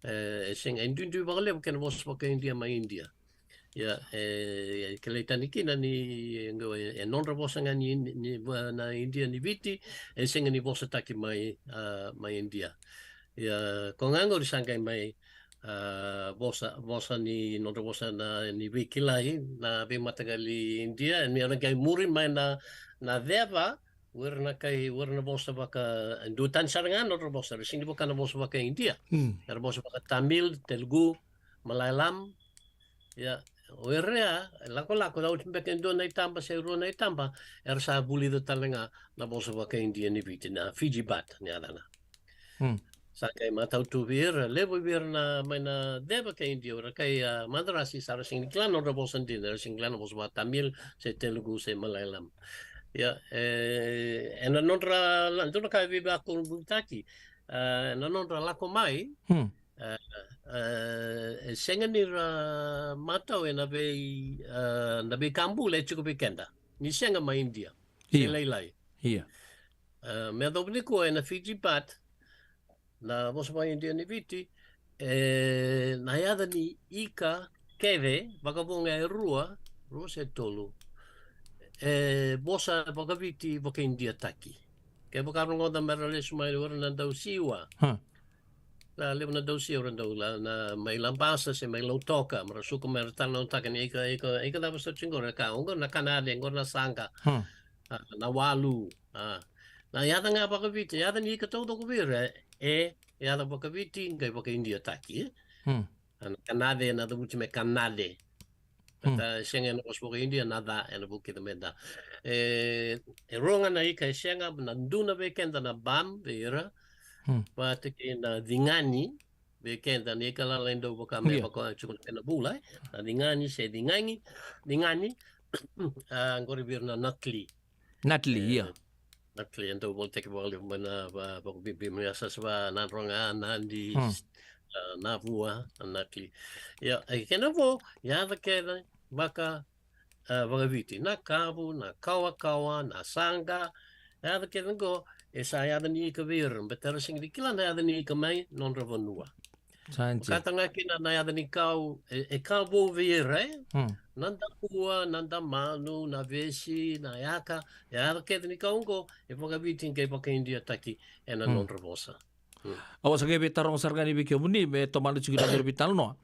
E, e sega, e duidui vakalevu kei na vosa vakaIdia mai Idia. Ia, e, e kilai tani kina ni, e, qo, e, e nodra vosa ga ni, ni, va, na Idia ni Viti, e sega ni vosataki mai, a, mai Idia. Ia, ko ga qori sa qai mai, a, vosa, vosa ni, nodra vosa na, ni veikilai, na veimataqali Idia, ni ra qai muri mai na, na ceva, o ira na kai, o ira na vosa vaka, duatani sara ga nodra vosa, ra sega ni vaka na vosa vakaIdia. Hmm. Era vosa vakaTamil, Telugu, Malayalam, ia, o ira ya, e lakolako, oti beka e dua na itaba se rua na itaba, era sa vulica tale ga na vosa vakaIdia ni Viti, na Fiji Bhat, ni yacana. Hmm. Sa qai matau tu vei ira, levu vei ira na mai na ceva kei Idia, o ira kai, a, Madrasi, sa ra sega ni kila na nodra vosa dina, era sega ni kila na vosa vaka-Tamil, se Telugu, se Malayalam. Ia, e, ena nodra la-, dua na ka e veivakurabuitaki, e, na nodra lako mai, Hmm. e, e, e sega ni ra matau ena vei, e, na veika bula e tiko vei keda. Ni sega mai Idia. Se Ia. lailai. Ia. E, me yacova nikua ena Fiji Bat, na vosa vaka-Idia ni Viti, e, na yaca ni ika kece, vakavoga e rua, rua se tolu, e vosa vaka-Viti vaka-Idia taki. Kevaka rogoca me ra lesu mai o ira na dausiwa. Huh. Na levu na dausiwa ra dau la, na mai Labasa se mai Lautoka, me ra suka mai ra talanoataka ni ika, ika, ika cava sa tiko qori, ka, oqo na kanale, oqo na saqa. Huh. A, na walu, a. Na yaca ga vaka-Viti, yaca ni ika taucoko vei ira, e, yaca vaka-Viti, qai vaka-Idia taki, e? Hmm. A, na kanale, na cavuti me kanale. Hmm. Ka sega ena vosa vaka-Idia, na ca, ena vuku kece me da. E, e rua ga na ika e sega, na dua na vei keda na bam, vei ira. Hmm. Vata kei na cigani, vei keda ni ka lalai dau vaka me Io. vaka tiko na kena bula, e. Na cigani se cigagi, cigani, a, qori vei ira na nakli. Nakli, E, io. Nakli, e dau volitaki vakalevu mai na va-, vakabibi mai na Sasava, Nadroga, Nadi, Hmm. a, Navua, a, nakli. Ia, e kena vo, yaca kece vaka, a, vaka-Viti. Na kavu, na kawakawa, na saqa, yaca kece qo, e sa yaca ni ika vei ira, baleta era sega ni kila na yaca ni ika mai nodra vanua. Sa dina. Vakatale ga kina na yaca ni kau, e, e ka vou vei ira, e? Hmm. Na dakua, na damanu, na vesi, na yaka, e yaca kece ni kau qo, e vaka-Viti qai vaka-Idia taki ena Hmm. nodra vosa. Hmm. Au sa qai veitaroga sara ga ni vei kemuni, me tomana tiko na nodaru veitalanoa.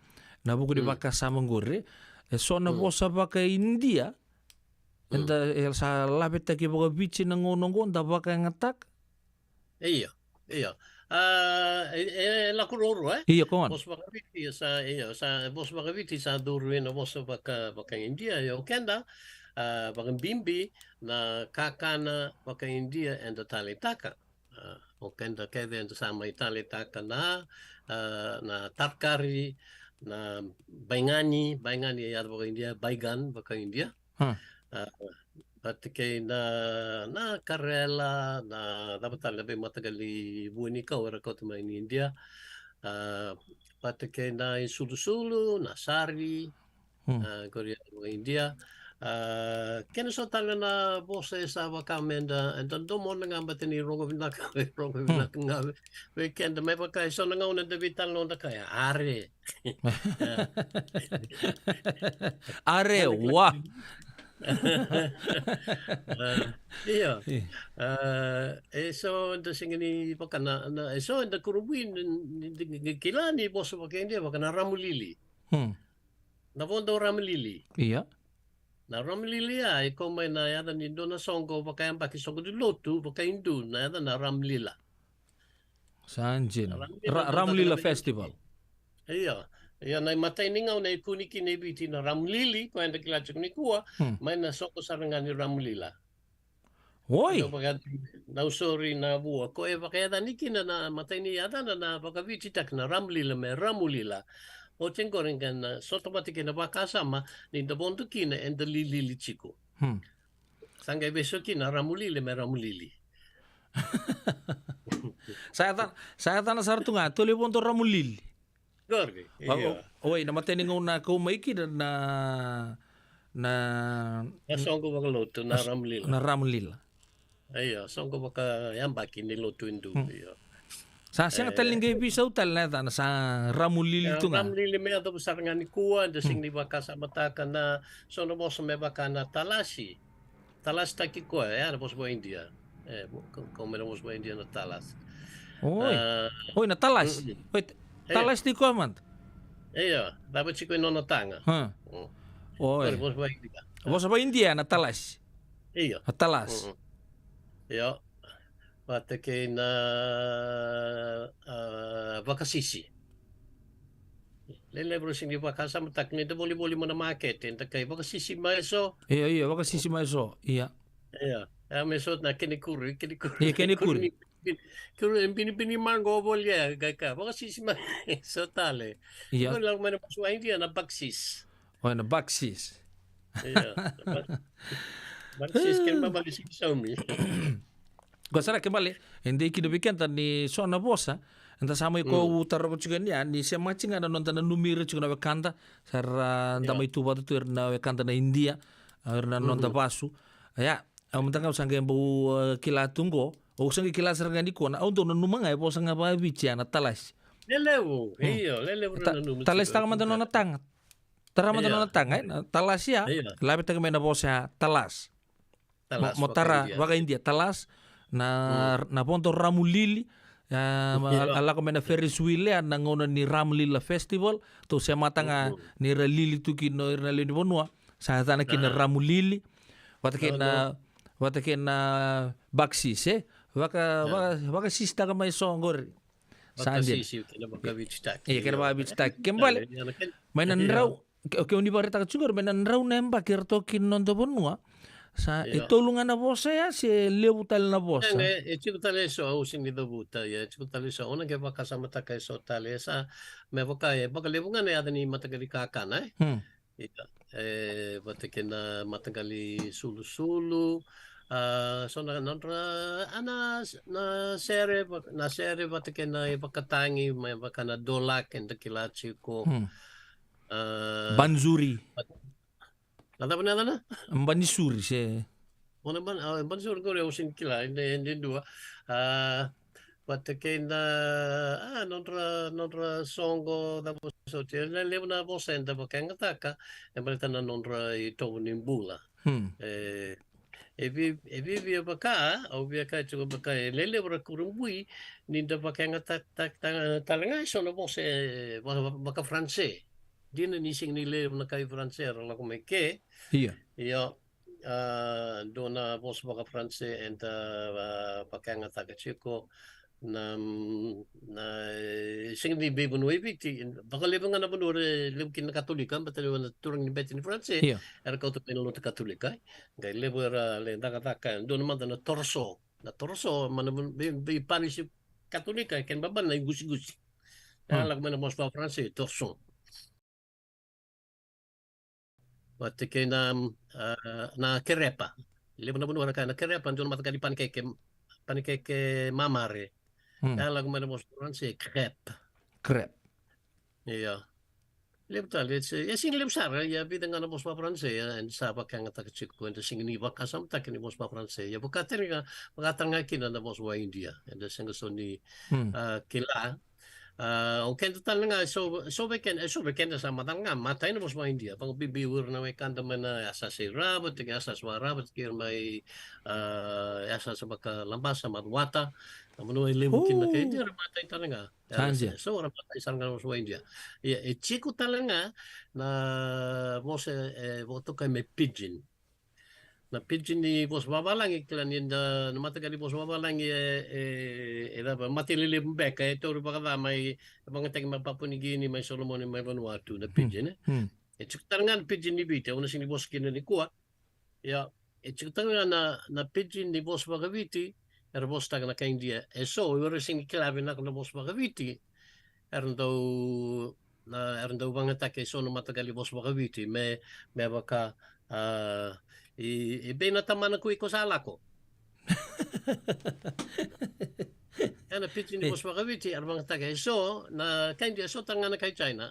Na vuku ni Hmm. vakasama qori, e so na Hmm. vosa vaka-Idia, Hmm. eda, e sa lavetaki vaka-Viti na gauna qo, da vakayagataka. Io, io. A, e, e lako ruarua, e? Io, come on. Vosa vaka-Viti, sa, io, sa, vosa vaka-Viti sa curu ina vosa vaka, vaka-Idia, io, keda, a, vakabibi na kakana vaka-Idia eda taleitaka. A, o keda kece eda sa mai taleitaka na, a, na tarkari, na baigani, baigani e yaca vaka-Idia, baigan vaka-Idia. Hmm. A, vata kei na, na karela, na cava tale na veimataqali vua ni kau era kauta mai ni Idia. A, vata kei na isulusulu, na sari, Hmm. a, qori e Idia. A, kena so tale na vosa e sa vaka me da, eda domona ga baleta ni rogo vinaka, rogo Hmm. vinaka ga vei, vei keda me vaka e so na gauna da veitalanoa da kaya, are. Are, wa. A, io. Io. A, e so da sega ni vaka na, na, e so da kurabui ni, ni, ni, ni kila ni vosa vaka-Idia vaka na ramulili. Hmm. Na vodo ramulili. Io. Na ramulili ya, e kau mai na yaca ni dua na soqo vakayabaki, soqo ni lotu vaka-Idu, na yaca na Ramlila. Sa dina. Ramlila Ra-, na Ramlila Festival. Io. Io, na imatai ni gauna e kune kina e Viti na ramulili, ko eda kila tiko nikua, Hmm. mai na soqo sara ga ni ramulila. Oi. Dau vaka, dau sori na vua. Ko e vakayacani kina na imatai ni yacana na vaka-Vititaki na ramulila me ramulila. Oti qori ga na sota vata kei na vakasama, ni da vodo kina eda lilili tiko. Hmm. Sa qai veso kina ramulili me ramulili. Sa yaca, sa yacana sara tu ga, tole vodo ramulili. Qori, Wa-, io. o-, oi, na imatai ni gauna kau mai kina na, na, Na soqo vakalotu, na na s-, ramulila. na ramulila. Io, soqo vakayabaki ni lotu Idu, Hmm. io. Sa sega E. tale ni qai veisau tale na yacana, sa ramulili Ya, tu ga. ramulili me yacova sara ga nikua, eda Hmm. sega ni vakasamataka na, so na vosa me vaka na talasi. Talasitaki koya, ya na vosa vaka-Idia. E, vo-, ko, ko me na vosa vaka-Idia na talas. Oi. A, Oi, na talas. Mm-mm. Oi, t-, Io. talas tiko koya mada. Io, cava tiko e nona taga. Ha. Mm. Oi. Ori vosa vaka-Idia. Vosa vaka-Idia na talas. Io. Na talas. Mm-mm. Io. Vata kei na, a, vakasisi. Lelevu ra sega ni vakasamataka ni da volivoli mai na makete, da kai vakasisi mai so. Io, io, vakasisi mai so. Ia. Ia, e me so na kenikuri, kenikuri. Ia, kenikuri. Kenikuri. Kuru e binibini maqo volia, qai ka vakasisi mai. So tale. Ia. Ko lako mai na vosa India na baksis. O, na baksis. Ia, na bak-, baksis ke mabali siki saumi. Ko sara ke bale, e dei kina vei keda ni so na vosa, eda sa mai ko u tarava tiko ni a, ni se mati ga na noda nanumi ira tiko na wekada, sa ra da mai tu vata tu ira na wekada na India, ira na noda vasu. Ia, au mada ga au sa qai bau, e, kila tu qo, au sa qai kila sara ga ni kona, au dau nanuma ga e vosa ga vaviti a na talasi. Lelevu, io, lelevu na nanumi. Talasi taka mada nona taga. Tara mada nona taga, e, na talasi a. Ia. Lavetaki mai na vosa ya, talas. Mo, talas, mo tara vakaindia. Vakaindia, talas, na, na vodo Ramu Lili, a, ma, a lako mai na Ferris wheel, a, na gauna ni Ramlila Festival, tou semata ga ni ra lili tu kina o ira na lewe ni vanua, sa yacana kina Ramu Lili, vata kei na, vata kei na baksis, e? Vaka, vaka, vakasisitaka mai so qori. Sa dina. Vakasisi, kena vakavititaki. Ia, kena vakavititaki. Ke bale, mai na drau, ke, ke o ni vakaraitaka tiko qori, mai na drau na yabaki eratou kina noda vanua. Sa, e tolu ga na vosa ya, se levu tale na vosa? E, e tiko tale eso, au sega ni cavuta, ia, e tiko tale eso. Au na qai vakasamataka eso tale, sa, me vaka, e vakalevu ga na yaca ni mataqali kakana, e? Ia, e, vata kei na mataqali sulusulu, a, so na, na nodra, a, na, na sere, va-, na sere vata kei na ivakatagi, me vaka na dolak, eda kila tiko. A, Banzuri. Na cava na yacana? Banisuri, se. O na ban-, a, Banzuri qori au sega ni kila, e, e dua. A, vata kei na, a, nodra, nodra soqo, cava soti. E levu na vosa eda vakayagataka, e baleta na nodra itovo ni bula. E, e vi-, e vivia vaka, au via kaya tiko vaka, e lelevu era kurabui, ni da vakayagataka, ta-, ta-, tale ga eso na vosa, e, va-, va-, vakaFaranse. Dina ni sega ni levu na kai Faranse era lako mai ke. Ia. Ia, a, dua na vosa vakaFaranse eda, a, vakayagataka tiko na, na, e, sega ni veivanua e Viti, vakalevu ga na vanua era levu kina na Katolika, baleta na turaga ni bete ni Faranse, ia, era kauta mai na lotu Katolika, e. Qai levu era lai cakacaka, dua na mada na toroso, na toroso, ma na vei, vei Panisi Katolika, kena baba na iqusigusi. E, lako mai na vosa vakaFaranse, torchon. Vata kei na, a, na kerepa. Levu na vanua era kaya na kerepa, dua na mataqali panekeke, panekeke mamare. E lako mai na vosa Faranse, crepe. Crepe. Ia. Levu tale, e se-, e sega ni levu sara, ia vica ga na vosa vakaFaranse, ia, eda sa vakayagataka tiko, eda sega ni vakasamataki ni vosa vakaFaranse. Ia vaka tale ga, vaka tale ga kina na vosa vakaIdia. Eda sega so ni, a, kila. A, o keda tale ga, e so, e so vei keda, e so vei keda sa matana ga, matai na vosa vakaIdia. Vakabibi o ira na wekada mai na yasayasa i ra, vata kei yasayasa vakarara, vata kei ira mai, a, yasayasa vakalabasa, Macuata. Na vanua e levu kina na kai Idia, era matai tale ga. Era sa, so era matai sara ga na vosa vakaIdia. Ia, e tiko tale ga na vosa e vakatokai me pidgin. Na pidgin ni vosa vavalagi, kila ni da, na mataqali vosa vavalagi e, e, e cava, mataqali levu beka, e tauri vakaca mai, e vagataki mai Papua New Guinea, mai Solomoni, mai Vanuatu, na pidgin, e. E tiko tale ga na pidgin ni Viti, au na sega ni vosa kina nikua. Ia, e tiko tale ga na, na pidgin ni vosa vakaViti, era vosataka na kai Idia. E so, o ira sega ni kila vinaka na vosa vakaViti, era dau, na, era dau vagataki e so na mataqali vosa vakaViti, me, me vaka, a, i, i vei na tamana ko iko sa lako. E na pidgin ni vosa vakaViti, era vagataki e so, na kai Idia e so tale ga na kai China.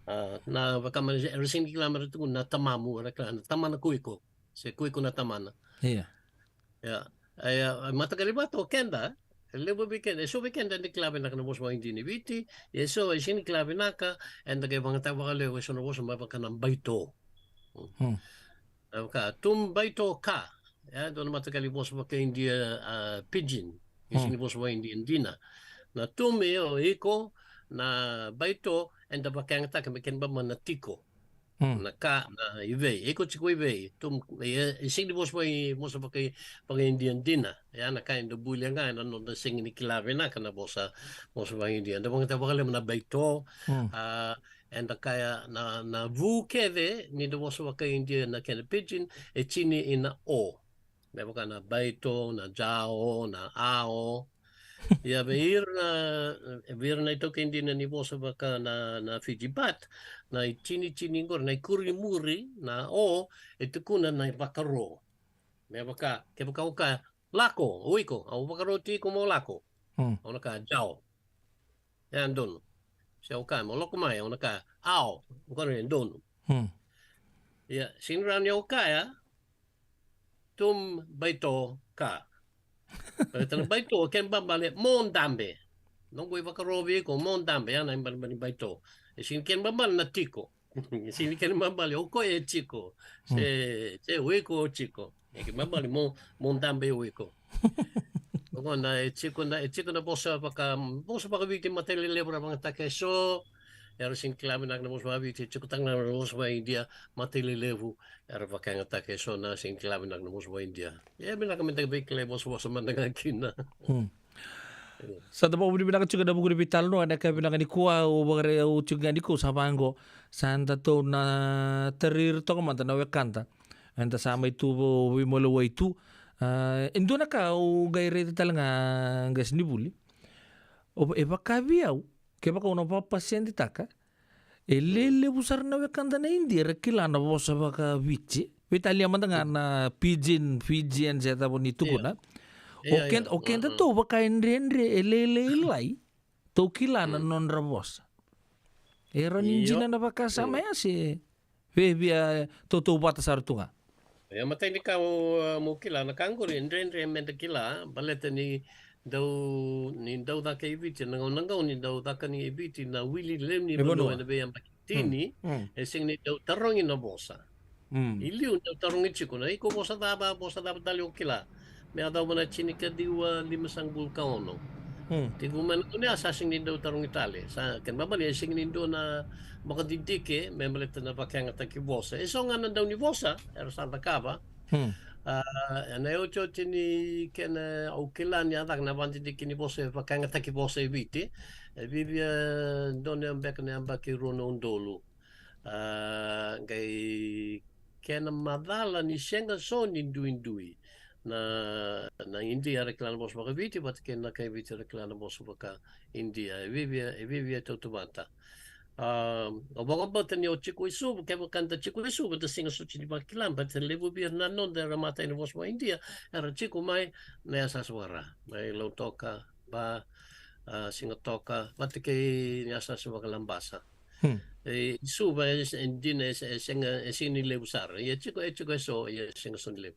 A, na vaka mai, era sega ni kila me ra tukuna na tamamu, era kila na tamana ko iko. Se ko iko na tamana. Ia. Ia. Ia, mataqali vata o keda, e levu vei keda, e so vei keda ni kila vinaka na vosa vakaIdia ni Viti, e so e sega ni kila vinaka, eda qai vagataka vakalevu e so na vosa me vaka na baito. Vaka, tum baito ka. Ia, dua na mataqali vosa vakaIdia, a, pidgin. E sega ni vosa vakaIdia dina. Na tum e o iko, na baito, eda vakayagataka me kena baba na tiko. Na ka, na i vei. Iko tiko i vei. Tum, e, e sega ni vosa vaka, vosa vaka, vakaIdia dina. Ia na ka eda bulia ga, na noda sega ni kila vinaka na vosa, vosa vakaIdia. Eda vagataka vakalevu na baito, a, eda kaya na, na vu kece ni da vosa vakaIdia na kena pidgin, e tini ina o. Me vaka na baito, na jao, na ao. Ia vei ira na, vei ira na itaukei dina ni vosa vaka na, na Fiji Bat, na itinitini qori, na ikuri muri, na o, e tukuna na ivakaro. Me vaka, kevaka o kaya, lako, o iko, au vakaro tiko mo lako. Hmm. Au na kaya, jao. E donu. Se o kaya, mo lako mai, au na kaya, ao, o kaya, e donu. Hmm. Ia, sega ni rawa ni o kaya, tum baito ka. Baleta na baito, kena ibalebale, mo dabe. Noqu ivakaro vei iko, mo dabe, ya na ibalebale ni baito. E sega ni kena ibalebale na tiko. E sega ni kena ibalebale, o koya e tiko. Se, se o iko o tiko. E kena ibalebale, mo, mo dabe o iko. Oqo na e tiko na, e tiko na vosa vaka, vosa vakaviti, matai lelevu era vakayagataka eso, era sega ni kila vinaka na vosa vakaviti, e tiko talega na vosa vakaIdia, matai lelevu era vakayagataka eso na sega ni kila vinaka na vosa vakaIdia. E vinaka meda veikilai vosavosa mada ga kina. Hmm. Sa da vakavinavinaka tiko ena vuku ni veitalanoa ena yakavi vinaka nikua, au vakare, au tiko ga nikua sa vaqo, sa datou na tarai ira toka mada na wekada. Eda sa mai tu vo-, veimalewai tu. Ah, e dua na ka au qai raica tale ga, qasenivuli. O, e vaka vei au, kevaka au na vakapaseditaka, e lelevu sara na wekada na Idia era kila na vosa vakaviti. Veitalia mada ga na pidgin, Fijian, se cava ni tukuna. Io. O keda, o keda tou vaka e dredre, e lailailai, tou kila na nodra vosa. E rawa ni dina na vakasama ya se via, via tautauvata sara tu ga. Ia matai ni ka mo, mo kila na ka qori, e dredre meda kila, baleta ni dau, ni dau caka e Viti, na gauna qo ni dau caka ni e Viti na wili lewe ni vanua ena veiyabaki tini, e sega ni dau tarogi na vosa. I liu dau tarogi tiko na iko vosa cava, vosa cava tale o kila. Me yacova na tinikaciwa limasagavulu ka ono. Tekivu mai na gauna ya sa sega ni dau tarogi tale. Sa kena ibalebale e sega ni dua na vakadidike me baleta na vakayagataki vosa. E so ga na dau ni vosa era sa cakava. Ah, ena iotioti ni kena au kila ni a caka na vakadidike ni vosa e vakayagataki vosa e Viti. E via, via donu beka na yabaki rua na udolu. Ah, qai kena macala ni sega so ni duidui na, na Idia era kila na vosa vakaViti vata kei na kai Viti era kila na vosa vakaIdia. E via, via, e via, via tautauvata. Ah, au vakabauta ni o tiko i Suva, kevaka da tiko i Suva, da sega soti ni vakila, baleta levu vei ira na noda era matai na vosa vakaIdia era tiko mai na yasayasa vaka-Ra, mai Lautoka, Ba, ah, Sigatoka, vata kei na yasayasa vaka-Labasa. Hmm. E, i Suva, e, e dina, e, e sega, e sega ni levu sara. Ia tiko, e tiko eso, ia sega so ni levu.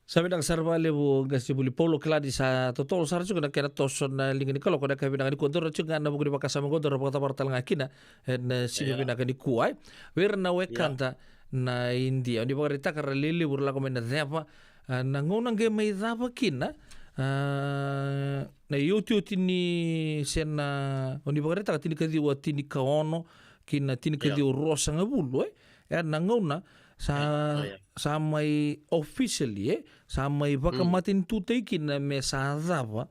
Sa vinaka sara vakalevu qasenivuli Paula, kila ni sa totolo sara tiko na kena toso na liga ni kaloko ena yakavi vinaka nikua. Daru tiko ga ena vuku ni vakasama qo, daru vakacavara tale ga kina ena siga vinaka nikua, e. Vei ira na wekada na Idia, o ni vakaraitaka ra lelevu ra lako mai na ceva, ah, na gauna qai mai cava kina, ah, na iotioti ni se na, o ni vakaraitaka tinikaciwa tinikaono ki na tinikaciwa ruasagavulu, e? E na gauna sa, sa mai officially, e? Sa mai vakamatanitutaki kina me sa cava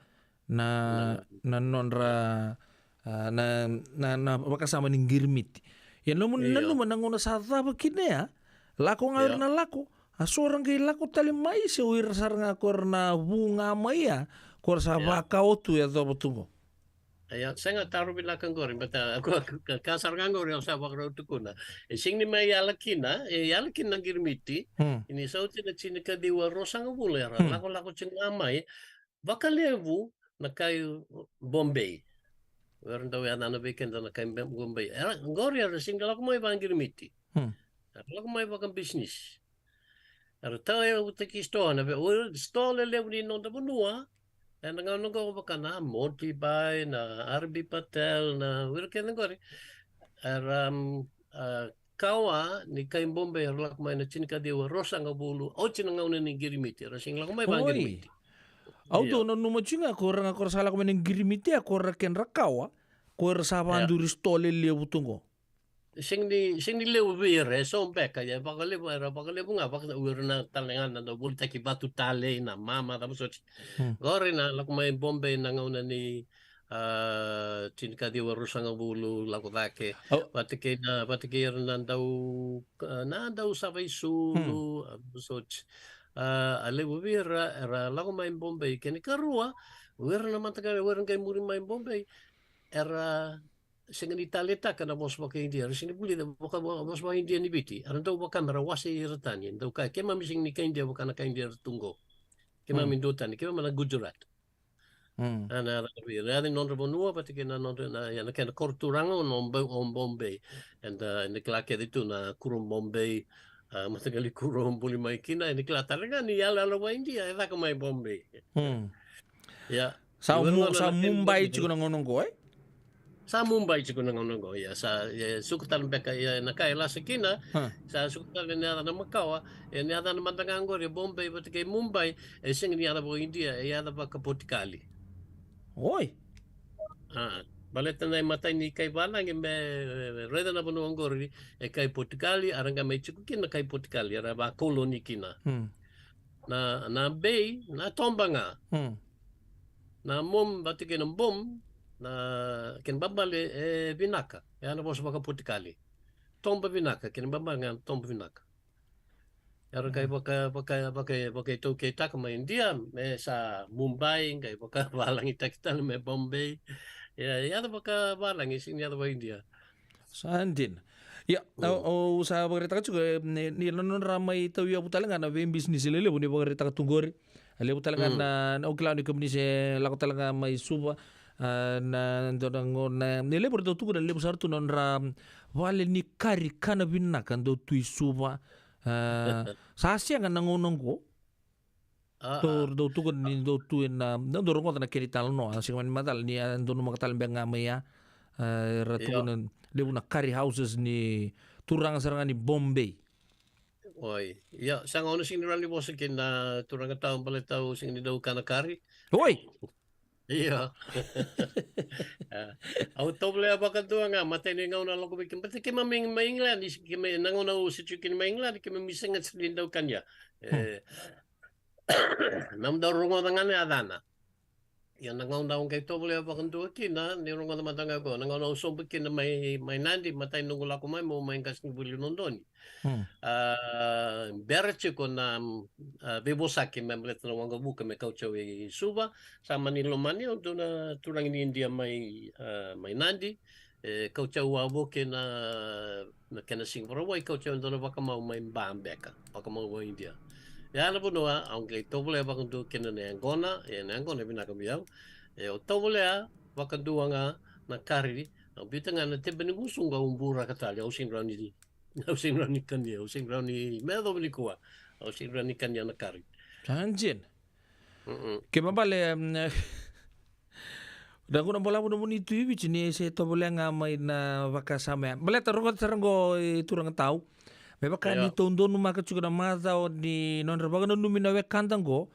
na, na nodra, ah, na, na, na vakasama ni qirimiti. Ia nomu nanuma na gauna sa cava kina ya, lako ga o ira na lako, a so ra qai lako tale mai se o ira sara ga ko ira na vu ga mai ya, ko ira sa vakaotu e yacova tu qo. Ia, sega, taro vinaka qori, baleta, ah, ko, ko, ka, ka sara ga qori au sa vakarau tukuna. E sega ni mai yala kina, e yala kina na qirimiti, ni sa oti na tinikaciwa ruasagavulu era lakolako tiko ga mai, vakalevu na kai Bombay. O ira dau yacana vei keda na kai Be-, Bombay. Era, qori era sega ni lako mai vakaqirimiti. Era lako mai vakabisinisi. Era tauyavutaki sitoa, na vei, o ira sitoa lelevu ni noda vanua. Ena gauna qo vaka na Moti Bai, na R B Patel, na o ira kece qori. Era, um, ah, kawa ni kai Bombay era lako mai na tinikaciwa ruasagavulu, oti na gauna ni qirimiti, era sega ni lako mai vakaqirimiti. Au dau nanuma tiko ga ko ira ga ko ira sa lako mai na qirimiti, a ko ira kedra kawa, ko ira sa vakaduri sitoa lelevu tu qo. Sega ni, sega ni levu vei ira, e so beka, ia vakalevu, era vakalevu ga, vaka o ira na tale ga na, na volitaki vatu tale, na mama, cava soti. Qori na lako mai Bombay na gauna ni, A, tinikaciwa, ruasagavulu, lako cake. Au. Vata kei na, vata kei ira na dau, a, na dau sava i sulu, a, soti. A, a levu vei ira era lako mai Bombay. Kena ikarua, o ira na mataqali, o ira qai muri mai Bombay, era sega ni taleitaka na vosa vaka-Idia, era sega ni vulica vaka, vosa vaka-Idia ni Viti. Era dau vaka me ra wasei ira tani, dau kaya, keimami sega ni kai Idia vaka na kai Idia era tu qo. Keimami duatani, keimami na Gujarat. Mm. A, na yaca vei ira, yaca ni nodra vanua vata kei na nodra, na, ya na kena koro turaga o Bombay, o Bombay. Eda, eda kila kece tu na kuro Bombay, a, mataqali kuro buli mai kina, eda kila tale ga ni iyaloyalo vaka-Idia e caka mai Bombay. Mm. Ia. Sa Mumbai tiko na gauna qo, e? Sa Mumbai tiko na gauna qo, ia. Sa, ia, suka tale beka, ia, na ka e lasa kina, sa suka tale na yaca na makawa, e, na yaca na mada ga qori, e Bombay vata kei Mumbai, e sega ni yaca vaka-Idia, e yaca vaka-Potikali. Oi. A, baleta na imatai ni kai valagi me, e, raica na vanua qori, e kai Potikali, era qai mai tiko kina na kai Potikali, era vakoloni kina. Hmm. Na, na bay, na toba ga. Hmm. Na mom, vata kei na bom, na kena ibalebale e vinaka. E a na vosa vaka-Potikali. Toba vinaka, kena ibalebale ga toba vinaka. Era qai vaka, vaka, vaka, vakaitaukeitaka mai Idia, me sa Mumbai, qai vakavalagitaki tale me Bombay. Ia, yaca vakavalagi, sega ni yaca vaka-Idia. Sa dina. Ia, au, au sa vakaraitaka tiko, e, ni, ni na nodra mai tauyavu tale ga na veibisinisi lelevu ni vakaraitaka tu qori. A levu tale ga na, na, au kila ni kemuni se lako tale ga mai Suva, a, na, dua na gauna, ni levu era dau tukuna, levu sara tu na nodra vale ni kari kana vinaka dau tu i Suva. A, sa sega na gauna qo. A, dou, a. Dou tukuna ni dou tu ena, dou, dou rogoca na kena italanoa, a sega mani macala ni a dou numaka tale beka ga mai ya. A, era tukuna levu na curry houses ni turaga sara ga ni Bombay. Oi, ia, sa gauna sega ni rawa ni vosa kina na turaga tau, baleta au sega ni dau kana kari. Oi! Io. A, au tovolea vakadua ga, matai ni gauna lako vei keimami, keimami mai England, keimami na gauna au se tiko kina mai England, keimami sega sara ni dau kania. E, na dau rogoca ga na yacana. Ia na gauna au qai tovolea vakadua kina, ni rogoca mada ga qo, na gauna au sobu kina mai, mai Nadi, matai noqu lako mai, meu mai qasenivuli Dodonu. Hmm. A, bera tiko na, a, veivosaki me baleta na waqavuka me kauti au i Suva, sa mani lomani au dua na turaga ni Idia mai, a, mai Nadi, e kauti au wavoki na, na kena siga Vakarauwai, kauti au e dua na vakamau mai Ba beka, vakamau vaka-Idia. Ia na vanua au qai tovolea vakadua kina na yaqona, e na yaqona e vinaka vei au, e au tovolea vakadua ga na kari, au biuta ga na tebe ni gusuqu, au buraka tale, au sega ni rawa ni Au sega ni rawa ni kania, au sega ni rawa ni, me yacova nikua, au sega ni rawa ni kania na kari. Sa dina. Mm-mm. Kena ibalebale, mm, na gauna balavu nomuni tu i Viti ni se tovolea ga mai na vakasama ya. Baleta rogoca sara qo, e turaga tau. Me vaka ni tou donumaka tiko na macawa ni nodra vakananumi na wekada qo.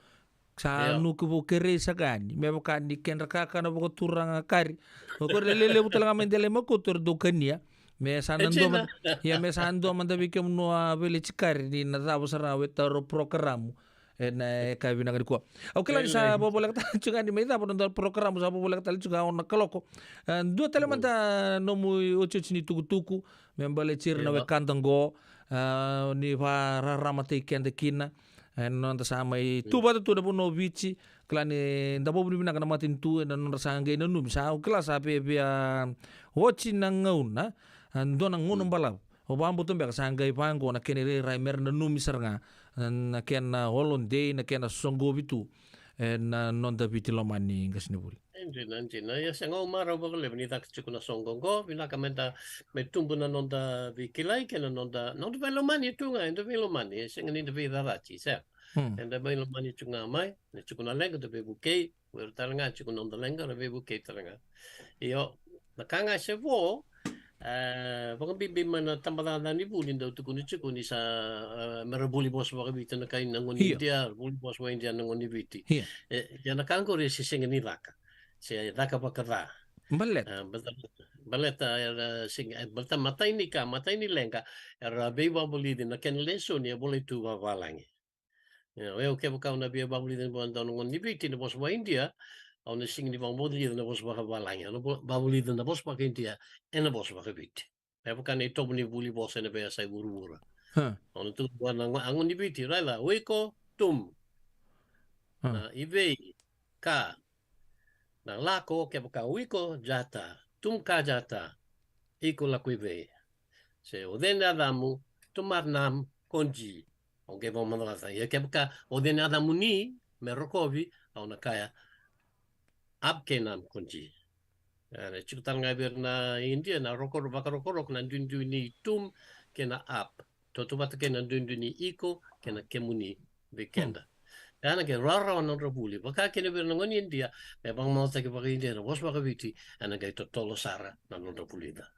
Sa nuku vou kerei saka yani me vaka ni kedra kakana vakaturaga kari. O koya e lelevu tale ga mai Delai Makoto era dau kania. Me sa na dua mada, ia me sa dua mada vei kemunu a veleti kari ni na cava sara ga o e taura o porokaramu. E na e ka vinaka nikua. Au kila ni sa vovoleka tale tiko ga ni mai cava na dua porokaramu sa vovoleka tale tiko ga o na kaloko. E, dua tale mada nomu otioti ni tukutuku me baleti ira na wekada qo. E, ni vakararamataki keda kina. E na noda sa mai tu vata tu na vanua o Viti, kila ni da vakavinavinaka na matanitu e na nodra sa qai nanumi. Sa au kila sa via, via oti na gauna, a, dua na gauna balavu. O vakabauta beka sa qai vaqo na kena irairai me ra nanumi sara ga, a, na kena holiday, na kena soqovi tu e na noda Viti lomani qasenivuli. E dina, e dina. Ia sega, au marau vakalevu ni caka tiko na soqo qo, vinaka me da, me tubu na noda veikilai kei na noda, noda veilomani tu ga, eda veilomani, e sega ni da veicacati, se. Hmm. Eda veilomani tu ga mai, e tiko na leqa da veivukei, o ira tale ga tiko noda leqa, ra veivukei tale ga. Io, na ka ga se vo, e, vakabibi mai na tabacakacaka ni vuli dau tukuni tiko ni sa, e, me ra vuli vosa vakaviti na kai na gone ni Idia, ra vuli vosa vaka-Idia na gone ni Viti. Ia. E, ia na ka qori se sega ni caka. Se caka vakaca. Baleta. E, baleta, baleta, e, sega, e, baleta matai ni ka, matai ni leqa, era veivakavulici na kena lesoni e volai tu vavalagi. Ia, o yau kevaka au na via vakavulici na dua na gone ni Viti na vosa vaka-Idia, Au na sega ni vakavulica na vosa vakavalagi, au na vo-, vakavulica na vosa vakaIdia ena vosa vakaViti. Me vaka na itovo ni vuli vosa ena veiyasai vuravura. Au na tukuna vua na gone ni Viti, raica, o iko, tum. Na i vei, ka. Na lako, kevaka o iko, jata. Tum ka jata. Iko lako i vei. Se o cei na yacamu, tumar nam, konji. Au qai vakamacala. Ia kevaka o cei na yacamuni me rokovi, au na kaya, ap kei nam konji. E, na tiko tale ga vei ira na Idia na roko, vakarokoroko na duidui ni tum kei na ap. Tautauvata kei na duidui ni iko kei na kemuni vei keda. E, na qai rawarawa na nodra vuli. Vaka kina vei ira na gone ni Idia, me vakamacataki vakaIdia na vosa vakaViti, e na qai totolo sara na nodra vulica.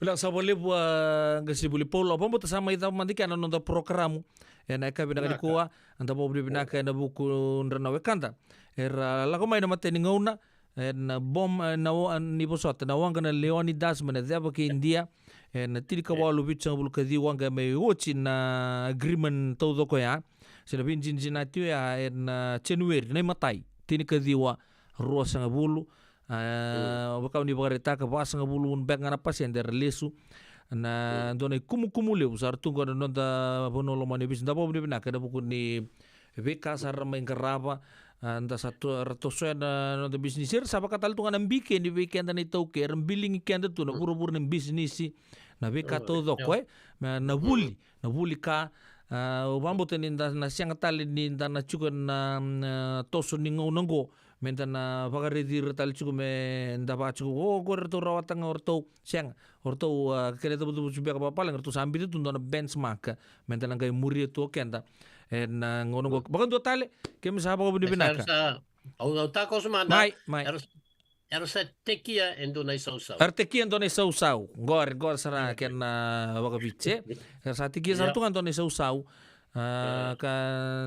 Vinaka sa vakalevu, a, qasenivuli Paula. Vakabauta sa mai cava mada kina na noda porokaramu ena yakavi vinaka nikua. Eda vakavinavinaka ena vuku dra na wekada era lako mai na matai ni gauna ena bom, ena wa-, ni vosota, na waqa na Leonidas mai na ceva kei Idia, ena tinikawalu vitusagavulu ka ciwa, qai mai oti na agreement taucoko ya, se na veidinadinati oya ena January na imatai, tinikaciwa, ruasagavulu. A, vaka o ni vakaraitaka, vasagavulu beka ga na pasede era lesu. Na dua na ikumukumu levu sa ra tu qo na noda vanua lomani o Viti. Da vakavinavinaka ena vuku ni veika sa ra mai qarava. A, da sa to-, ra tosoya na noda bisinisi. Era sa vaka tale tu ga na bike ni vei keda na iTaukei, era biligi keda tu na vuravura ni bisinisi, na veika taucoko, e, na, na vuli, na vuli ka. A, au vakabauta ni da na sega tale ni da na tiko na, na toso ni gauna qo, me da na vakaraici ira tale tiko me da vaka tiko, o, qori ratou rawata ga o ratou, sega, o ratou, a, kena icavacava tu beka vakapalagi, ratou sa biuta tu dua na benchmark me da na qai muria tu o keda ena gauna qo. Vakadua tale, keimami sa vakavinavinaka. Au, au takoso mada. Mai, mai. Era, era sa tekia e dua na isausau. Era tekia e dua na isausau. Qori, qori sara kena vakaviti, e. Era sa tekia sara tu ga e dua na isausau. A, ka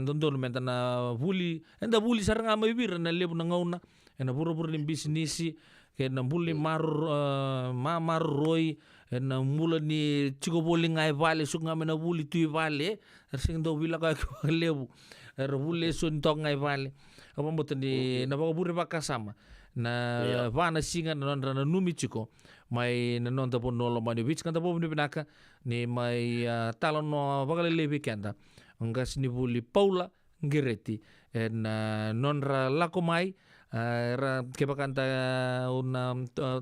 dodonu me da na vuli, eda vuli sara ga mai vei ira na levu na gauna ena vuravura ni bisinisi, kei na bula ni maroro-, a, ma-, maroroi, ena bula ni tiko voli ga e vale, suka ga mai na vuli tu i vale, e. Era sega ni dau veilakoyaki vakalevu. Era vuli eso ni toka ga i vale. Au vakabauta ni na vakavure vakasama na va na siga na nodra nanumi tiko mai na noda vanua lomani o Viti, ka da vakavinavinaka ni mai, a, talanoa vakalailai vei keda o qasenivuli Paula Qereti ena, a, nodra lako mai, a, era kevaka da, a, au na, a,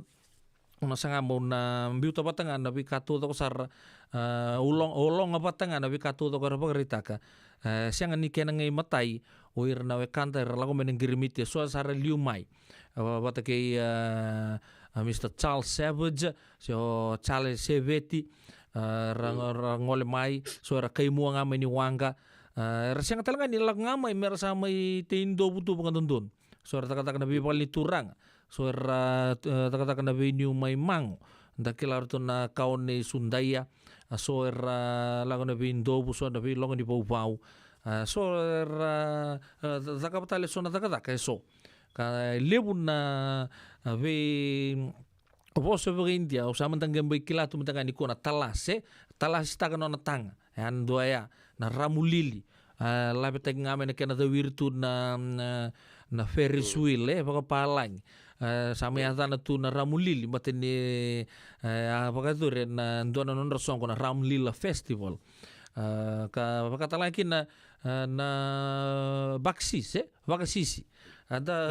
au na saga meu na biuta vata ga na veika taucoko sara, a, olo-, ologa vata ga na veika taucoko era vakaraitaka. A, sega ni kena qai matai o ira na wekada era lako mai na qirimiti, e so sara liu mai. A, va-, vata kei, a, a, Mister Charles Savage, se o Charles Seveti, a, ra, ra gole mai, so era kaimua ga mai ni waqa. A, era sega tale ga ni lako ga mai me ra sa mai tei dovu tu vakadodonu. So era cakacaka na veivale ni turaga. So era, e, cakacaka na veiniu mai Mago. Da kila ratou na kawa nei Sudaia. A, so era lako na veidovu, so na veiloga ni vauvau. A, so era, e, ca-, cakava tale so na cakacaka e so. Ka levu na, a, vei vosa vakaIdia, au sa mada qai mai kila tu mada ga nikua na talasi, e? Talasitaka nona taga. E a dua ya, na ramulili. A, lavetaki ga mai na kena cawiri tu na, na, na Ferris wheel, e, vakapalagi. A, sa mai yacana tu na ramulili, baleta ni, e, a vakayacori ena dua na nodra soqo na Ramlila Festival. A, ka vakatalega kina, a, na vakasisi, e? Vakasisi. A da,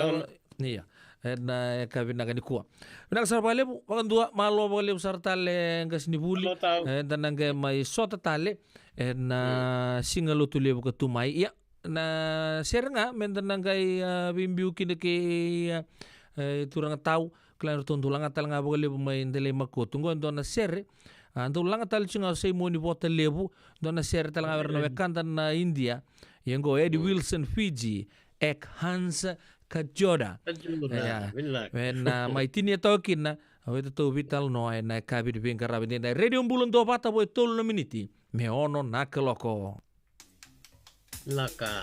ia. Ena yakavi vinaka nikua. Vinaka sara vakalevu, vakadua, malo vakalevu sara tale qasenivuli. Eda na qai mai sota tale ena siga Lotulevu ka tu mai. Ia, na sere ga, meda na qai, a, veibiu kina kei, a, e, turaga tau, kila ni ratou dau lagata tale ga vakalevu mai Delai Makotu. Qo e dua na sere, a, dau lagata tale tiko ga o Saimoni Votalevu, dua na sere tale ga vei ira na wekada na Idia. Ia qo Eddie Wilson Fiji, ek Hans Kajoda. Kajoda, ia. Vinaka. Ena mai tinia toka kina, au e tatou veitalanoa ena yakavi ni veiqaravi edaidai. Radio Bula Duavata vo e tolu na miniti me ono na kaloko. Vinaka.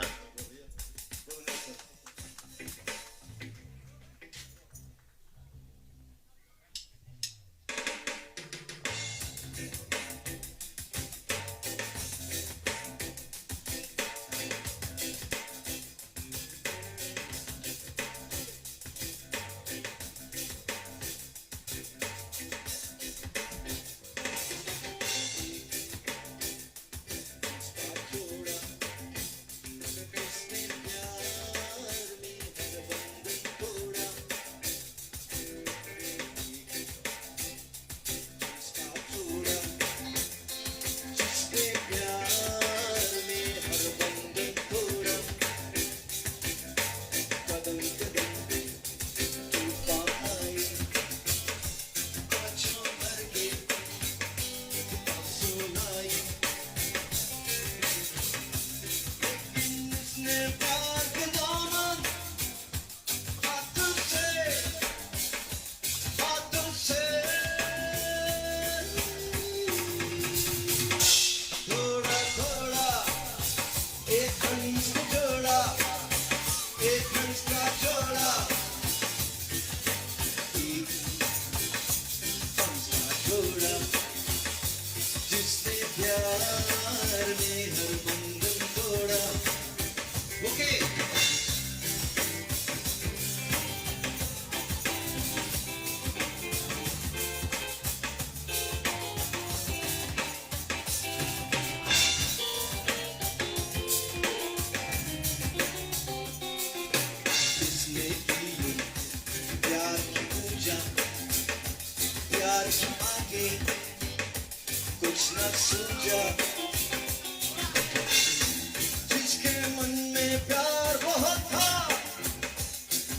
बहुत था,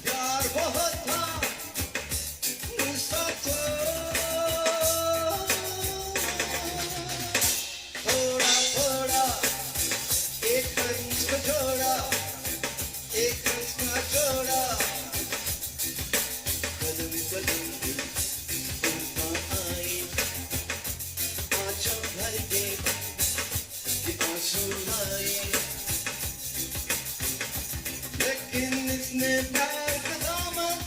प्यार बहुत था, गुस्सा था। थोड़ा थोड़ा, एक हंस का जोड़ा, एक हंस का जोड़ा। कदम कदम पे उनका आए, आंचल भर के ये आंसू लाए। लेकिन इसने प्यार का दामन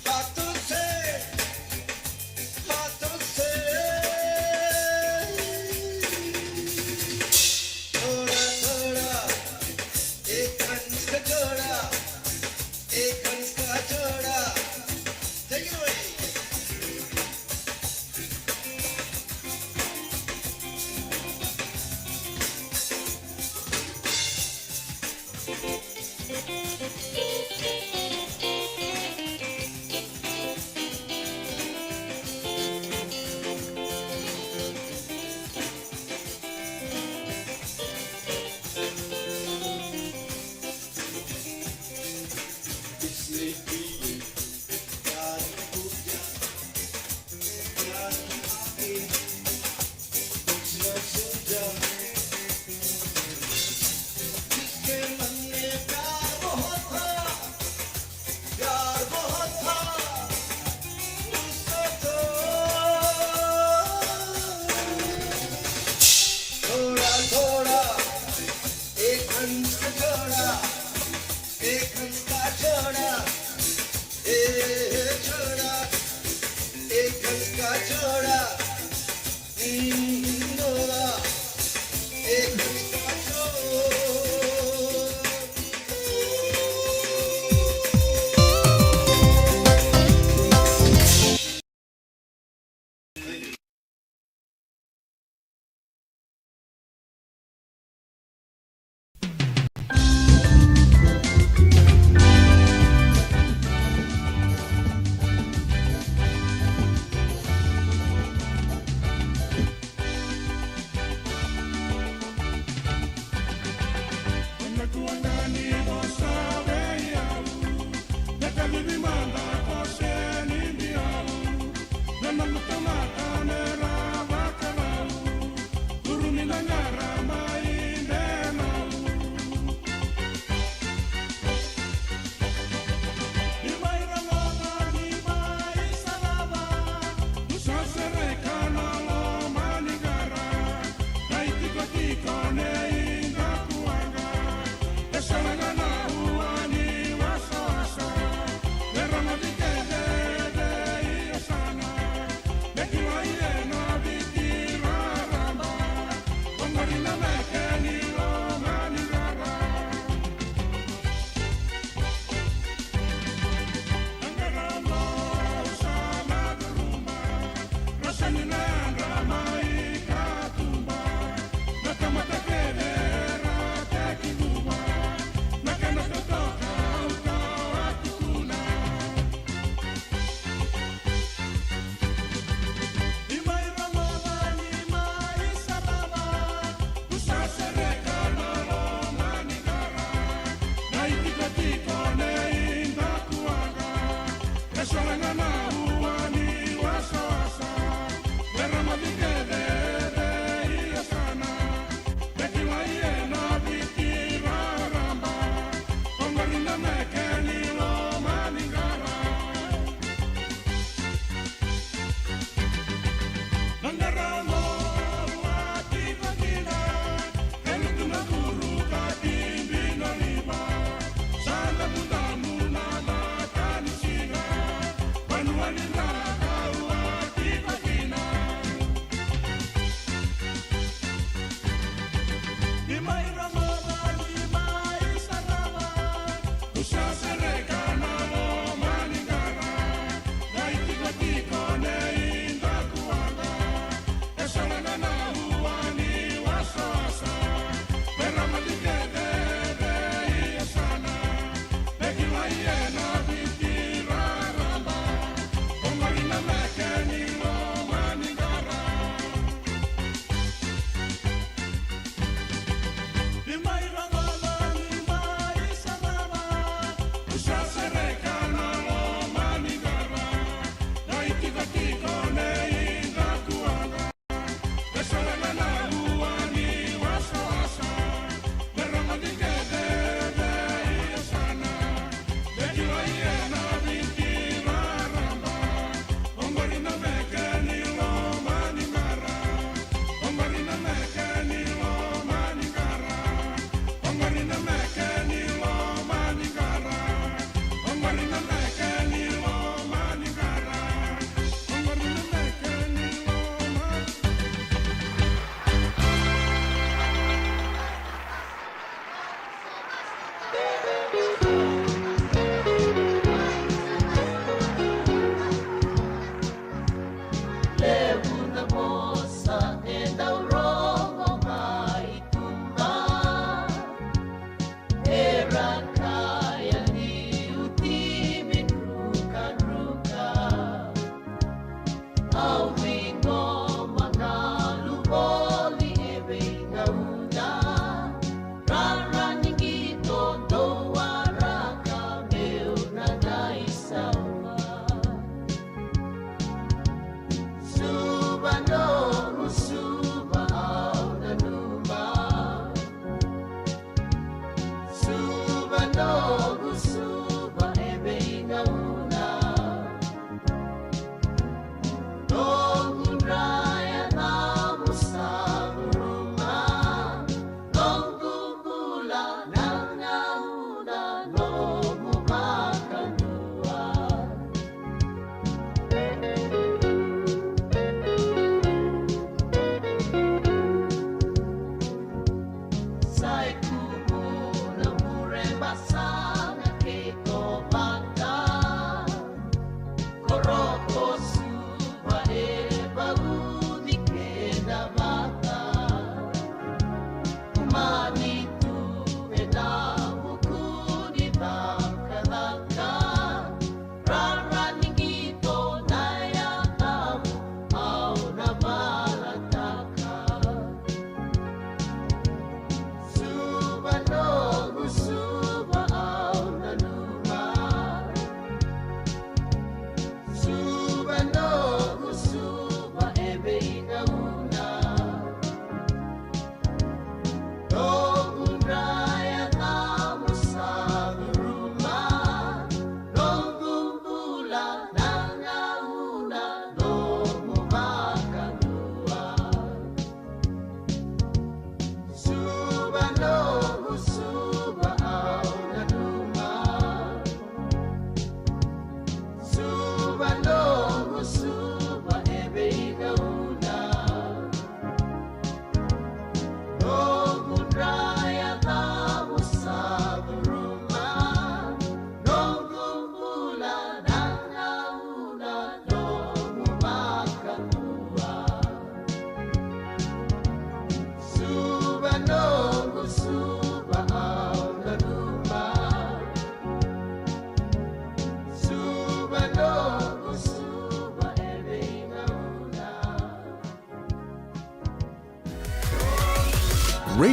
हाथों से, हाथों से थोड़ा थोड़ा, एक हंस का जोड़ा, एक हंस का जोड़ा। Take it away.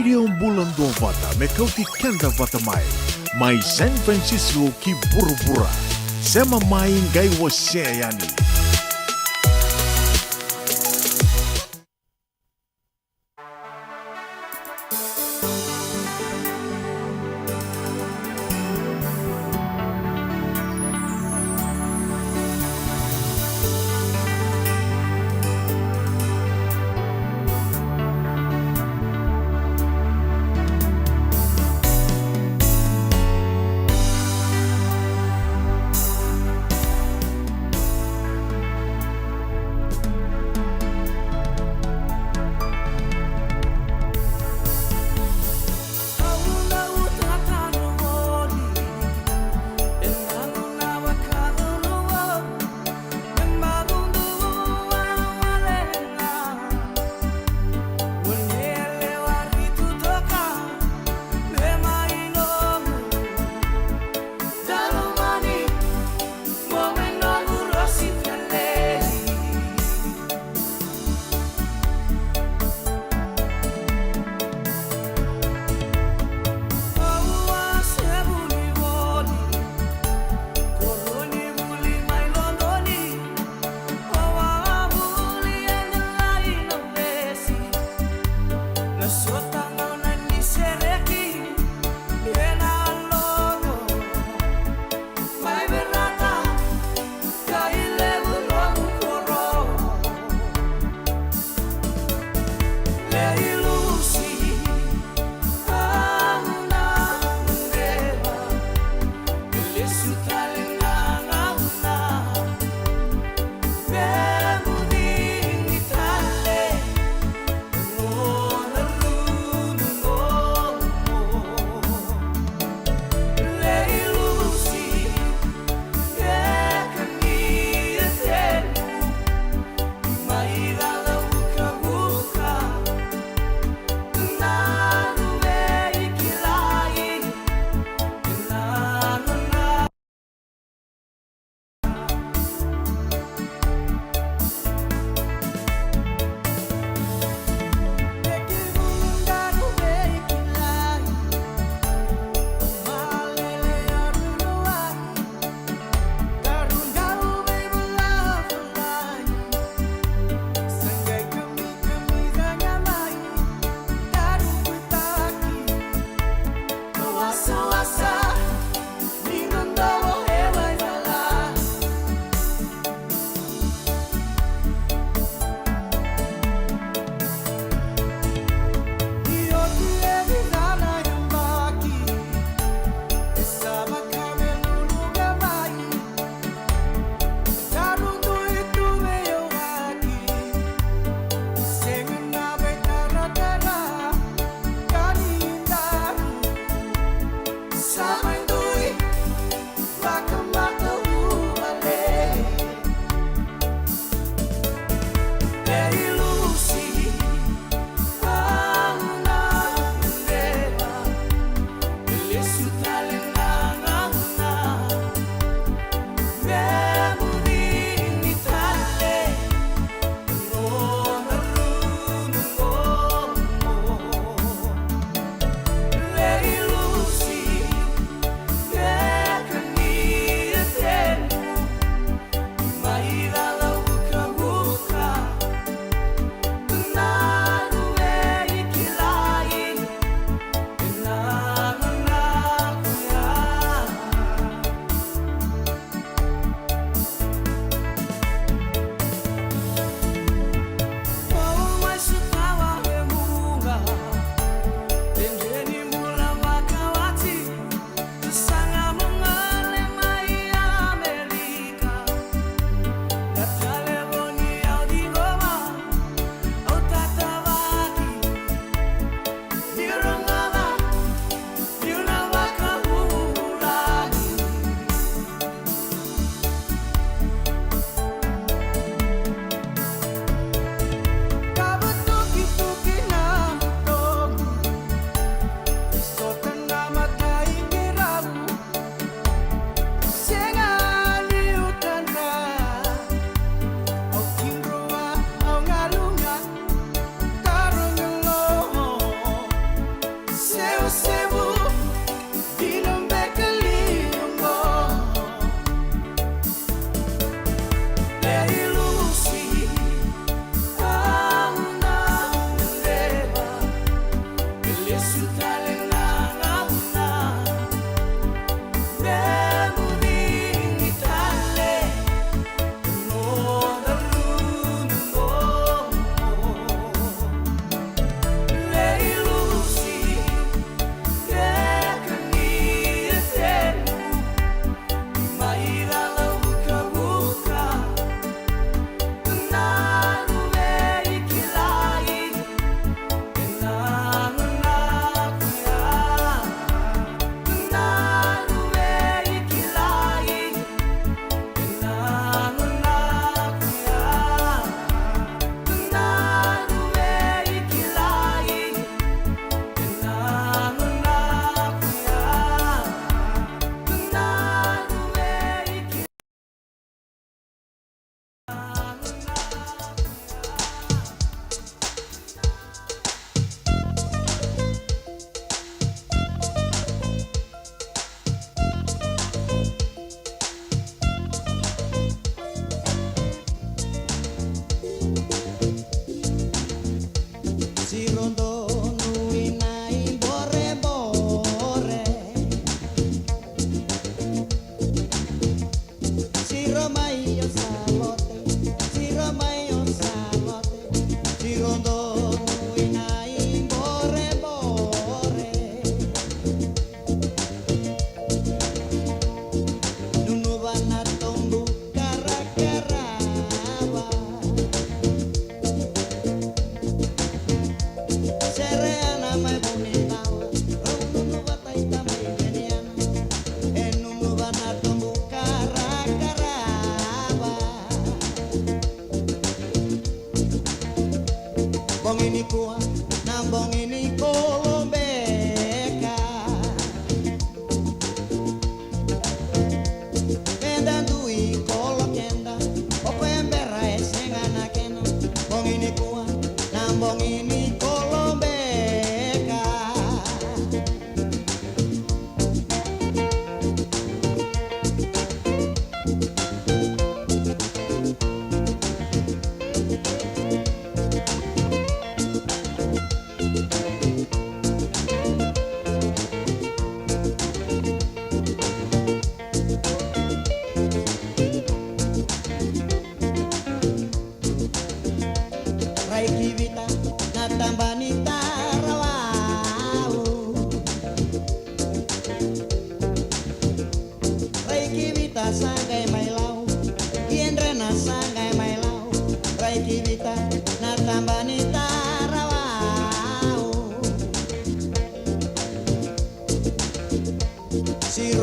Io, bula duavata me kauti keda vata mai, mai San Francisco ki vuravura. Sema mai, qai wasea yani.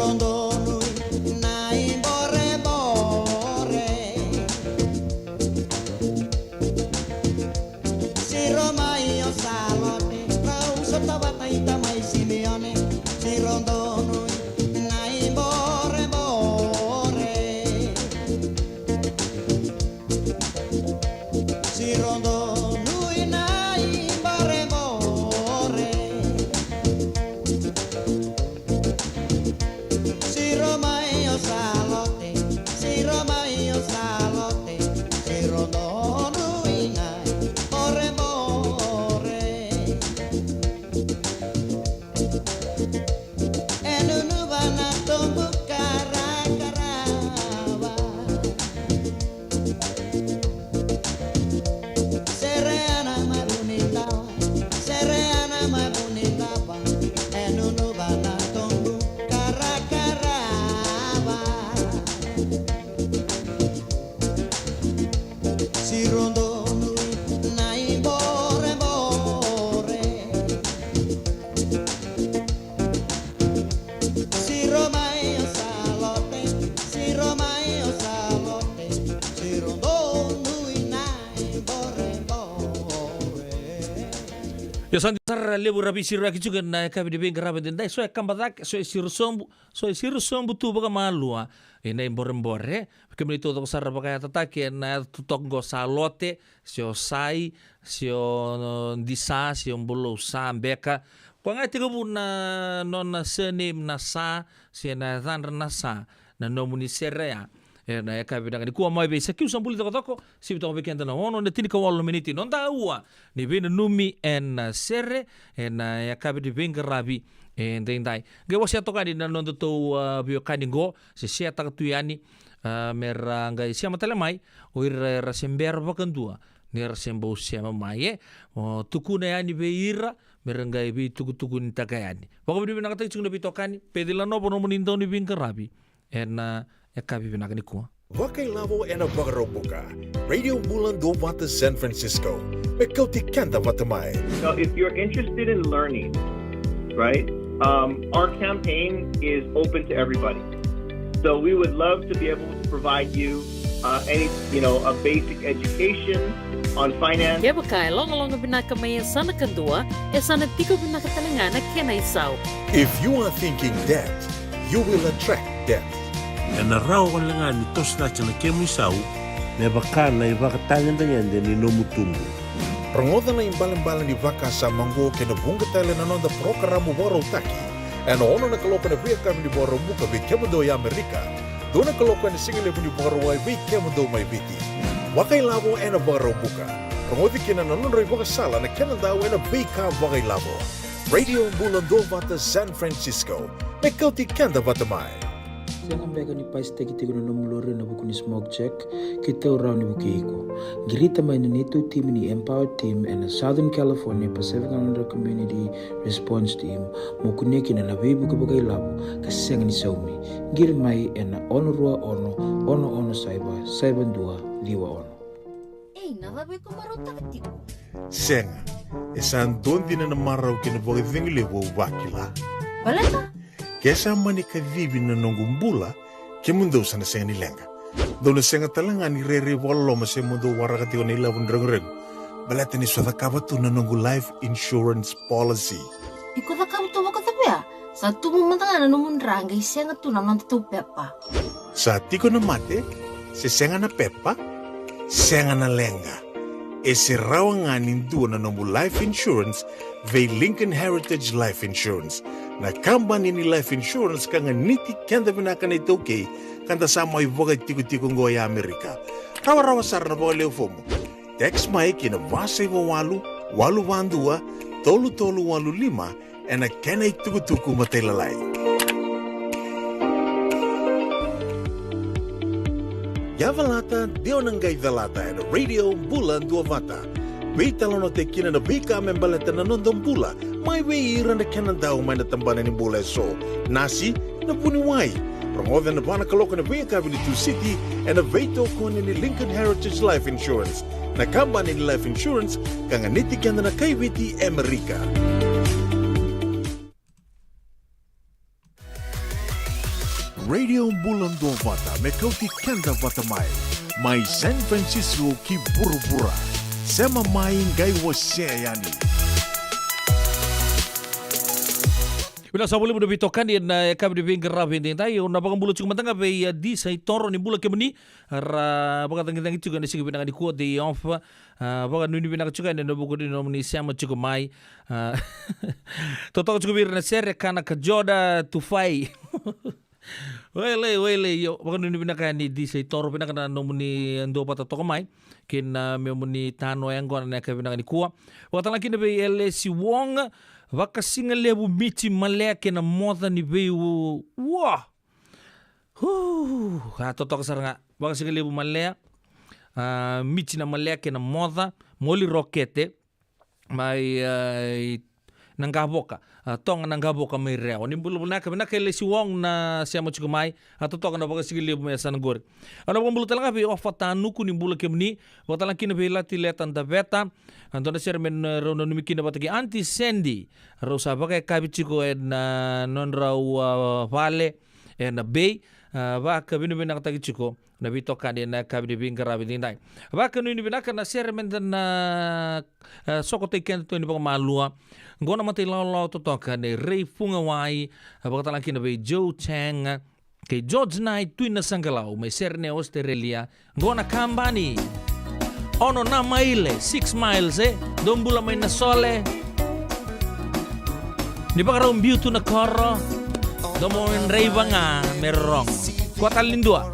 Donu na iborebore. Siro mai o Salote, rau sota vata i tamai Simeone. Siro donu na iborebore. Siro donu na iborebore. Siro mai o Salote, siro mai o Salote, siro donu na iborebore. E nunuva na tobu karakarava. Sereana mai Vunidava, sereana mai Vunidava, e nunuva na tobu karakarava. Siro donu na iborebore. Siro mai o Salote, siro mai o Salote, siro donu na iborebore. Io, sa dina sara, levu era veisiraki tiko ena yakavi ni veiqaravi edaidai. So e kaba cake, so e siro sobu, so e siro sobu tu vakamalua ena iborebore. Kemuni taucoko sara vakayatataki ena yaca totoka oqo, Salote, se o Sai, se o Disa, se o Bulou Sa beka. Koya ga e tekivu na nona surname na Sa, se na yacadra na Sa, na nomuni sere ya. Ena yakavi vinaka nikua mai vei Sakiu Sabuli Cokocoko, sivi toka vei keda na ono na tinikawalu na miniti. Noda aua ni veinanumi ena sere ena yakavi ni veiqaravi edaidai. Qai wasea toka yani na nodatou, a, veiwekani qo, se seataka tu yani, a, mera qai sema tale mai o ira era se bera vakadua ni ra se bau sema mai, e. O tukuna yani vei ira mera qai veitukutukunitaka yani. Vakavinavinakataki tiko na veitokani. Peci Lanova nomuni dau ni veiqaravi ena yakavi vinaka nikua. Vakailavo ena Vakaraubuka. Radio Bula Duavata San Francisco. Me kauti keda vata mai. Now, if you're interested in learning, right, um, our campaign is open to everybody. So we would love to be able to provide you, uh, any, you know, a basic education on finance. Kevaka e logaloga vinaka mai e sa na kadua, e sa na tiko vinaka tale ga na kena isau. If you are thinking debt, you will attract debt. Ena rawa wale ga ni toso cake na kemu isau me vaka na ivakatagedegede ni nomu tubu. Rogoca na ibalebale ni vakasama oqo kei na vuqa tale na noda parokaramu vakarautaki ena ono na kaloko ena veiyakavi ni Vakaraubuka vei kemudou e Amerika, dua na kaloko ena sigalevu ni Vakarauwai vei kemudou mai Viti. Vakailavo ena Vakaraubuka. Rogoci kina na nodra ivakasala na kenadau ena veika vakailavo. Radio Bula Duavata San Francisco. Me kauti keda vata mai. Sega beka ni pasitaki tiko na nomu lori ena vuku ni smoke check? Keitou rawa ni vukei iko. Qirita mai na neitou timi ni Empower Team ena Southern California Pacific Islander Community Response Team mo kunea kina na veivuke vakailavo ka sega ni saumi. Qiri mai ena ono rua ono, ono ono saiva, saiva dua, ciwa ono. Ei, na cava iko marautaka tiko? Sega, e sa dua dina na marau kei na vakacegu levu au vakila. Baleta? Ke sa mani kacivi na noqu bula, kemudou sa na sega ni leqa. Dou na sega tale ga ni rairai vakaloloma se mo dou waraka tiko na ilavo ni reguregu. Baleta niu sa cakava tu na noqu life insurance policy. Iko cakava tu vakacava ya? Sa tubu mada ga na nomu dra qai sega tu na nodatou pepa. Sa tiko na mate, se sega na pepa, sega na leqa. E se rawa ga ni dua na nomu life insurance vei Lincoln Heritage Life Insurance, na kabani ni life insurance ka ganiti keda vinaka na iTaukei ka da sa mai vakatikotiko oqo e Amerika. Rawarawa sara na vakaleu fomu. Text mai ki na va saiva walu, walu va dua, tolu tolu walu lima, ena kena itukutuku matailalai. Ia calata, de o na qai calata ena Radio Bula Duavata. Veitalanoataki kina na veika me baleta na noda bula mai vei ira na kenadau mai na tabana ni bula eso. Nasi, na vuniwai. Rogoca ena va na kaloko ena veiyakavi ni Tusiti ena veitokoni ni Lincoln Heritage Life Insurance, na kabani ni life insurance ka ganiti keda na kai Viti e Amerika. Radio Bula Duavata me kauti keda vata mai. Mai San Francisco ki vuravura. Sema mai qai wasea yani. Vinaka sa voli muna veitokani ena yakavi ni veiqaravi edaidai. Au na vakabula tiko mada ga vei a Disa i Toro, ni bula kemuni. Ra vakacagicagi tiko ena siga vinaka nikua, day off. A, vakanuinui vinaka tiko yani ena vuku ni nomuni sema tiko mai. A, totoka tiko vei ira na sere, kana ka joda tufai. Wele, wele, io, vakanuinui vinaka yani Disa i Toro, vinaka na nomuni duavata toka mai. Kei na memuni tano yaqona ena yakavi vinaka nikua. Vakatala kina vei Elesi Wong, vakasigalevu Michi Malea kei na moca ni veiu. Ua! Hu, a totoka sara ga. Vakasigalevu Malea, a, Michi na Malea kei na moca, Moli Rokete, mai, a, i, na Qavoka, a, Toga na Qavoka mai Rewa. Ni bula vinaka, vinaka Elesi Wong na sema tiko mai, a totoka na vakasigalevu mai yasana qori. Au na vakabula tale ga vei Ofa Tanuku, ni bula kemuni, vakatala kina vei Lati Leta Daveta, a dua na sere me na rau nanumi kina vata kei Aunty Sandy, rau sa vakayakavi tiko ena nodrau, a, vale, ena Bay, a, vakavinavinakataki tiko na veitokani ena yakavi ni veiqaravi edaidai. Vakanuinui vinaka na sere meda na, a, sokotaki keda tu ni vakamalua. Qo na mata ilawalawa totoka nei Rei Fugawai, a, vakatala kina vei Joe Chang, kei George Knight, Tui Nasaqalau, mai Sydney, Australia. Qo na kabani. Ono na maile, six miles, e. Dou bula mai na sole. Ni vakarau biu tu na koro. Dou mo draiva ga me rorogo. Kua tale ni dua.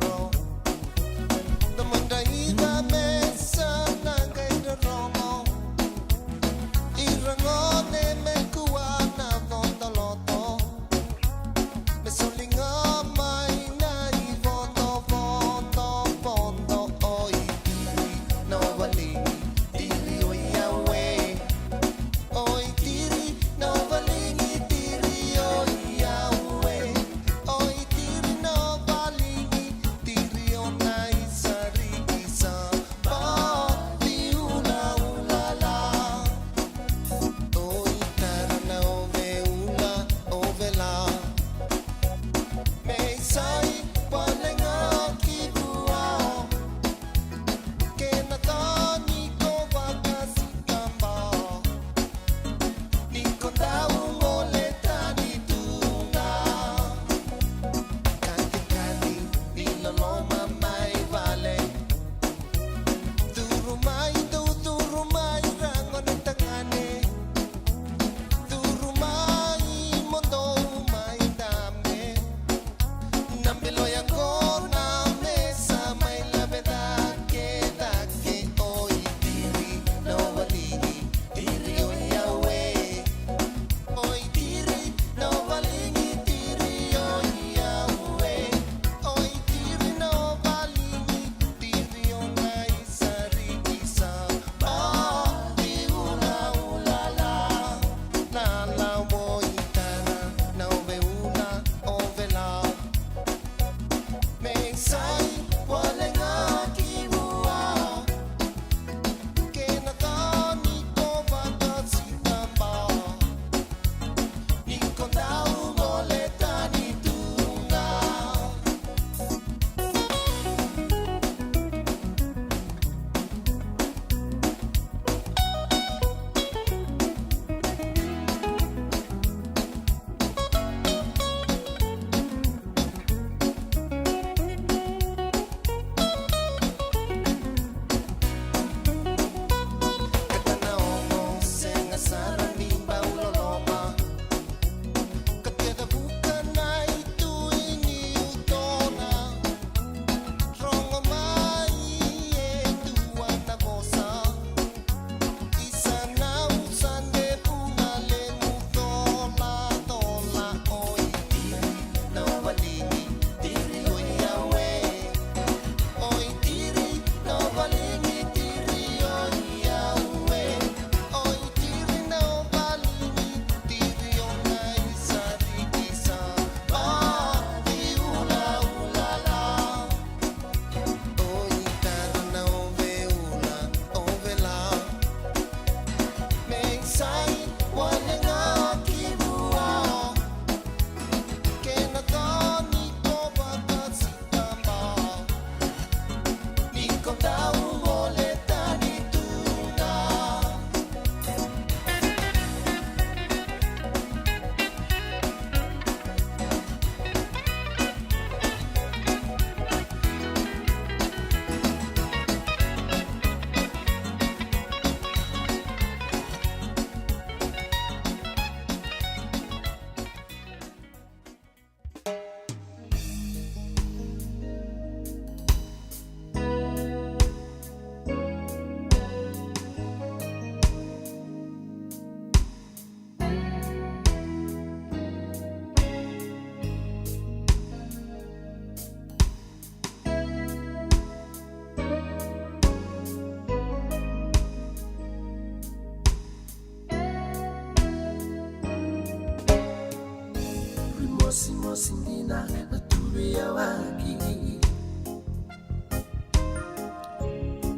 Mosimosi dina na tu veiyawaki.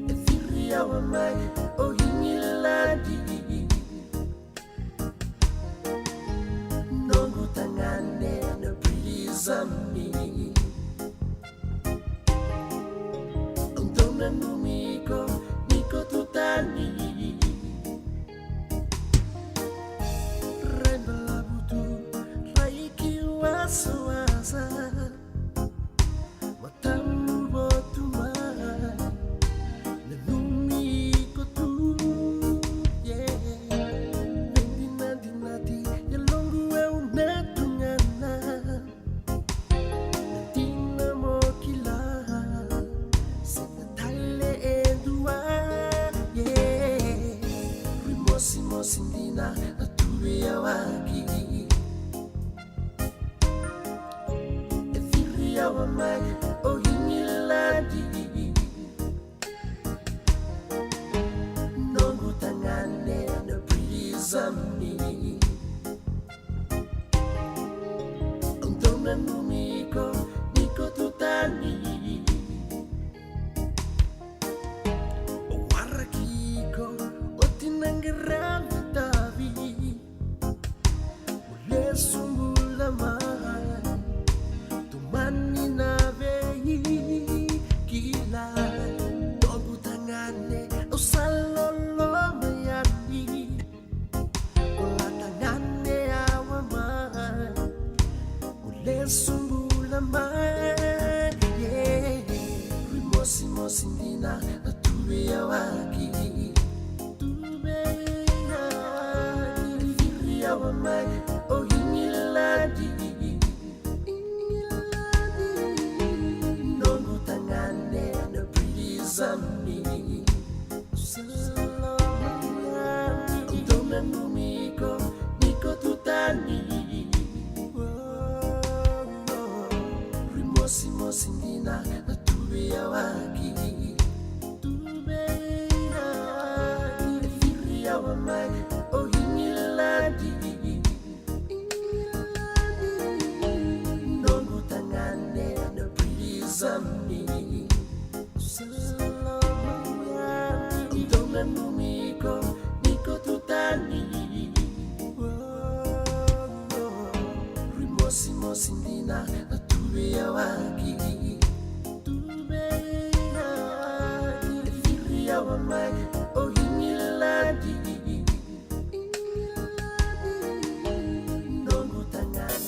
E ciri yawa mai o Igiladi. Noqu tagane na Prizami. Au dau nanumi iko ni ko tu tani. Rai balavu tu, rai ki wasawasa. Matamu votu mai, nanumi iko tu, yeah. Veidinadinati, yaloqu au na tugana. Na dina mo kila, sega tale e dua, yeah. Rui mosimosi dina na tu veiyawaki. E ciri yawa mai o Igiladi. Noqu tagane na Prizami. Au dau nanumi iko ni ko tu tani. Au waraki iko oti na qaravi tavi. Mo lesu bula mai, tomani na veikilai. Noqu tagane au sa loloma yani. Bula tagane yawa mai, mo lesu bula mai, yeah. Rui mosimosi dina na tu veiyawaki. Tu veiyawaki. Ciri yawa mai o Igiladi. Noqu tagane na Prizami. Au dau nanumi iko ni ko tu tani. Rui mosimosi dina na tu veiyawaki. Tu veiyawaki. Ciri yawa mai o Igiladi. Noqu tagane na Prizami. Au dau nanumi iko ni ko tu tani. Rui mosimosi dina na tu veiyawaki. Tu veiyawaki. Ciri yawa mai o Igiladi. Noqu tagane.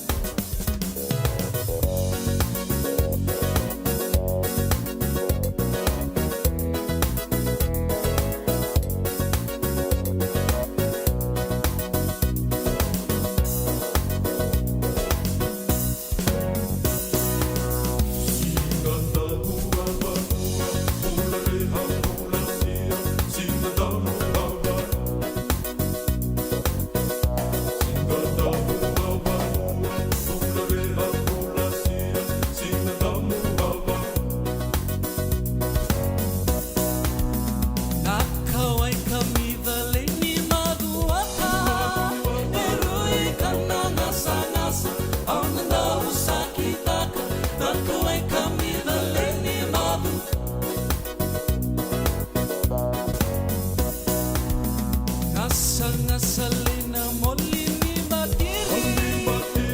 Na kauwai kamica lewe ni macuata, e rui ka na gasagasa, au na dau sakitaka. Na kauwai kamica lewe ni macu. Gasagasa lewe na moli ni batiri,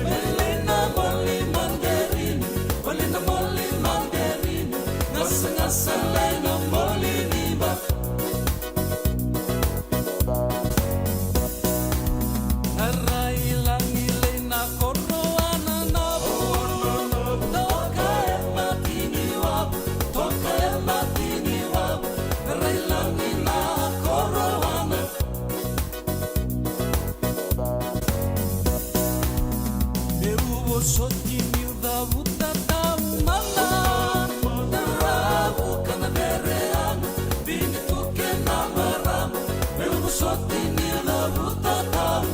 lewe na moli maderini, lewe na moli maderini. Gasagasa lewe na moli ni ba. Rai lagi lewe na koro ana na vu. Toka e matini wavu, toka e matini wavu. Rai lagi na koro ana. Meu vosoti niu cavuta taumada, na ravu ka na vereana, vini tu kei na marama. Meu vosoti niu cavuta tau.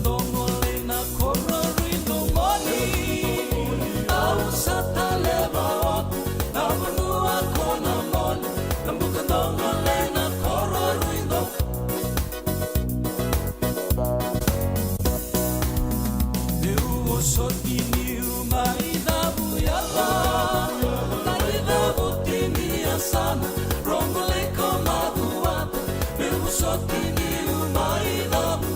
Domo lei na koro rui domoni. Au sa taleva oti na vanua ko na moni. Na buka domo lei na koro rui do. Niu vosoti niu mai cavu yala. Mai cavu tini yasana. Rogo lei ko macuata. Niu vosoti niu mai cavu.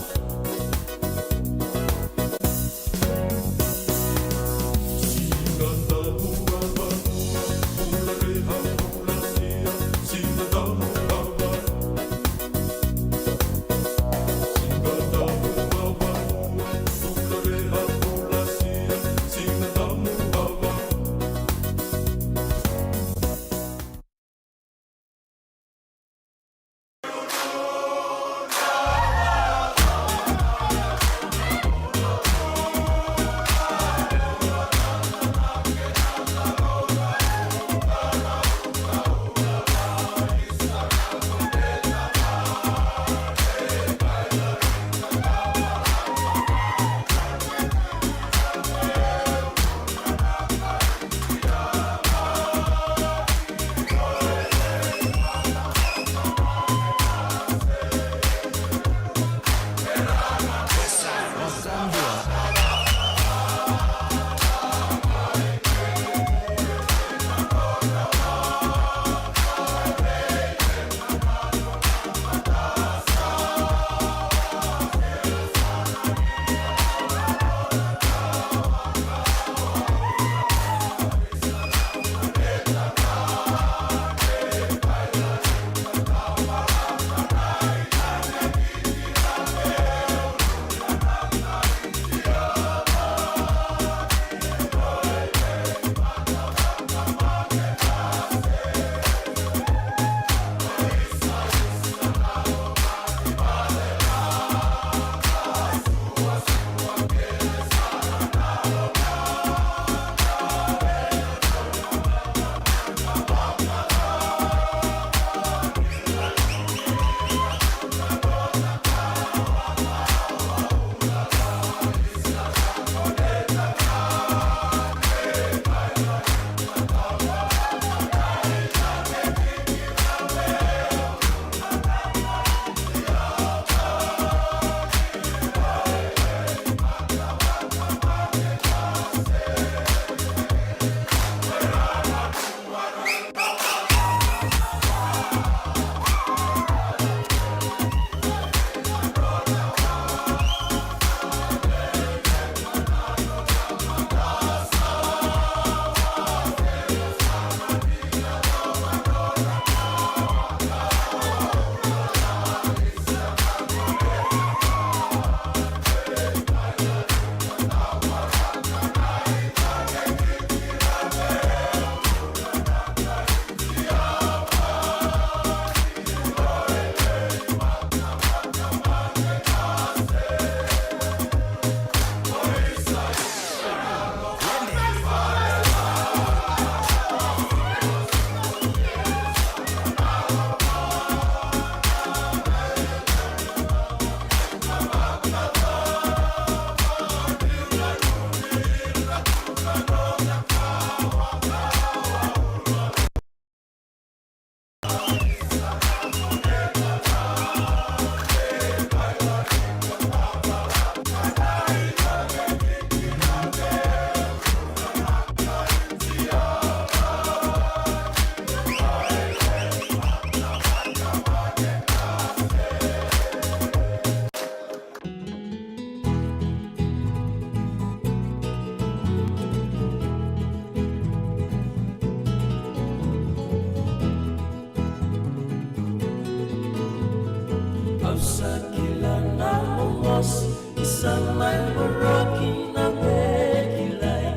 Au sa kila na momosi, ni sa mai voroki na vekilai.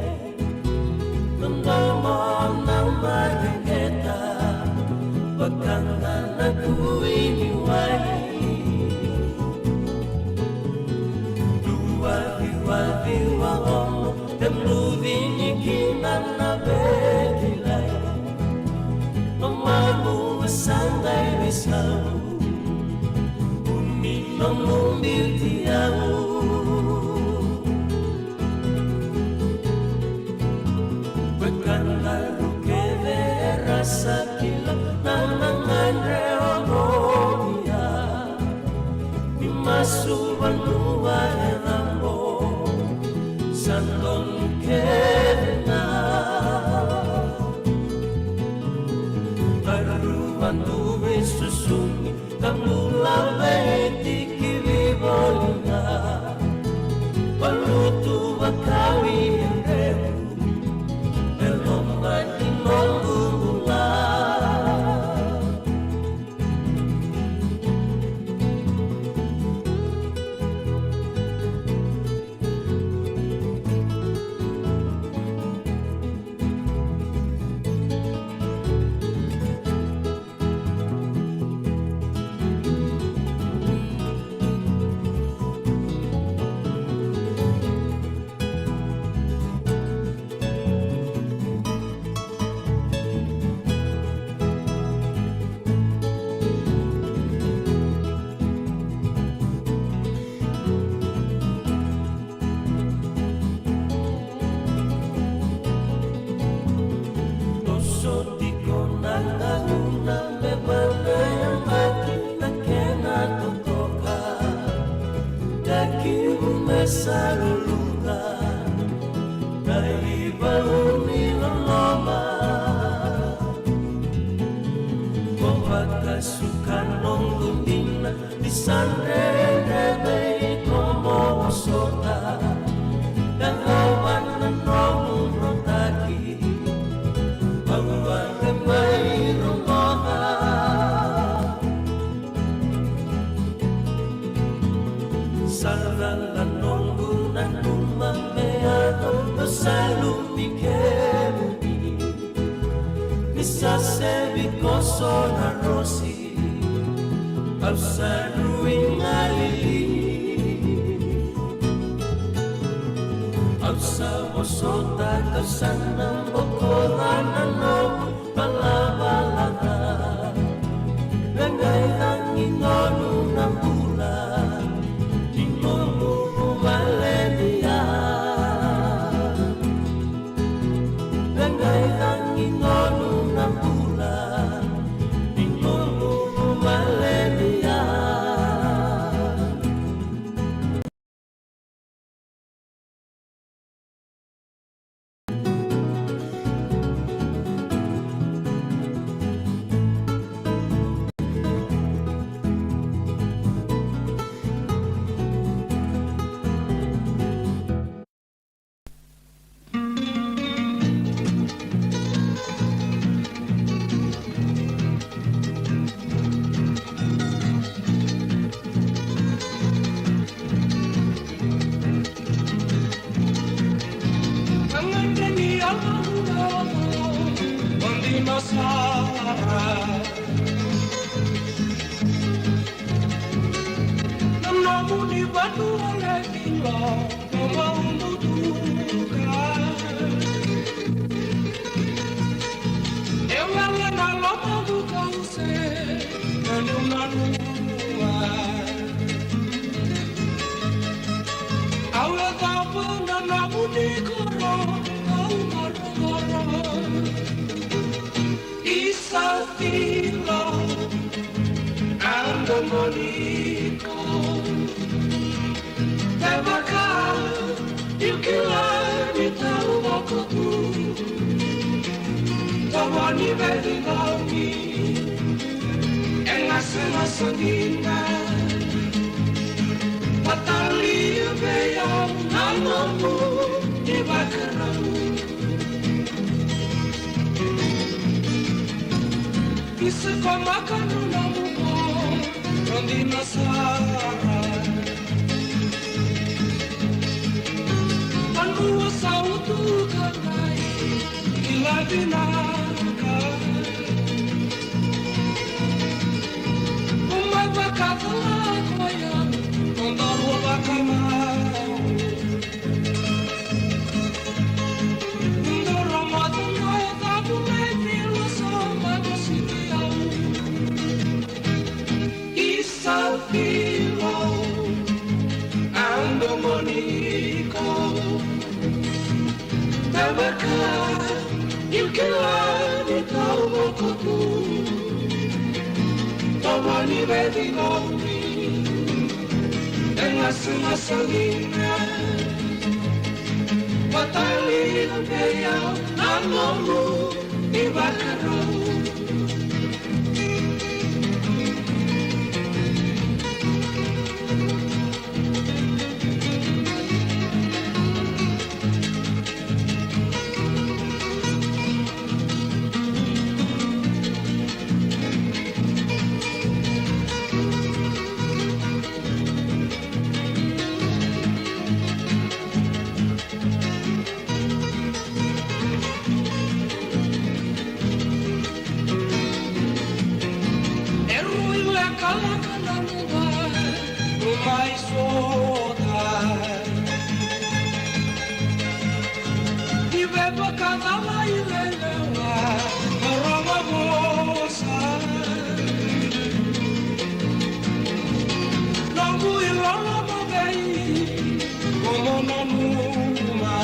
Dodomo na mareqeta, vaka ga na kui ni wai. Luaviwavi waono, te mucini kina na vekilai. Nomamu sa qai veisau, kua ni nomu biuti au. Me sa luluqa na ivalu ni loloma. Ko vakasuka noqu dina ni sa dredre vei iko mo vosota. Yacova na nomu drotaki, au a qai mai rogoca. Sa cala noqu nanuma me yaco, au sa lumi kemuni. Ni sa sevi koso na rosi, au sa rui galili. Au sa vosota, au sa na bokoca na nomu valavala ca. Me qai cagi gonu na bula ni nomu vuvale ni ya. Me qai cagi gonu na bula ni nomu vuvale ni ya. Isau tilo, au domoni iko. Kevaka o kila ni taucoko tu, tovo ni veiqaravi e gasegase dina. Vatalia vei au na nomu ivakarau. Isa ko maka na nomu mo, rodi na sara. Vanua sa utu ka mai, kila vinaka. Uma vakacala koya, noda rua vakamau. Isau tilo, au domoni iko. Kevaka o kila ni taucoko tu, tovo ni veiqaravi e gasegase dina. Vatalia vei au na nomu ivakarau. E rui lekaleka na luva, ruma i sota. Ni veivakacalai lelewa, na rogo vosa. Noqu iloloma vei, ko mo nanuma.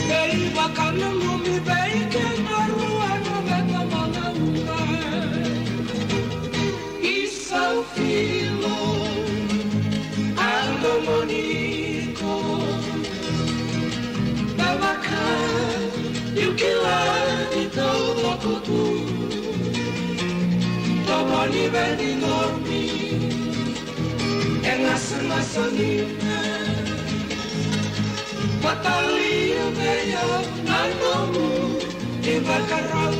Veivakananumi vei keimami rua na veitamanauba. Isau tilo, Veni nomi e gasagasa ni me. Vatalia vei au na nomu ivakarau.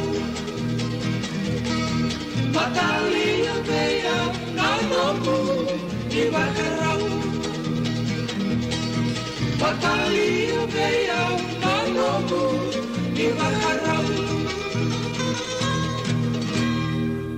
Vatalia vei au na nomu ivakarau. Vatalia vei au na nomu ivakarau.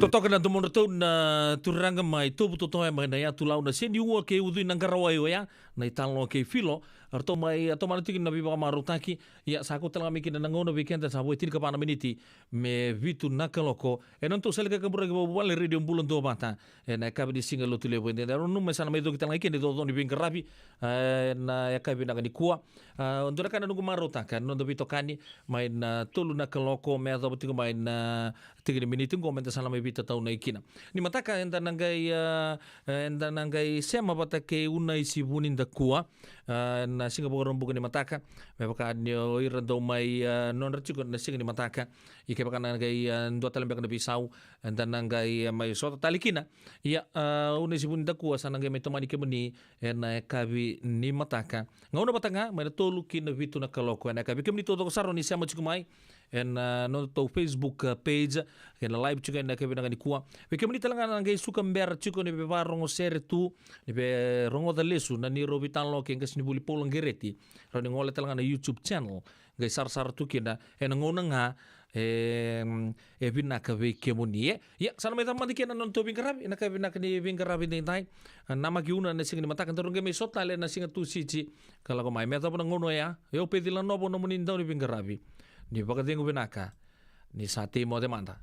Totoka na domodratou na turaga mai Tovu Totoya mai na yatu Lau na Seniua kei Ucui na Qarawai oya na italanoa kei Filo. Ratou mai a tomana tiko na veivakamarautaki. Ia sa kau tale ga mai kina na gauna vei keda sa vo e tinikava na miniti me vitu na kaloko. E na nodratou sala ni kakaburaki vakavuvale Radio Bula Duavata. E na yakavi ni siga Lotulevu e dede. Au nanuma e sa na mai coki tale ga i kena icoco ni veiqaravi. E na yakavi vinaka nikua. A, dua na ka na noqu marautaka, na noda veitokani, mai na tolu na kaloko, me yacova tiko mai na tiki ni miniti qo, me da sa na mai veitataunaki kina. Ni mataka, eda na qai, a, eda na qai sema vata kei Unaisi Vunidakua, a, na siga Vakaraubuka ni mataka, me vaka ni o ira dau mai, a, nodra tiko na siga ni mataka, i kevaka na qai, a, dua tale beka na veisau, eda na qai, a, mai sota tale kina. Ia, a, Unaisi Vunidakua, sa na qai mai tomani kemuni, e na yakavi ni mataka. Gauna vata ga, mai na tolu ki na vitu na kaloko. E na yakavi kemuni taucoko sara ni sema tiko mai. E na nodatou Facebook, a, page. E na live tiko e na yakavi vinaka nikua. Vei kemuni tale ga na qai suka bera tiko ni veivakarogosere tu. Ni veirogoca lesu na neirau veitalanoa kei qasenivuli Paula Qereti. Rau ni gole tale ga na YouTube channel. Qai sarasara tu kina. E na gauna ga. E, e vinaka vei kemuni, e. Ia, sa na mai cava mada kina na nodatou veiqaravi, na ka vinaka ni veiqaravi daidai. A, namaki Una na siga ni mataka, daru qai mai sota tale na siga Tusiti, ka lako mai. Me yacova na gauna oya, e o Peci Lanova nomuni dau ni veiqaravi. Ni vakacegu vinaka, ni sa tei moce mada.